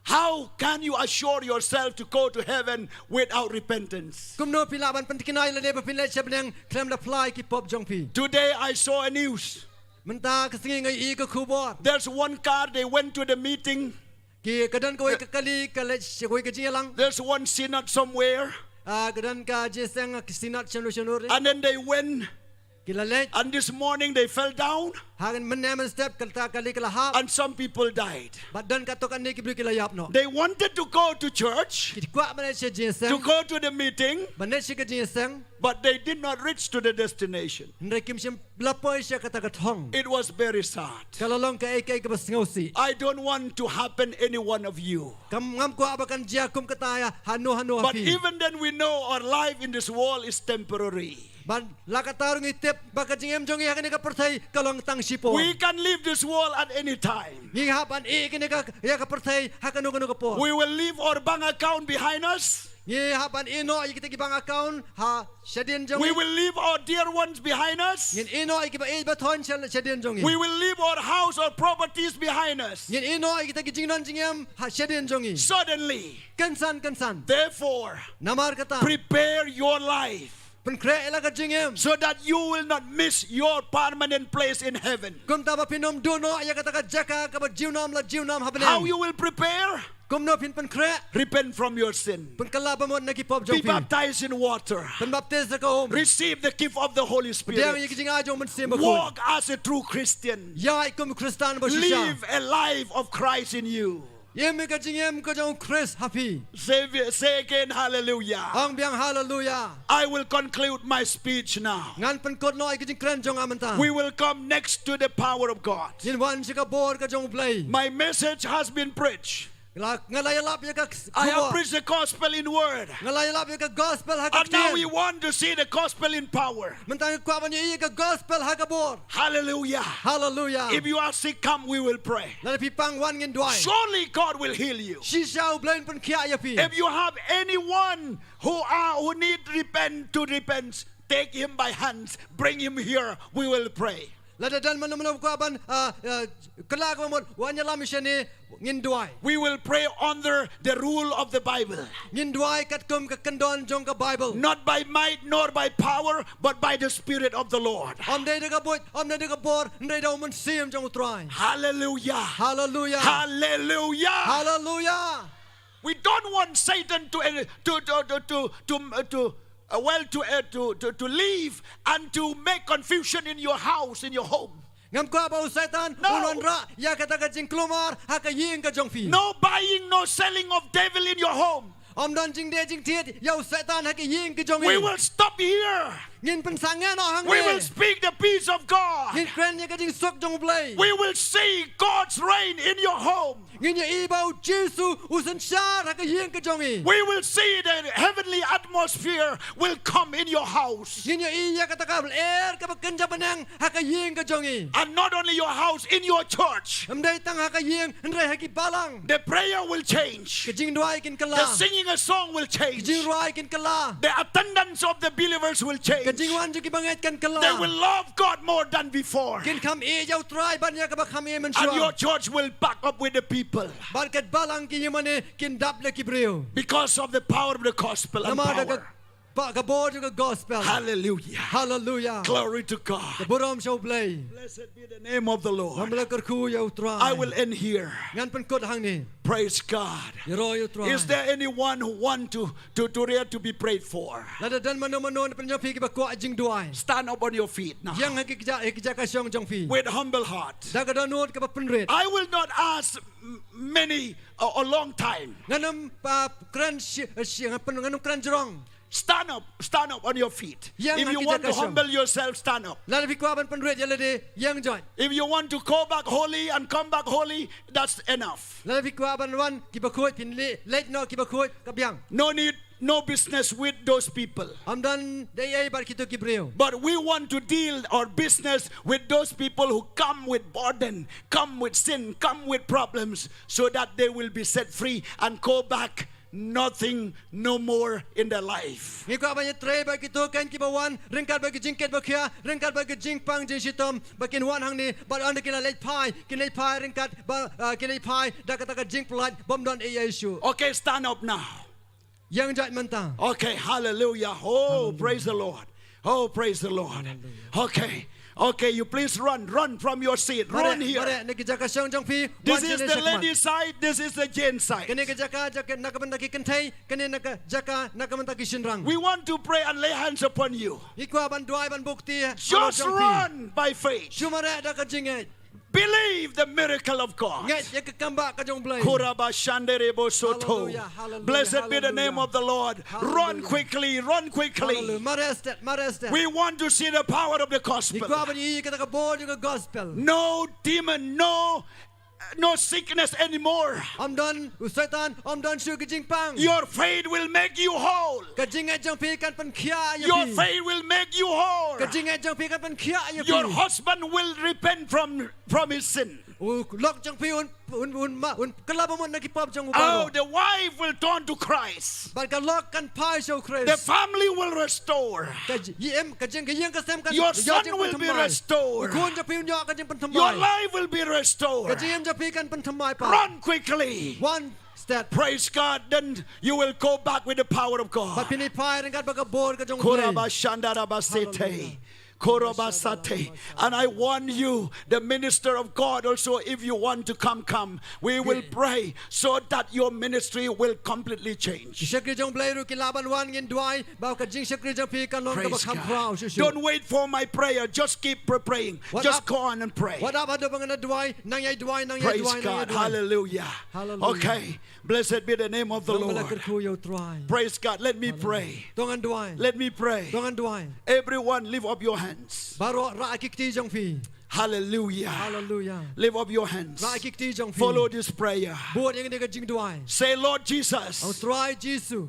how can you assure yourself to go to heaven without repentance? Kumno phi lah ban pynthikna ïa lade ba phin leit sha bneng khlem da phla ïa ki pop jong phi? Today I saw a news. Mynta ka sngi nga ïohi ka khubor. There's one car, they went to the meeting. Ki, ka don kawei ka kali ka leit sha kawei ka jingïalang. There's one synod somewhere. Ah, ka don ka jingïaseng, ka synod shano shano ruh. And then they went. Ki la leit. And this morning they fell down. Ha mynne mynstep kata ka kali ka la hap. And some people died. Bad don katto katne ki briew ki la ïap noh. They wanted to go to church, Ki kwah ban leit sha jingïaseng. To go to the meeting, Ban leit sha ka jingïaseng. But they did not reach to the destination. Hynrei kim shym la poi sha kata ka thong. It was very sad. Ka la long kaei kaei kaba sngewsih. I don't want to happen any one of you. Kam, ngam kwah ba kan jia kum kata ïa hano hano ha phi. But even then we know our life in this world is temporary. Bad la katta ruh ngi tip ba ka jingim jong ngi ha kane ka pyrthei ka long tang shipor. We can leave this world at any time. Ngi hap ban ïeh kane ka, ïa ka pyrthei ha kano kano ka por. We will leave our bank account behind us. Ngi hap ban ïeh noh ïa kita ki bank account ha shadien jong ngi. We will leave our dear ones behind us. Ngin ïeh noh ïa kiba ïeit ba thoiñ sha, shadien jong ngi. We will leave our house or properties behind us. Ngin ïeh noh ïa kita ki jingdon jingem ha shadien jong ngi. Suddenly. Kynsan kynsan. Therefore, Namar kata, prepare your life. Pynkhreh ïa la ka jingim. So that you will not miss your permanent place in heaven. Kumta ba phin ym duh noh ïa kata ka jaka kaba junom la junom ha bneng. How you will prepare? Kumno phin pynkhreh? Repent from your sin. Pynkylla bamut na ki pop jong phi. Be baptized in water. Pynbaptis da ka um. Receive the gift of the Holy Spirit. Pdiang ïa ka jingai jong u Mynsiem Bakhuid. Walk as a true Christian. Ïaid kum u Khristan ba shisha. Live a life of Christ in you. Im ïa ka jingim ka jong u Khrist ha phi. Say, say again, hallelujah. Ong biang haleluya. I will conclude my speech now. Ngan pynkut noh ïa ka jingkren jong nga mynta. We will come next to the power of God. Ngin wan sha ka bor ka jong U Blei. My message has been preached. La, nga la ïalap ïa ka khubor. I have preached the gospel in word. Nga la ïalap ïa ka gospel ha ka ktien. And now we want to see the gospel in power. Mynta ngi kwah ban ïohi ïa ka gospel ha ka bor. Hallelujah. Hallelujah. If you are sick, come, we will pray. Lada phi pang, wan ngin duwai. Surely God will heal you. Shisha U Blei un pynkhiah ïa phi. If you have anyone who are, who need repent, to repent, take him by hands, bring him here, we will pray. Lada don mano mano ba kwah ban, ah, ah, kylla ka bamut, wan ïalam ïa u shane, ngin duwai. We will pray under the rule of the Bible. Ngin duwai katkum ka kyndon jong ka Baibl. Not by might nor by power, but by the Spirit of the Lord. Ym dei da ka buit, ym dei da ka bor, hynrei da u Mynsiem jong U Trai. Hallelujah. Hallelujah. Hallelujah. Hallelujah. We don't want Satan to, uh, to, to, to, to, to, uh, to, uh, well, to, uh, to, to, to leave and to make confusion in your house, in your home. Ngam kwah ba u Satan, no, un wanrah ïa kata ka jingkulmar ha ka ïing ka jong phi. No buying, no selling of devil in your home. Ym don jingdie jingthied ïa u Satan ha ka ïing ka jong ngi. We will stop here. Ngin pynsangeh noh hangne. We will speak the peace of God. Ngin kren ïa ka jingsuk jong U Blei. We will see God's reign in your home. Ngin ïohi ba U Jisu u synshar ha ka ïing ka jong ngi. We will see the heavenly atmosphere will come in your house. Ngin ïohi ïa kata ka lyer kaba kynja bneng ha ka ïing ka jong ngi. And not only your house, in your church. Ym dei tang ha ka ïing, hynrei ha ki balang. The prayer will change. Ka jingduwai kin kylla. The singing a song will change. Ka jingrwai kin kylla. The attendance of the believers will change. Ka jingwan jong ki bangeit kan kylla. They will love God more than before. Kin kham ïeit ïa U Trai ban ïa kaba kham ïeit mynshuwa. And your church will pack up with the people. Bad ka balang ki ïingmane kin dap da ki briew. Because of the power of the gospel and power. Namar da ka, ba, ka bor jong ka gospel. Hallelujah. Hallelujah. Glory to God. Ka burom sha U Blei. Blessed be the name of the Lord. Ngam la kyrkhu ïa U Trai. I will end here. Ngan pynkut hangne. Praise God. Ïaroh ïa U Trai. Is there anyone who want to, to, to, to be prayed for? Lada don mano mano na pdeng jong phi kiba kwah jingduwai. Stand up on your feet now. Ïeng ha ki jaka, ha ki jaka shong jong phi. With humble heart. Da ka dohnud kaba pynrit. I will not ask m-, many, a, a long time. Ngan ym, uh, kren shi, shi, ngan ym kren jrong. Stand up, stand up on your feet. Ïeng ha ki jaka shong. If you want to humble yourself, stand up. Lada phi kwah ban pynrit ïa lade, ïeng jot. If you want to go back holy and come back holy, that's enough. Lada phi kwah ban wan kiba khuid, phin leit noh kiba khuid, ka biang. No need, no business with those people. Ym don dei ei bad kito ki briew. But we want to deal our business with those people who come with burden, come with sin, come with problems, so that they will be set free and go back nothing no more in their life. Ngi kwah ban ïatrei bad kito kein kiba wan ryngkat bad ki jingkit ba khia, ryngkat bad ki jingpang jingshitom, ba kin wan hangne, bad ynda kin leit phai, kin leit phai ryngkat ba, ah, kin leit phai da kata ka jingpyllait bym don ei ei shuh. Okay, stand up now. Ïeng jot mynta. Okay, hallelujah. Oh, hallelujah. Praise the Lord. Oh, praise the Lord. Hallelujah. Okay. Okay, you please run, run from your seat. Run here. Mareh, mareh na ki jaka shong jong phi. This is the lady side, this is the gent side. Kane ka jaka, jaka na ka bynta ki kynthei, kane na ka jaka na ka bynta ki shynrang. We want to pray and lay hands upon you. Ngi kwah ban duwai ban buh kti halor jong phi. Just run by faith. Shu mareh da ka jingngeit. Believe the miracle of God. Ngeit ïa ka kam bah ka jong U Blei. Koraba shandere bo soto. Hallelujah, hallelujah, hallelujah. Blessed be the name of the Lord. Hallelujah. Run quickly, run quickly. Hallelujah. Mareh stet, mareh stet. We want to see the power of the gospel. Ngi kwah ban ïohi ïa kata ka bor jong ka gospel. No demon, no, no sickness anymore. Ym don u Soitan, ym don shuh ki jingpang. Your faith will make you whole. Ka jingngeit jong phi kan pynkhiah ïa phi. Your faith will make you whole. Ka jingngeit jong phi kan pynkhiah ïa phi. Your husband will repent from, from his sin. U lok jong phi un, un, un ma, un kylla bamut na ki pop jong u baroh. Oh, the wife will turn to Christ. Bad ka lok kan phai sha U Khrist. The family will restore. Ka ji-, ïing, ka jing, ka ïing ka sem kan ïoh jingpynthymmai. Your son will be restored. U khun jong phi un ïoh ka jingpynthymmai. Your life will be restored. Ka jingim jong phi kan pynthymmai pat. Run quickly. Wan stet. Praise God. Then you will go back with the power of God. Bad phin phai ryngkat bad ka bor ka jong U Blei. Koraba shandaraba sete. Hallelujah. Korobasate. And I want you, the minister of God, also, if you want to come, come. We will pray so that your ministry will completely change. Ki shakri jong U Blei ruh ki lah ban wan, ngin duwai ba ka jingshakri jong phi kan long kaba kham khraw shuh shuh. Praise God. Don't wait for my prayer. Just keep pray-, praying. Just go on and pray. Wat ap haduh ba ngan duwai, nang ïai duwai, nang ïai duwai, nang ïai duwai. Praise God. Hallelujah. Hallelujah. Okay. Blessed be the name of the Lord. Long ba la kyrkhu ïa U Trai. Praise God. Let me pray. Hallelujah. To ngan duwai. Let me pray. To ngan duwai. Everyone, lift up your hands. Baroh rah ki kti jong phi. Hallelujah. Hallelujah. Lift up your hands. Rah ki kti jong phi. Follow this prayer. Bud ïa kane ka jingduwai. Say, "Lord Jesus, O Trai Jisu,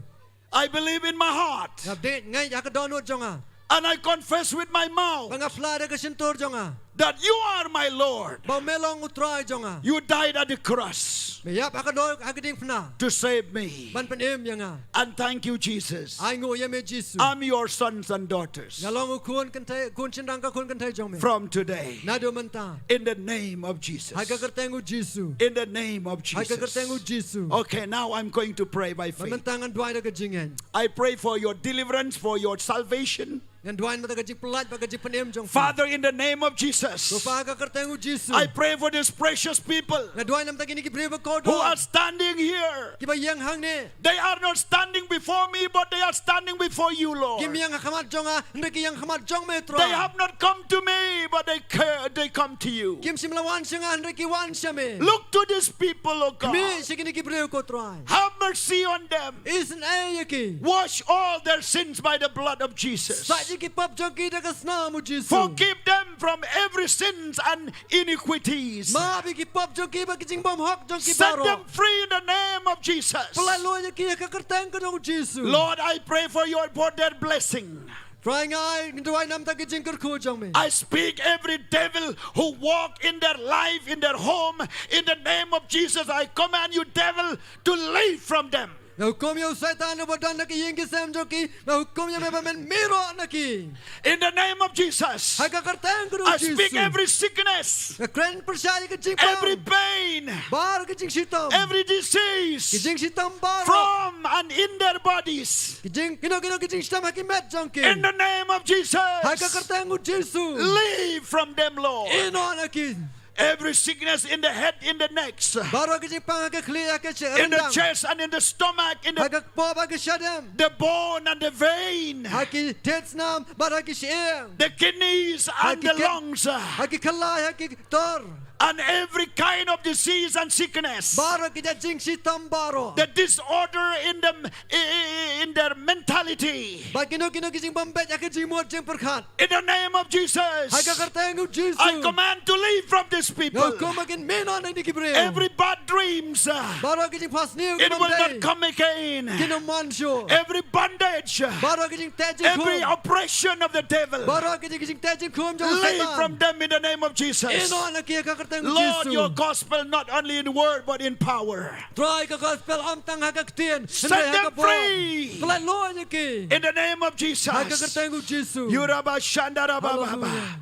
I believe in my heart, nga bit ngeit ha ka dohnud jong nga, and I confess with my mouth, bad nga phla da ka shyntur jong nga, that you are my Lord. Ba me long U Trai jong nga. You died at the cross, me ïap ha ka dor, ha ka diengphna, to save me, ban pynim ïa nga. And thank you, Jesus. Ai nguh ïa me Jisu. I'm your sons and daughters. Nga long u khun kynthei, khun shynrang ka khun kynthei jong me. From today. Naduh mynta. In the name of Jesus. Ha ka kyrteng U Jisu. In the name of Jesus. Ha ka kyrteng U Jisu. Okay, now I'm going to pray by faith. Bad mynta ngan duwai da ka jingngeit. I pray for your deliverance, for your salvation. Ngan duwai namar ka jingpyllait bad ka jingpynim jong phi. Father, in the name of Jesus, Ko Pa, ha ka kyrteng U Jisu, I pray for these precious people, nga duwai namar kine ki briew ba kordor, who are standing here, kiba ïeng hangne. They are not standing before me, but they are standing before you, Lord. Kim ïeng ha khmat jong nga, hynrei ki ïeng ha khmat jong me, Trai. They have not come to me, but they ca-, they come to you. Kim shym la wan sha nga, hynrei ki wan sha me. Look to these people, O God. Khmih sha kine ki briew, Ko Trai. Have mercy on them. Isynei ïa ki. Wash all their sins by the blood of Jesus. Sait ïa ki pop jong ki da ka snam U Jisu. Forgive them from every sins and iniquities. Map ïa ki pop jong ki bad ki jingbymhok jong ki baroh. Set them free in the name of Jesus. Pynlait luid ïa ki ha ka kyrteng ka jong U Jisu. Lord, I pray for your, for their blessing. Trai, nga ai, nga duwai namar ka jingkyrkhu jong me. I speak every devil who walk in their life, in their home, in the name of Jesus, I command you, devil, to leave from them. Nga hukum ïa u Soitan uba don ha ki ïing ki sem jong ki, nga hukum ïa me ba men mih noh na ki. In the name of Jesus, ha ka kyrteng ka jong U Jisu, I speak every sickness, nga kren pyrshah ïa ka jingpang, every pain, baroh ka jingshitom, every disease, ka jingshitom baroh, from and in their bodies. Ki jing, kino kino ki jingshitom ha ki met jong ki. In the name of Jesus, ha ka kyrteng U Jisu, leave from them, Lord. Mih noh na ki. Every sickness in the head, in the necks, baroh ka jingpang ha ka khlieh, ha ka ryndang, in the chest and in the stomach, in the, ha ka kpoh, ha ka shadem, the bone and the vein, ha ki thied snam bad ha ki shyieng, the kidneys and the lungs, ha ki khyllai, ha ki tor. And every kind of disease and sickness. Baroh ki jait jingshitom baroh. The disorder in them, i- i- in their mentality. Bad kino kino ki jingbym beit ha ka jingmut jingpyrkhat. In the name of Jesus. Ha ka kyrteng u Jisu. I command to leave from these people. Nga hukum ba kin mih noh na kine ki briew. Every bad dreams, uh, Baroh ki jingphohsniew ki bymdei. It will not come again. Kin ym wan shuh. Every bondage, uh, Baroh ki jingteh jingkhum. Every oppression of the devil. Baroh ki jing- ki jingteh jingkhum jong u Satan. Leave from them in the name of Jesus. Mih noh na ki ha ka kyrteng u Jisu. Lord, your gospel not only in word but in power. Trai, ka gospel ym tang ha ka ktien, hynrei ha ka bor. Set them free. Klet noh ïa ki. In the name of Jesus. Ha ka kyrteng u Jisu. Yurabashandarababa. Hallelujah.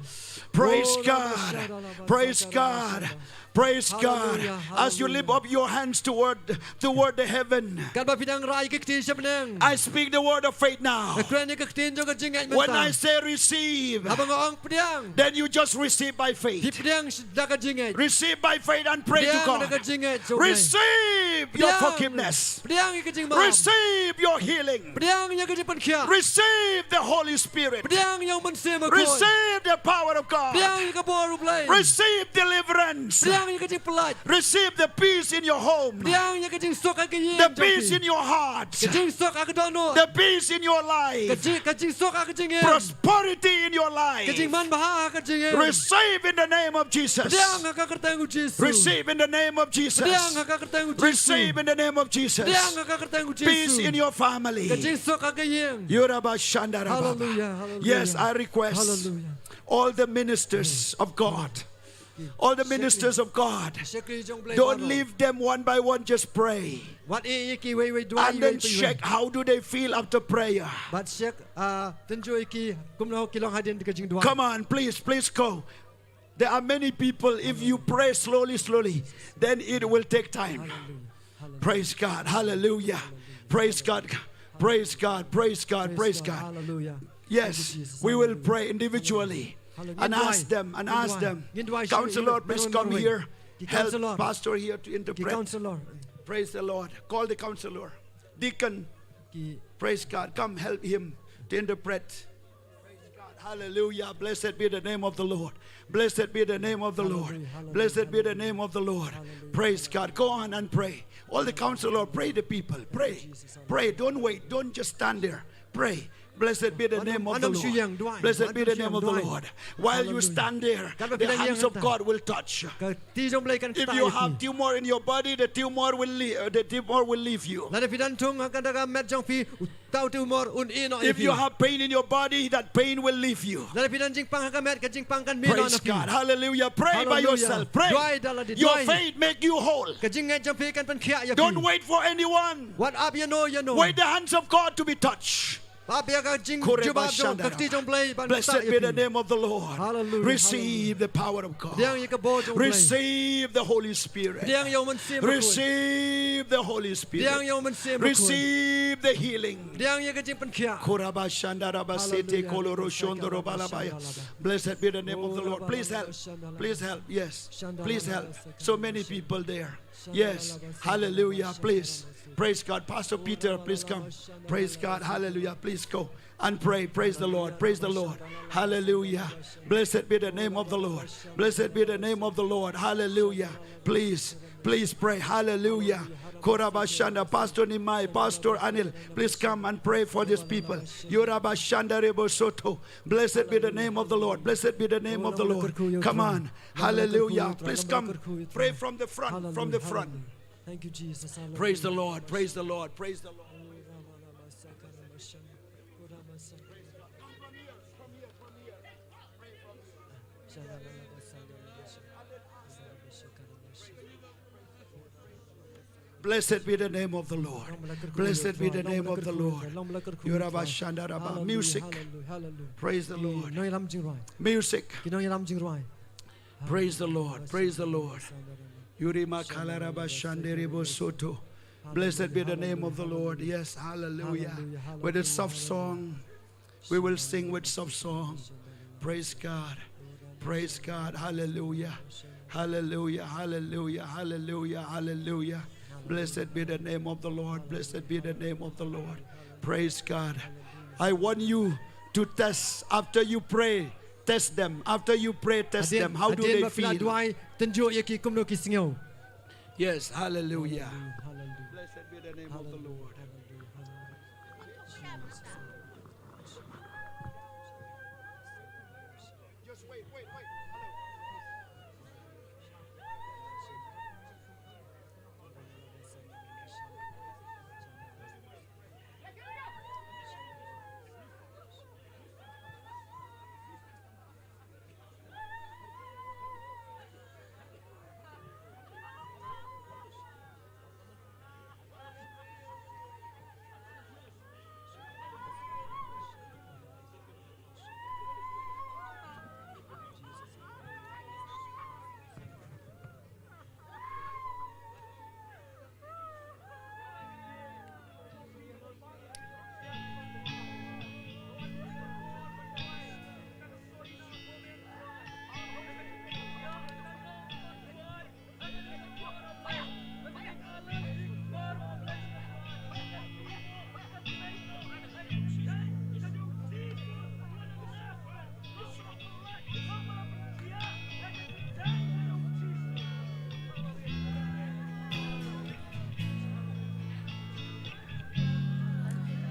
Praise God. Praise God. Praise God. Hallelujah. As you lift up your hands toward, toward the heaven. Katba phi dang rai ki kti sha bneng. I speak the word of faith now. Nga kren ïa ka ktien jong ka jingngeit mynta. When I say receive, haba nga ong pdiang, then you just receive by faith. Phi pdiang da ka jingngeit. Receive by faith and pray to God. Pdiang da ka jingngeit. Receive your forgiveness. Pdiang ïa ka jingmap. Receive your healing. Pdiang ïa ka jingpynkhiah. Receive the Holy Spirit. Pdiang ïa u Mynsiem Bakhuid. Receive the power of God. Pdiang ïa ka bor u Blei. Receive deliverance. Pdiang ïa ka jingpyllait. Receive the peace in your home. Pdiang ïa ka jingsuk ha ka ïing jong phi. The peace in your heart. Ka jingsuk ha ka dohnud. The peace in your life. Ka jing- ka jingsuk ha ka jingim. Prosperity in your life. Ka jingmanbha ha ka jingim. Receive in the name of Jesus. Pdiang ha ka kyrteng u Jisu. Receive in the name of Jesus. Pdiang ha ka kyrteng u Jisu. Receive in the name of Jesus. Pdiang ha ka kyrteng u Jisu. Peace in your family. Ka jingsuk ha ka ïing. Yurabashandarababa. Hallelujah, hallelujah. Yes, I request all the ministers of God, all the ministers of God, don't leave them one by one, just pray. Wat ïa ki wei wei duwai. And then check how do they feel after prayer. Bad check, ah, tynjuh ïa ki kumno ki long hadien ka jingduwai. Come on, please, please go. There are many people, if you pray slowly, slowly, then it will take time. Hallelujah. Hallelujah. Praise God. Hallelujah. Praise God. Praise God. Praise God. Praise God. Hallelujah. Yes, we will pray individually and ask them, and ask them. Counselor, please come here. Help pastor here to interpret. Praise the Lord. Call the counselor. Deacon, praise God. Come help him to interpret. Praise God. Hallelujah. Blessed be the name of the Lord. Blessed be the name of the Lord. Hallelujah, hallelujah. Blessed be the name of the Lord. Hallelujah. Praise God. Go on and pray. All the counselor, pray the people. Pray. Pray. Don't wait. Don't just stand there. Pray. Blessed be the name of the Lord. Blessed be the name of the Lord. While you stand there, the hands of God will touch. If you have tumor in your body, the tumor will leave, uh, the tumor will leave you. Lada phi don thung ha ka met jong phi, uta u tumor un ïeh noh ïa phi. If you have pain in your body, that pain will leave you. Lada phi don jingpang ha ka met, ka jingpang kan mih noh na phi. Praise God. Hallelujah. Pray by yourself. Pray. Duwai da lade, duwai. Your faith make you whole. Ka jingngeit jong phi kan pynkhiah ïa phi. Don't wait for anyone. Wat ap ïa no ïa no. Wait the hands of God to be touched. Ap ïa ka jingjubab jong ka kti jong U Blei ban sah ïa phi. Blessed be the name of the Lord. Hallelujah, hallelujah. Receive the power of God. Pdiang ïa ka bor jong U Blei. Receive the Holy Spirit. Pdiang ïa U Mynsiem Bakhuid. Receive the Holy Spirit. Pdiang ïa U Mynsiem Bakhuid. Receive the healing. Pdiang ïa ka jingpynkhiah. Korabashandarabasete koloroshondorobalabaya. Hallelujah. Blessed be the name of the Lord. Please help. Please help. Yes. Please help. So many people there. Yes. Hallelujah. Please. Praise God. Pastor Peter, please come. Praise God. Hallelujah. Please go and pray. Praise the Lord. Praise the Lord. Hallelujah. Blessed be the name of the Lord. Blessed be the name of the Lord. Hallelujah. Please. Please pray. Hallelujah. Korabashanda. Pastor Nimai, Pastor Anil, please come and pray for these people. Yorabashanda Rebosoto. Blessed be the name of the Lord. Blessed be the name of the Lord. Come on. Hallelujah. Please come. Pray from the front. From the front. Thank you, Jesus. Hallelujah. Praise the Lord. Praise the Lord. Praise the Lord. Blessed be the name of the Lord. Blessed be the name of the Lord. Yorabashandaraba. Music. Hallelujah, hallelujah. Praise the Lord. Ki nongïalam jingrwai. Music. Ki nongïalam jingrwai. Praise the Lord. Praise the Lord. Yurima kalaraba shanderebo soto. Blessed be the name of the Lord. Yes, hallelujah. Hallelujah, hallelujah. With a soft song, we will sing with soft song. Praise God. Praise God. Hallelujah. Hallelujah. Hallelujah. Hallelujah. Hallelujah. Blessed be the name of the Lord. Blessed be the name of the Lord. Praise God. I want you to test after you pray. Test them. After you pray, test them. How do they feel? Hadien ba phi la duwai, tynjuh ïa ki kumno ki sngew. Yes, hallelujah. Hallelujah. Blessed be the name of the Lord. Just wait, wait, wait. Hello.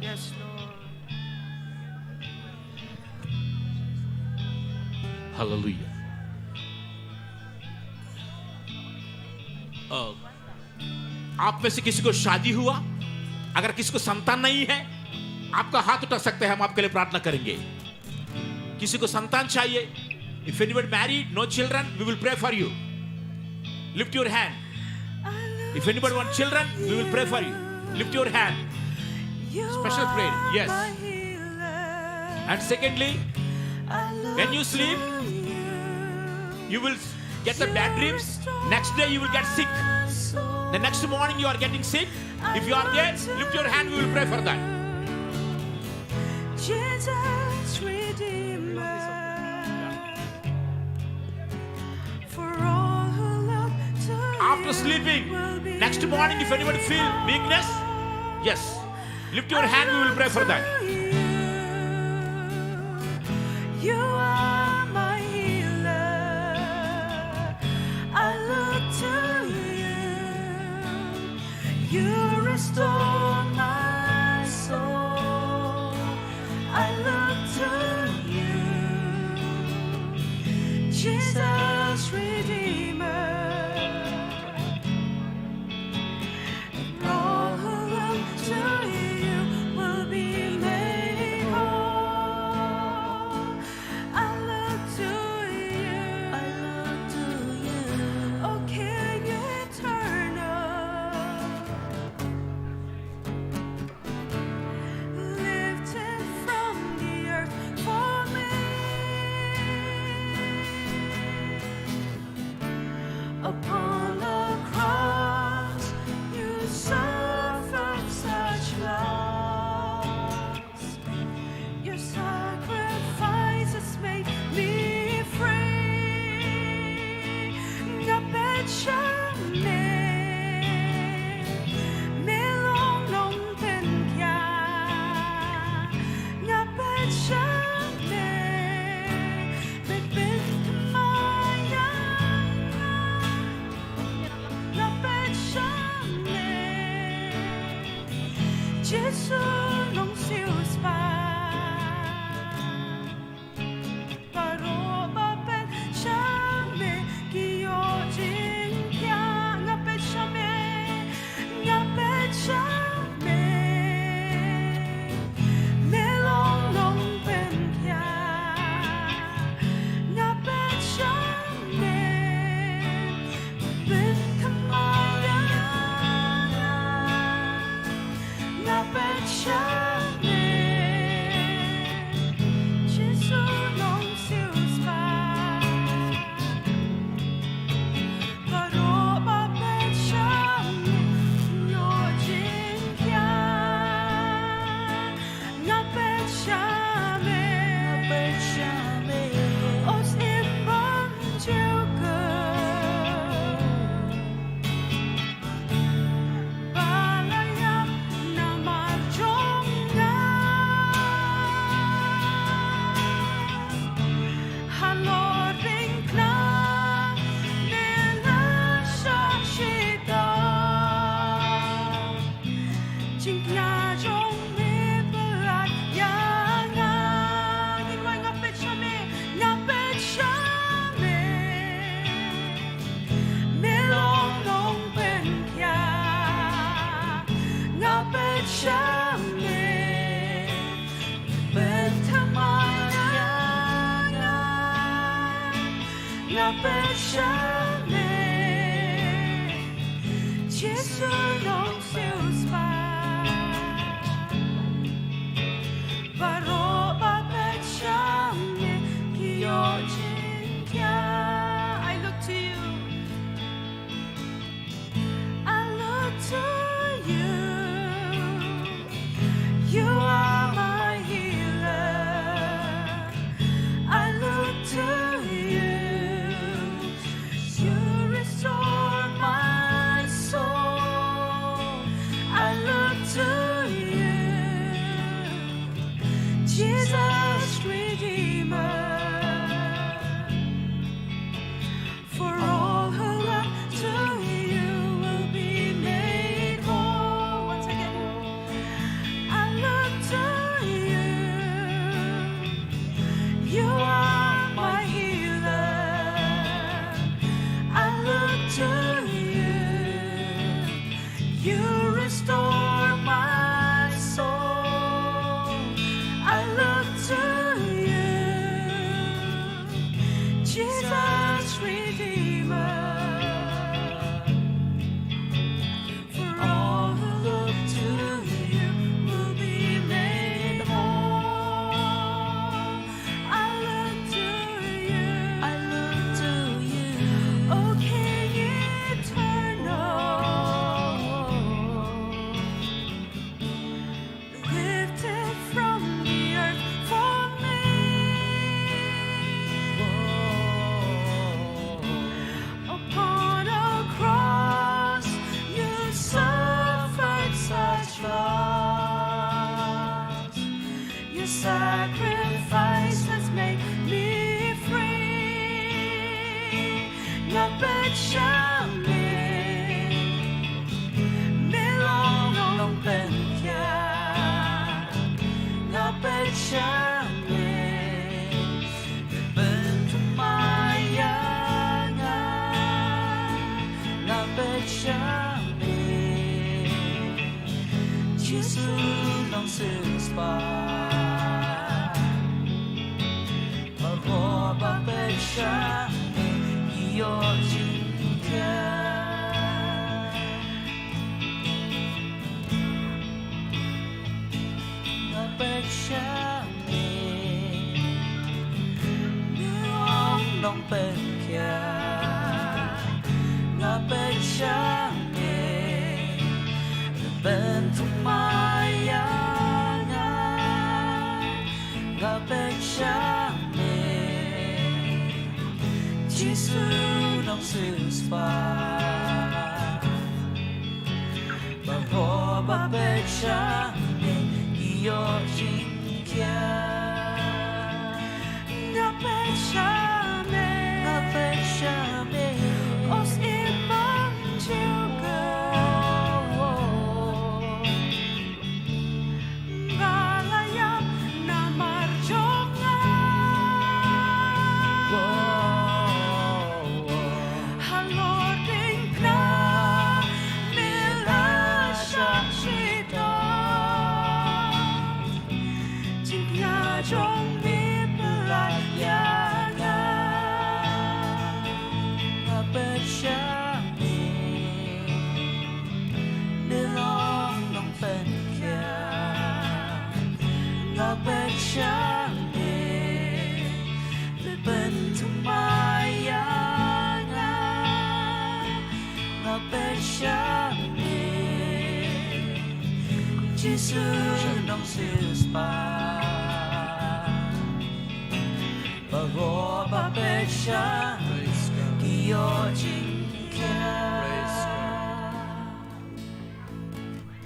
Yes, Lord. Hallelujah. Oh. आप में से किसी को शादी हुआ, अगर किसी को संतान नहीं है, आपका हाथ उठा सकते हैं, हम आपके लिए प्रार्थना करेंगे। किसी को संतान चाहिए? If anybody married, no children, we will pray for you. Lift your hand. If anybody want children, we will pray for you. Lift your hand. Special prayer. Yes. And secondly, when you sleep, you will get the bad dreams. Next day you will get sick. The next morning you are getting sick. If you are there, lift your hand, we will pray for that. Jesus Redeemer. For all who look to you. After sleeping, next morning, if anybody feel weakness, yes, lift your hand, we will pray for that. You are my healer. I look to you. You restore my soul. I look to you, Jesus Redeemer. And all who look to you will be made whole. I look to you. I look to you. Oh, King eternal. Lifted from the earth for me. Upon the cross, you suffered such loss. Your sacrifice has made me free. Nga pyrshah me, me long nongpynkhiah. Nga pyrshah me, me pynkhiah ïa nga. Nga pyrshah me, Jisu nongsiewspah. Baroh ba pyrshah me ki ïoh jingkyrkhu. Nga pyrshang ïa me, Jisu Nongsiewspah. Baroh ba pyrshang ïa me ki ïoh jingkyrkhu. I look to you. I look to you. You are my healer. I look to you. You restore my soul. I look to you, Jesus Redeemer. For all who look to you will be made whole. Once again, I look to you. You are my healer. I look to you. You restore my soul. I look to you, Jesus Redeemer. For all who look to you will be made whole. I look to you. I look to you, O King eternal, lifted from the earth for me. Upon a cross you suffered such loss. Your sacrifice has made me free. Nga pyrshang me, me long nongpynkhiah. Nga pyrshang me, me pynthymmai ïa nga. Nga pyrshang me, Jisu Nongsiewspah. Baroh ba pyrshang me ki ïoh jingkyrkhu. Nga pyrshang me, me long nongpynkhiah. Nga pyrshang me, me pynthymmai ïa nga. Nga pyrshang me, Jisu Nongsiewspah. Baroh ba pyrshang me ki ïoh jingkyrkhu. Nga pyrshang me, nga pyrshang me, O Syiem Jehobah. Ba la ïap namar jong nga. Halor diengphna me la shah shitom. Jingkyrkhu jong me pyllait ïa nga. Nga pyrshang me, me long nongpynkhiah. Nga pyrshang me, me pynthymmai ïa nga. Nga pyrshang me, Jisu Nongsiewspah. Baroh ba pyrshang ki ïoh jingkyrkhu.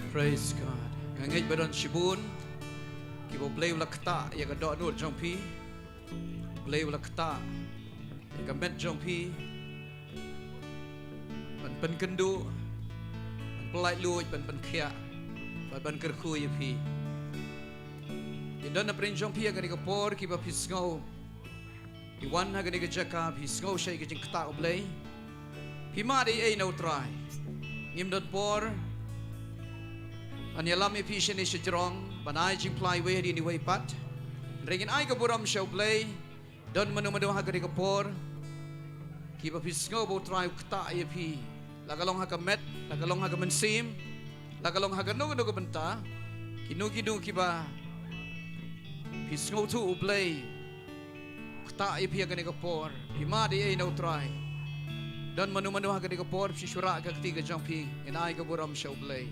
Praise God. Nga ngeit ba don shibun kiba U Blei u la ktah ïa ka dohnud jong phi. U Blei u la ktah ïa ka met jong phi ban pynkynduh, ban pyllait luid, ban pynkhiah bad ban kyrkhu ïa phi. Ki don na pdeng jong phi ha kane ka por kiba phi sngew phi wan ha kane ka jaka, phi sngew shai ka jingktah U Blei. Phi mad ei ei na U Trai. Ngim don por ban ïalam ïa phi shane shajrong, ban ai jingphla iwei hadien iwei pat. Hynrei ngin ai ka burom sha U Blei. Don mano mano ha kane ka por Kiba phi sngew ba U Trai u ktah ïa phi, la ka long ha ka met, la ka long ha ka mynsiem, la ka long ha kano kano ka bynta, kino kino kiba phi sngewthuh U Blei u ktah ïa phi ha kane ka por, phi mad ei ei na U Trai. Don mano mano ha kane ka por, phi shu rah ka kti ka jong phi, ngin ai ka burom sha U Blei.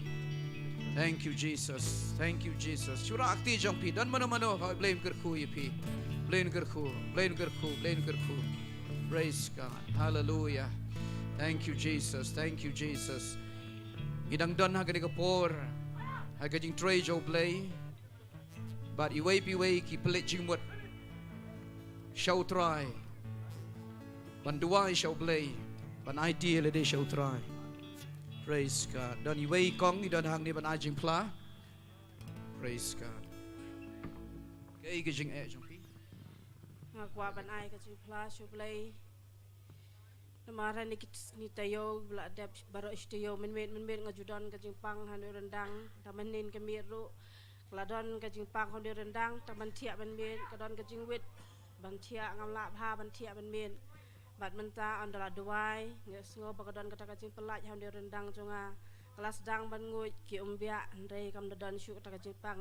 Thank you, Jesus. Thank you, Jesus. Shu rah ka kti jong phi, don mano mano, ha, Blei un kyrkhu ïa phi. Blei un kyrkhu, Blei un kyrkhu, Blei un kyrkhu. Praise God. Hallelujah. Thank you, Jesus. Thank you, Jesus. Ngi dang don ha kane ka por ha ka jingtrei jong U Blei. Bad iwei pa iwei ki pynleit jingmut sha U Trai, ban duwai sha U Blei, ban aiti ïa lade sha U Trai. Praise God. Don iwei i kong i don hangne ban ai jingphla. Praise God. Kaei ka jingeh jong phi? Nga kwah ban ai ka jingphla sha U Blei. Namar ha kine ki sngi taïew ba la dep baroh shi taïew mynmiet mynmiet nga ju don ka jingpang ha une u ryndang, tang mynnin ka miet ruh ka la don ka jingpang ha une u ryndang, tang ban thiah mynmiet ka don ka jingwit ban thiah, ngam lah bha ban thiah mynmiet. Bad mynta ynda la duwai nga sngew ba ka don kata ka jingpyllait ha une u ryndang jong nga. Nga la sdang ban nguid ki umbiah hynrei kam da don shuh kata ka jingpang.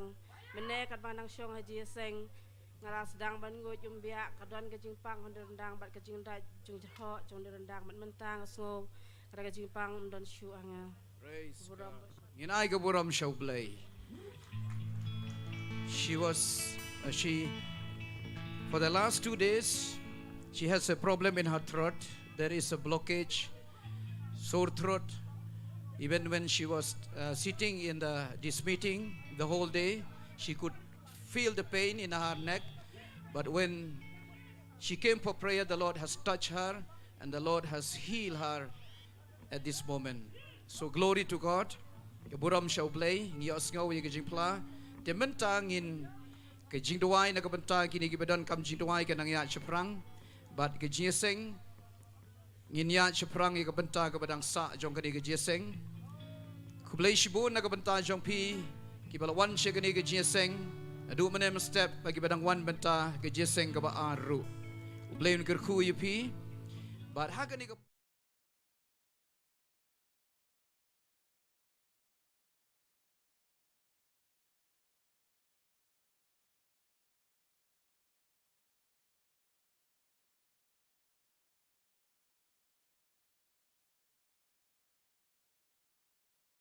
Mynne katba nga dang shong ha jingïaseng, nga la sdang ban nguid umbiah, ka don ka jingpang ha une u ryndang bad ka jingdait jingjyrhoh jong une u ryndang, bad mynta nga sngew kata ka jingpang ym don shuh ha nga. Praise God. Ngin ai ka burom sha U Blei. She was, uh, she, for the last two days, she has a problem in her throat. There is a blockage, sore throat. Even when she was, uh, sitting in the, this meeting the whole day, she could feel the pain in her neck. But when she came for prayer, the Lord has touched her and the Lord has healed her at this moment. So glory to God. Ka burom sha U Blei, ngi ïohsngew ïa ka jingphla. Te mynta ngin, ka jingduwai na ka bynta kine kiba donkam jingduwai kan nang ïaid shaphrang. Bad ka jingïaseng, ngin ïaid shaphrang ïa ka bynta kaba dang sah jong kane ka jingïaseng. Khublei shibun na ka bynta jong phi kiba la wan sha kane ka jingïaseng. Naduh mynne mynstep bad kiba dang wan bynta ka jingïaseng kaba ar ruh. U Blei un kyrkhu ïa phi. Bad ha kane ka